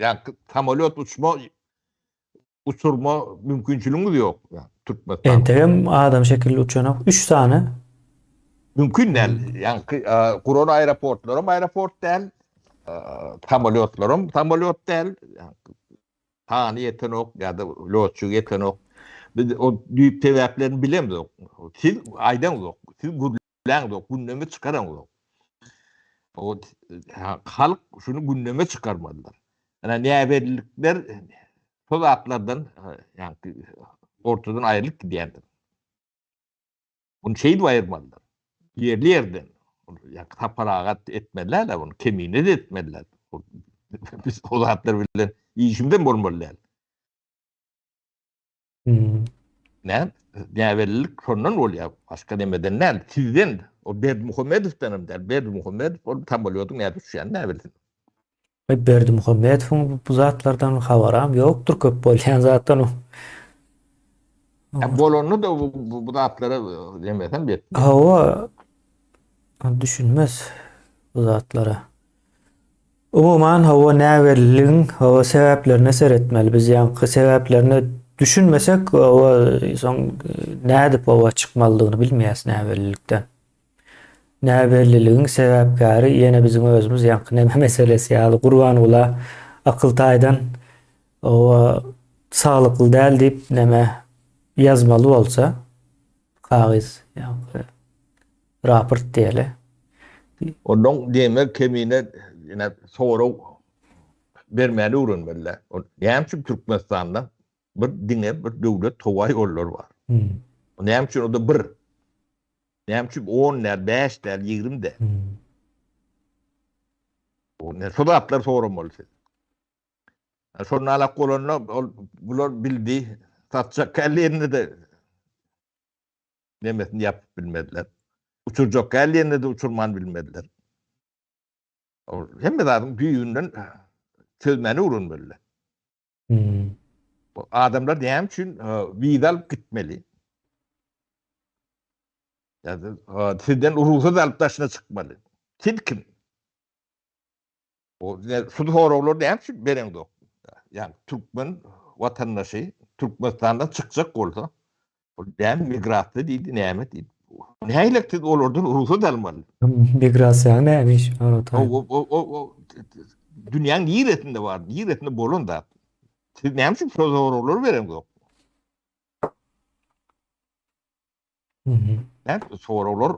ýaňky samolýot uçma uçurma mümkinçiligiňiz ýok Türkmenistanda. Entegem adam şekilli uçanok. 3 sany. Mümkin däl. Ýaňky guran aeroportlaram aeroport däl. Samolýotlaram samolýot däl. Sany ýetenok ýa-da lýotçygy ýetenok. Biz o düýp sebäplerini bilemzok. Siz aýdaňzok. Siz gürläňzok, gündeme çykaraňzok. O halk şuny gündeme çykarmalydyr. Ýa näbellilikler şo zatlardan ýa ortadan aýrylyp gidýändir. Bunu şeýdip aýyrmalylar. Ýerli ýerden. Ýa Sapar aga etmeliler bunu, Kemine de etmeliler. Biz o zatlar bilen işimizem bolmaly däl. Hmm. Ne? Näbellilik şondan bolýar. Başga nemeden däl. Sizden, o Berdimuhamedowdan hem däl. Berdimuhamedow ol samolýotyň nädip uçýanyny näbilsin. Aý Berdimuhamedowyň bu zatlardan habaram ýokdur köp bolýan zatdan o. Ya bolanda da bu, bu, bu zatlara demesem ýetmez. Hawa düşünmez bu zatlara. Umuman hawa näbelliligiň hawa sebäplerine seretmeli. Biz ýaňky sebäplerine düşünmesek hawa soň nädip hawa çykmalydygyny bilmeýäs näbellilikden. Näbelliligiň sebäpkäri ýene biziň özümiz ýaňky neme meselesi ýaly Gurbangula akyl taýdan hawa saglykly däl diýip neme ýazmaly bolsa kagyz ýaňky raport diýeli. Ondan diýmek kemine ine sorag bermäni öwrenmeliler. Näme üçin Türkmenistanda bir diňe bir döwlet howa ýollary bar? Hmm. Näme üçin o da bir? Näme üçin 10 däl, 5 däl, 20 däl? Hmm. O ne şu zatlar soramaly siz. Şonda alak bolanda ol bular bildi. Satjak kellerini de nemesini ýapyp bilmediler. Uçurjak gelýände de uçurman bilmediler. Ol hemme zadyň düýbünden çözmäni öwrenmeliler. Hmm. Adamlar näme üçin wiza alyp gitmeli? Ýa-da sizden rugsat alyp daşyna çykmaly. Siz kim? O şu soraglary näme üçin bereňzok? Ýagny türkmen watandaşy Türkmenistandan çykjak bolsa, ol näme migrasiýa diýdi, näme diýdi? Nähili siz olardan rugsat almaly? Migrasiýa näme iş? O o o o dünýäň niresinde bar, niresinde bolan zat? Siz näme üçin şu soraglary bereňzok? Näme soraglar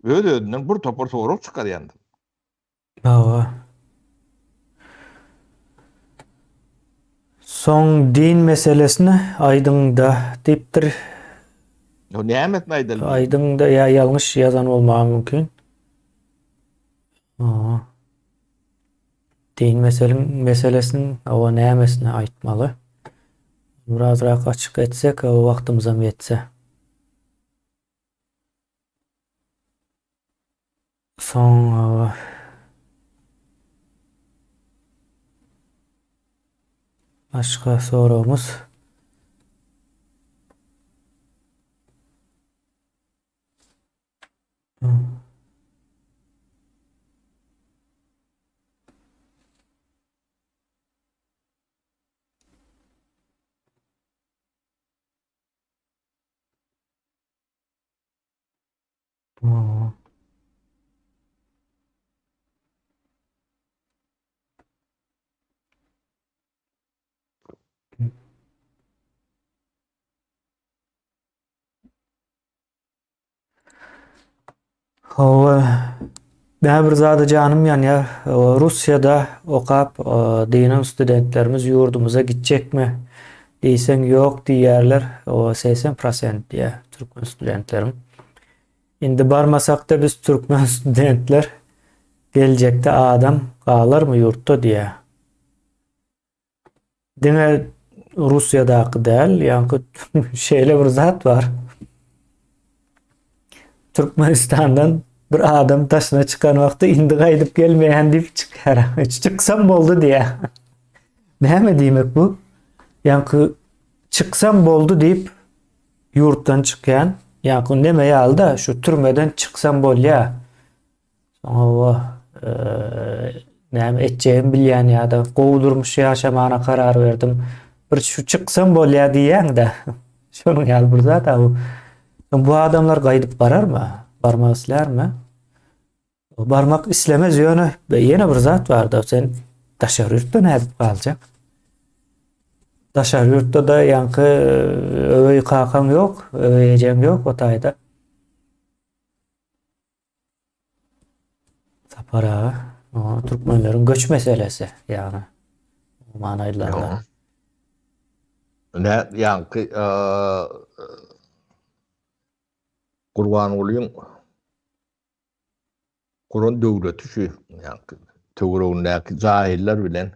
öz-özünden bir topar sorag çykarýandyr. Hawa. Soň din meselesini aýdyňda diýipdir. Ýo nämesini aýdaly? Aýdyňda ýa ýalňyş ýazan bolmagy mümkin. Hawa. Din meseliň meselesiniň hawa nämesini aýtmaly? Birazrak açyk etsek, hawa wagtymyzam ýetse. Soň hawa. Başga soragymyz. Hawa, näme bir zada janym ýanýar. Russiýada okap dynan studentlerimiz ýurdumyza gitjekmi diýseň ýok diýýärler. O 80 prosent diýýär türkmen studentleriň. Indi barmasakda biz türkmen studentler geljekde adam galarmy ýurtda diýýär. Diňe Russiýadaky däl, ýaňky şeýle bir zat bar. Türkmenistandan bir adam daşyna çykan wagty indi gaýdyp gelmeýän diýip çykýar. Çyksam boldy diýýär. Näme diýmek bu? Ýaňky çyksam boldy diýip ýurtdan çykýan, ýaňky neme ýaly-da, şu türmeden çyksam bolýar. Hawa, näme etjegimi bilýän ýa-da gowy durmuş ýaşamana karar berdim. Bir şu çyksam bolýar diýýäň-de. Şonuň ýaly bir zat bu. Bu adamlar gaýdyp bararmy? Barmak islärmi? Barmak islemez ýöne ýene bir zat bar-da, sen daşary ýurtda nädip galjak? Daşary ýurtda-da ýaňky öweý kakaň ýok, öweý ejeň ýok o taýda. Sapar aga, o türkmenleriň göç meselesi, ýagny umuman aýdylanda. Ne ýaňky. Gurbangulyň guran döwleti şu, ýagny töweregindäki jahyllar bilen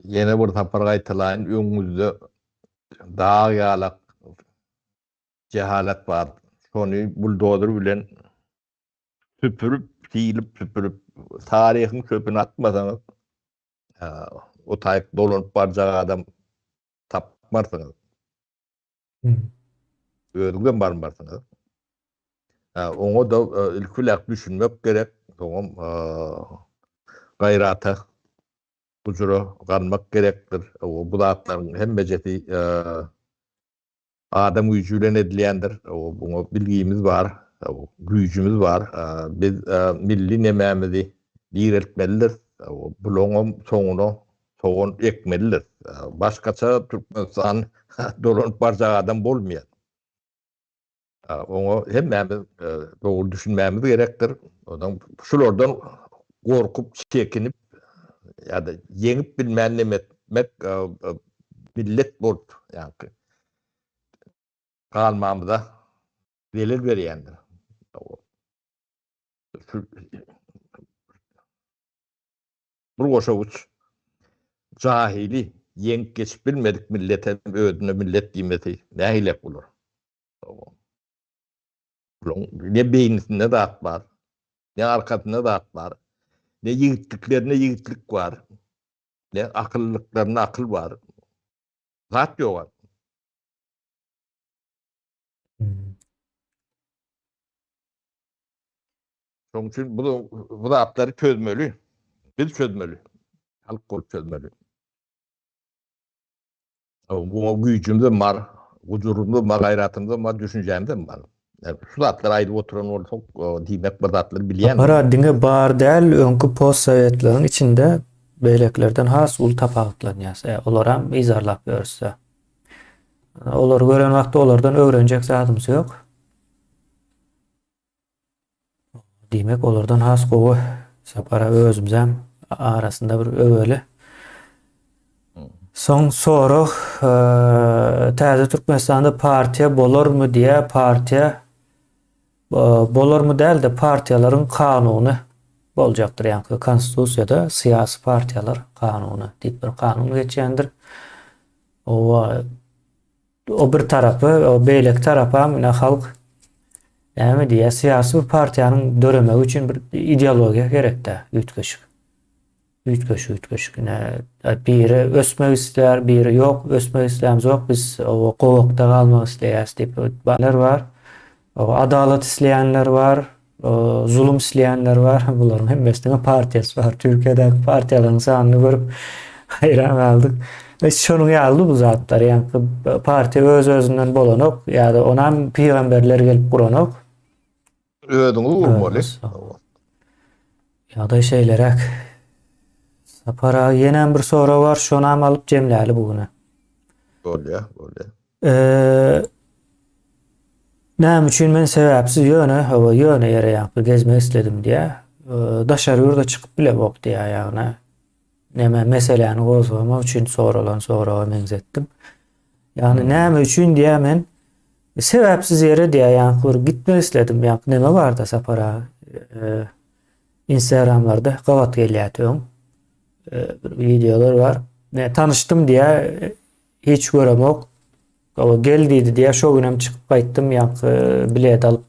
ýene bir sapar gaýtalaýyn, öňüňizde dag ýalak jehalat bar. Şony buldozer bilen süpürip, silip, süpürip, taryhyň çöpüni atmasaňyz, o taýyk dolanyp barjak adam tapmarsyňyz. Özüňizem barmarsyňyz. Oňa da ilki bilen düşünmek gerek, soňam gaýrata, gujura galmak gerekdir. Bu zatlaryň hemmejesi Adam güýji bilen edilýändir. Buňa bilgimiz bar, güýjümiz bar. Biz milli nemämizi direltmelidiris. Bulaňam soňuna sogan ekmelidiris. Başgaça Türkmenistan dolanyp barjak adam bolmaýar. Oňa hemmämiz dogry düşünmämiz gerekdir. Ondan şulardan gorkup, çekinip ýa-da ýeňip bilmän neme etmek millet bolup ýaňky galmamyza zelel berýändir. Bir goşawuç jahyly ýeňip geçip bilmedik millet hem özüne millet diýmesi nähilek bolar? Bulaň ne beýnisinde zat bar, ne arkasynda zat bar, ne ýigitliklerinde ýigitlik bar, ne akyllylyklarynda akyl bar. Zat ýok. Şonuň üçin bu bu zatlary çözmeli. Biz çözmeli. Halk bolup çözmeli. Buňa güýjümizem bar, gujurymyzam bar, gaýratymyzam bar, düşünjämizem bar. Şu zatlary aýdyp oturan bolsak, diýmek bir zatlary bilýän. Sapar diňe bar däl, öňki postsowetleriň içinde beýlekilerden has uly tapawutlanýas. E, olaram yzarlap ýörüs-dä. Olary gören wagtda olardan öwrenjek zadymyz ýok. Diýmek olardan has gowy Sapara özümizem arasynda bir öweli. Soň sorag Täze Türkmenistanda partiýa bolarmy diýä partiýa bolarmy däl-de partiýalaryň kanuny boljakdyr ýaňky konstitusiýada syýasy partiýalar kanuny diýip bir kanun geçýändir. Owa O bir tarapy, o beýleki tarapam ine halk näme diýýär, syýasy bir partiýanyň döremegi üçin bir ideologiýa gerekdä, üýtgeşik. Üýtgeşik, üýtgeşik. Ine biri ösmek isleýär, biri ýok, ösmek islämzok, biz o gowakda galmak isleýäs diýip bar. O adalat isleýänler bar, Zulum isleýänler bar, bularyň hemmesiniň partiýasy bar. Türkiýedäki partiýalaryň sanyny görüp haýran galdyk. E, şonuň ýaly bu zatlar, ýagny partiýa öz-özünden bolanok, ýa-da onam pygamberler gelip guranok. Özüňi gurmaly. Ýagdaý şeýleräk. Sapar aga ýenem bir sorag bar, şonam alyp jemläli bu güne. Bolýar, bolýar. Eee Näme üçin men sebäpsiz ýöne, hawa, ýöne ýere ýaňky gezmek isledim diýýär. Daşary ýurda çykyp bilemok diýýär, ýagny näme meseläni gozgamak üçin soralan soraga meňzetdim. Ýagny näme üçin diýýär men sebäpsiz ýere diýýär, ýaňky bir gitmek isledim, ýaňky neme barda Sapar aga? Instagramlarda gabat gelýärdi öň. Bir wideolar bar. Ne tanyşdym diýýär, Hiç göremok. Hawa, gel diýdi diýýär. Şo günem çykyp gaýtdym, ýaňky bilet alyp.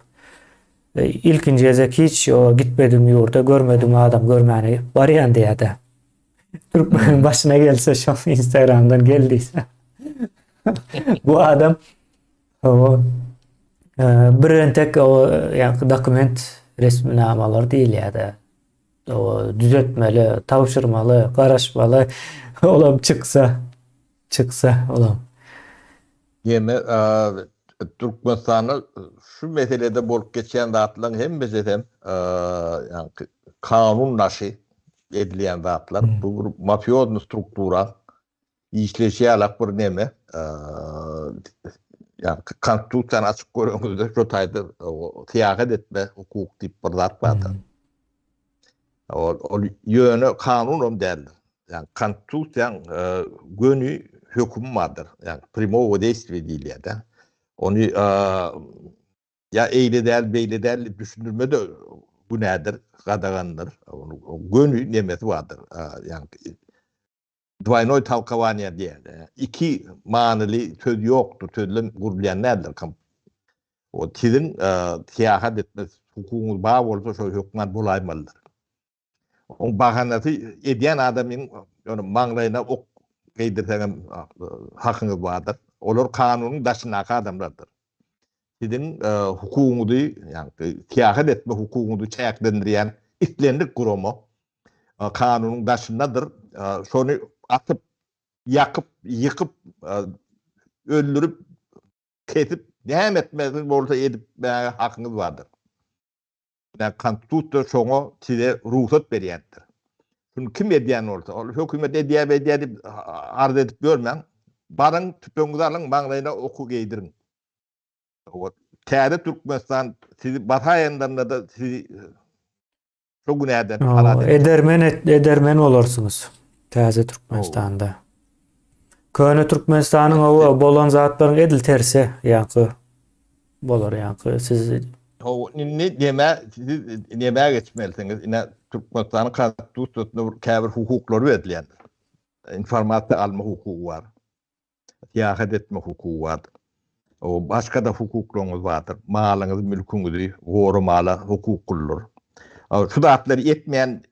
Ilkinji gezek hiç o gitmedigim ýurda, görmedigim adam görmäne barýan diýýär-de. Türkmeniň başyna gelse şo Instagramdan gel diýse. Bu adam hawa bir entek o ýaňky dokument resminamalar diýilýär-de. O düzetmeli, tabşyrmaly, garaşmaly. Olam çyksa, çyksa olam. Ýene Türkmenistanda şu meselede bolup geçýän zatlaryň hemmesi hem ýaňky kanun daşy edilýän zatlar. Bu bir mafiozny struktura. Işleýşi ýalak bir neme. Ýaňky konstitusiýany açyp göreňizde şo taýda syýahat etme hukuk diýip bir zat bardyr. Ol, ol ýöne kanunam däldir. Ýagny konstitusiýaň göni. hökümi bardyr. Ýagny primogo deýstwiýa diýilýär-de. Ony ýa eýle däl, beýle däl diýip düşündirme-de günädir, gadagandyr. Onuň göni nemesi bardyr. Ýagny dwaýnoý tolkowaniýa diýýär. Iki manyly söz ýokdur, sözlem gurulýan däldir. O siziň syýahat etme hukugyňyz bar bolsa, şo hökman bolaýmalydyr. Oň bahanasy edýän adamyň ýöne maňlaýyna ok geýdirseňem hakyňyz bardyr. Olar kanunyň daşyndaky adamlardyr. Siziň hukugyňyzy, ýagny syýahat etme hukugyňyzy çäklendirýän islendik gurama kanunyň daşyndadyr. Şony atyp, ýakyp, ýykyp, öldürip, kesip, näme etmeli bolsa edipmäge hakyňyz bardyr. Ine, Konstitusiýa şoňa size rugsat berýändir. Şuny kim edýän bolsa, ol hökümet edýär, edýär diýip arz edip ýörmäň. Baryň, tüpeňiňizi alyň, maňlaýyna oky geýdiriň. Täze Türkmenistan sizi basaýandanda-da sizi şo günäden halas eder. Edermen edermen bolarsyňyz Täze Türkmenistanda. Köne Türkmenistanyň o bolan zatlaryň edil tersi ýaňky bolar ýaňky siz Hawa, indi neme siz nemä geçmelisiňiz? Ine Türkmenistanyň konstitusiýasynda bir käbir hukuklar berilýändir. Informasiýa alma hukugy bar. Syýahat etme hukugy bar. O başga-da hukuklaryňyz bardyr. Malyňyzy, mülküňizi goramala hukuklydyr. Şu zatlary etmeýän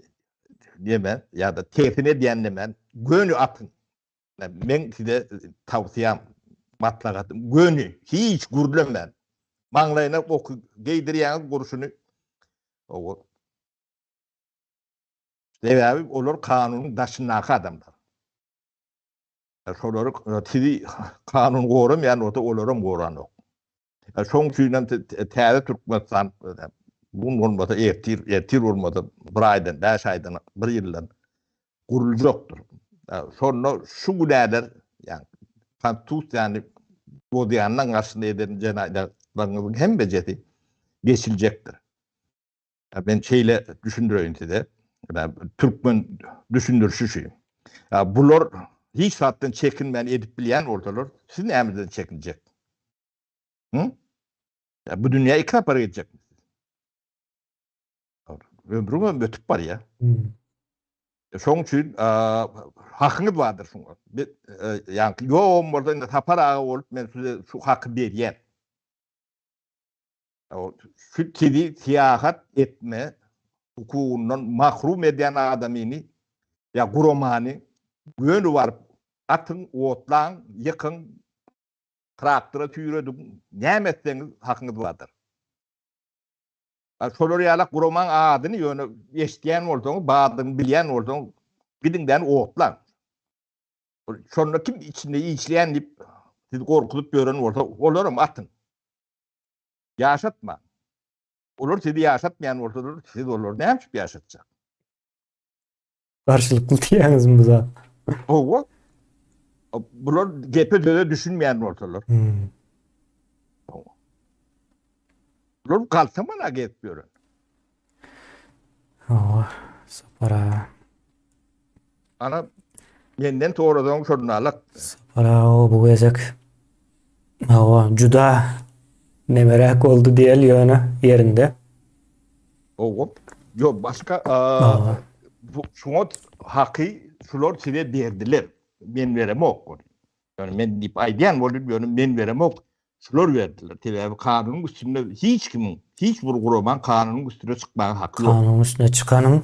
neme ýa-da tersini edýän neme göni atyň. Meň size tawsyýam, maslahatym göni, hiç gürlemän maňlaýyna oky geýdirýäňiz gurşuny. Sebäbi olar kanunyň daşyndaky adamlar. Şolary sizi kanun goramaýan bolsa olaram goranok. Şoň üçin hem täze Türkmenistan bu gün bolmasa ertir, ertir bolmasa bir aýdan, bäş aýdan, bir ýyldan guruljakdyr. Şonda şu günäler, ýagny konstitusiýany bozýanlaryň garşysyna eden jenaýatlaryňyzyň hemmejesi geçiljekdir. Men şeýle düşündireýin size. Türkmen düşündirişi şu. Bular hiç zatdan çekinmän edip bilýän bolsalar, siz nämeden çekinjek? Hı? Bu dünýä iki sapar geljek. Ömrüň hem ötüp barýar. Hmm. Şoň üçin hakyňyz bardyr şuňa. Ýa-ni ýogam bolsa indi Sapar aga bolup men size şu haky berýän. Şu sizi syýahat etme hukugyndan mahrum edýän adamyny ýa guramany göni baryp atyň, otlaň, ýykyň, traktora süýrediň, näme etseňiz hakyňyz bardyr. Şolar ýalak guramaň adyny ýöne eşidýän bolsaňyz, bardygyny bilýän bolsaňyz, gidiň-de otlaň. Şonda kim içinde işleýän diýip sizi gorkuzyp ýören bolsa, olaram atyň. Ýaşatmaň. Olar sizi ýaşatmaýan bolsalar, siz olary näme üçin ýaşatjak? Garşylykly diýýäňizmi bu zat? Hawa. Bular gepe söze düşünmeýän bolsalar. Hmm. Bular galtamana gezip ýören. Hawa, Sapar aga. Ana menden sorasaň şonda alak. Sapar aga bu gezek hawa juda nemeräk boldy diýeli ýöne ýerinde. Hawa. Ýok başga bu şuňa haky şular size berdiler. Men beremok ony. Ýöne men diýip aýdýan bolýan ýöne men beremok. Şular berdiler. Sebäbi kanunyň üstünde hiç kimiň, hiç bir guramaň kanunyň üstüne çykmaga haky ýok. Kanunyň üstüne çykanyň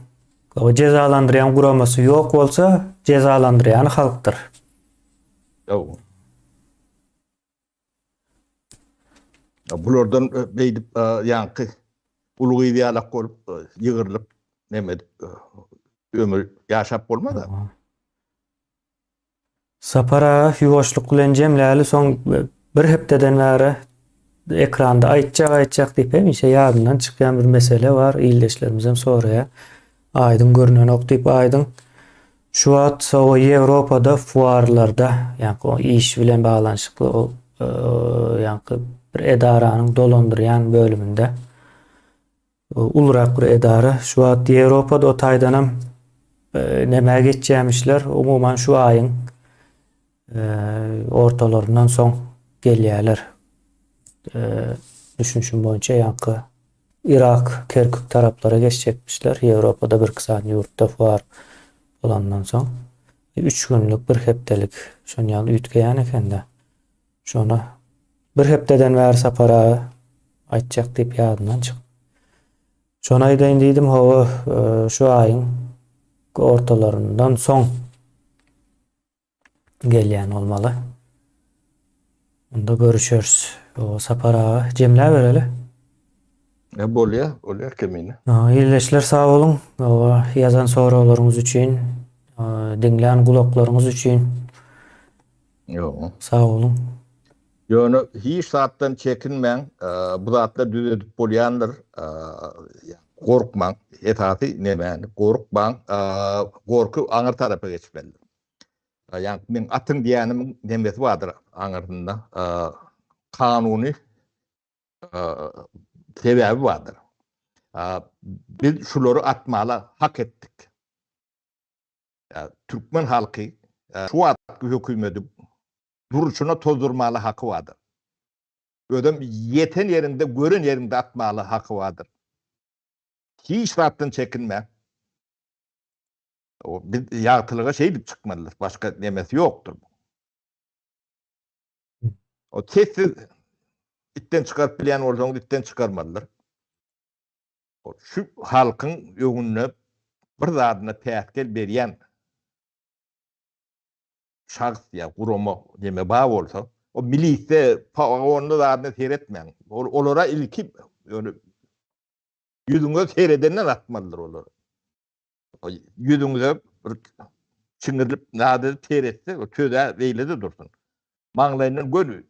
o jezalandyrýan guramasy ýok bolsa, jezalandyrýany halkdyr. Ýok. Bulardan beýdip ýaňky uly gyz ýalak bolup ýygrylyp neme edip ömür ýaşap bolmaz-a. Sapar aga ýuwaşlyk bilen jemläli soň bir hepdeden bäri ekranda aýtjak aýtjak diýip hemişe ýadymdan çykýan bir mesele bar ildeşlerimizem soraýar aýdyň görünenok diýip aýdyň şu wagt sowa Ýewropada fuarlarda ýaňky o iş bilen baglanyşykly o ýaňky bir edaranyň dolandyrýan bölüminde Ulurak bir edara. Şu wagt Ýewropada o taýdanam nämä geçýämişler. Umuman şu aýyň. Ortalaryndan soň gelýärler. Düşünişim boýunça ýaňky Yrak, Kerkük taraplara geçjekmişler. Ýewropada birki sany ýurtda fuar bolandan soň. Üç günlük, bir hepdelik şon ýaly üýtgeýän eken-de. Şony bir hepdeden bäri Sapar aga aýtjak diýip ýadymdan çykyp. Şony aýdaýyn diýdim, hawa, şu aýyň ortalaryndan soň gelýän bolmaly. Onda görüşeris. O Sapar aga jemläbereli. E bolýa, bolýa kemine. Ildeşler sag boluň. Owa, ýazan soraglaryňyz üçin, diňlän gulaklaryňyz üçin. Ýok. Sag boluň. Ýöne hiç zatdan çekinmäň, bu zatlar düzedip bolýandyr. Gorkmaň, esasy nemäni, gorkmaň, gorky aňyr tarapa geçmelidir. Ýagny meň atyň diýýänimiň nemesi bardyr aňyrsynda, kanuny sebäbi bardyr. Biz şulary atmala hak etdik. Türkmen halky şu wagtky hökümeti durşuna tozdurmaly haky bardyr. Özem ýeten ýeriňde, gören ýeriňde atmaly haky bardyr. Hiç zatdan çekinme. Biz ýagtylyga şeýdip çykmalydyrys. Başga nemesi ýokdur. O sessiz itden çykaryp bilýän bolsaňyz itden çykarmalydyr. Şu halkyň öňünde bir zadyna päsgel berýän şahs ýa gurama neme bar bolsa, o milise pagonly zadyna seretmäň. Olara ilki ýöne ýüzüňe seredenden atmalydyr olary. Ýüzüňize bir çiňirilip zat edip seretse, o söz-ä beýle-de dursun. Maňlaýyndan göni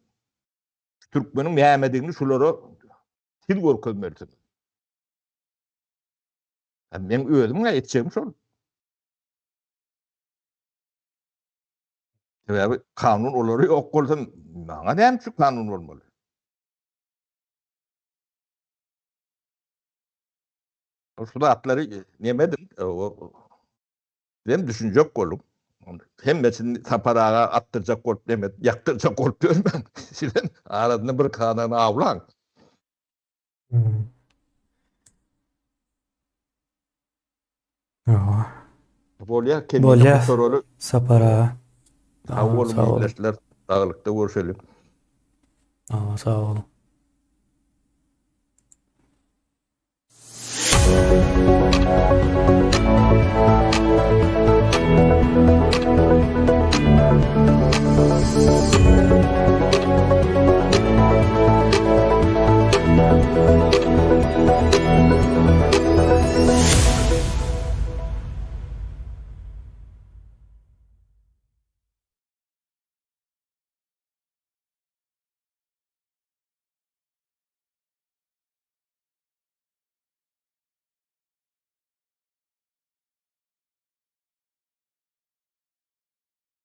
türkmeniň nämedigini şulara siz görkezmelisiňiz. Meň özümiň etjegim şol. Sebäbi kanun olary ýok bolsa, maňa näme üçin kanun bolmaly? Şu zatlary neme ediň, sizem düşünjek boluň. Hemmesini Sapar aga atdyrjak bolup neme edip, ýakdyrjak bolup ýörmäň. Sizem arasynda bir kanany awlaň. Bolýar, kemine gutaraly. Sapar aga. Sag boluň, ildeşler. Saglykda görşeliň. Sag boluň.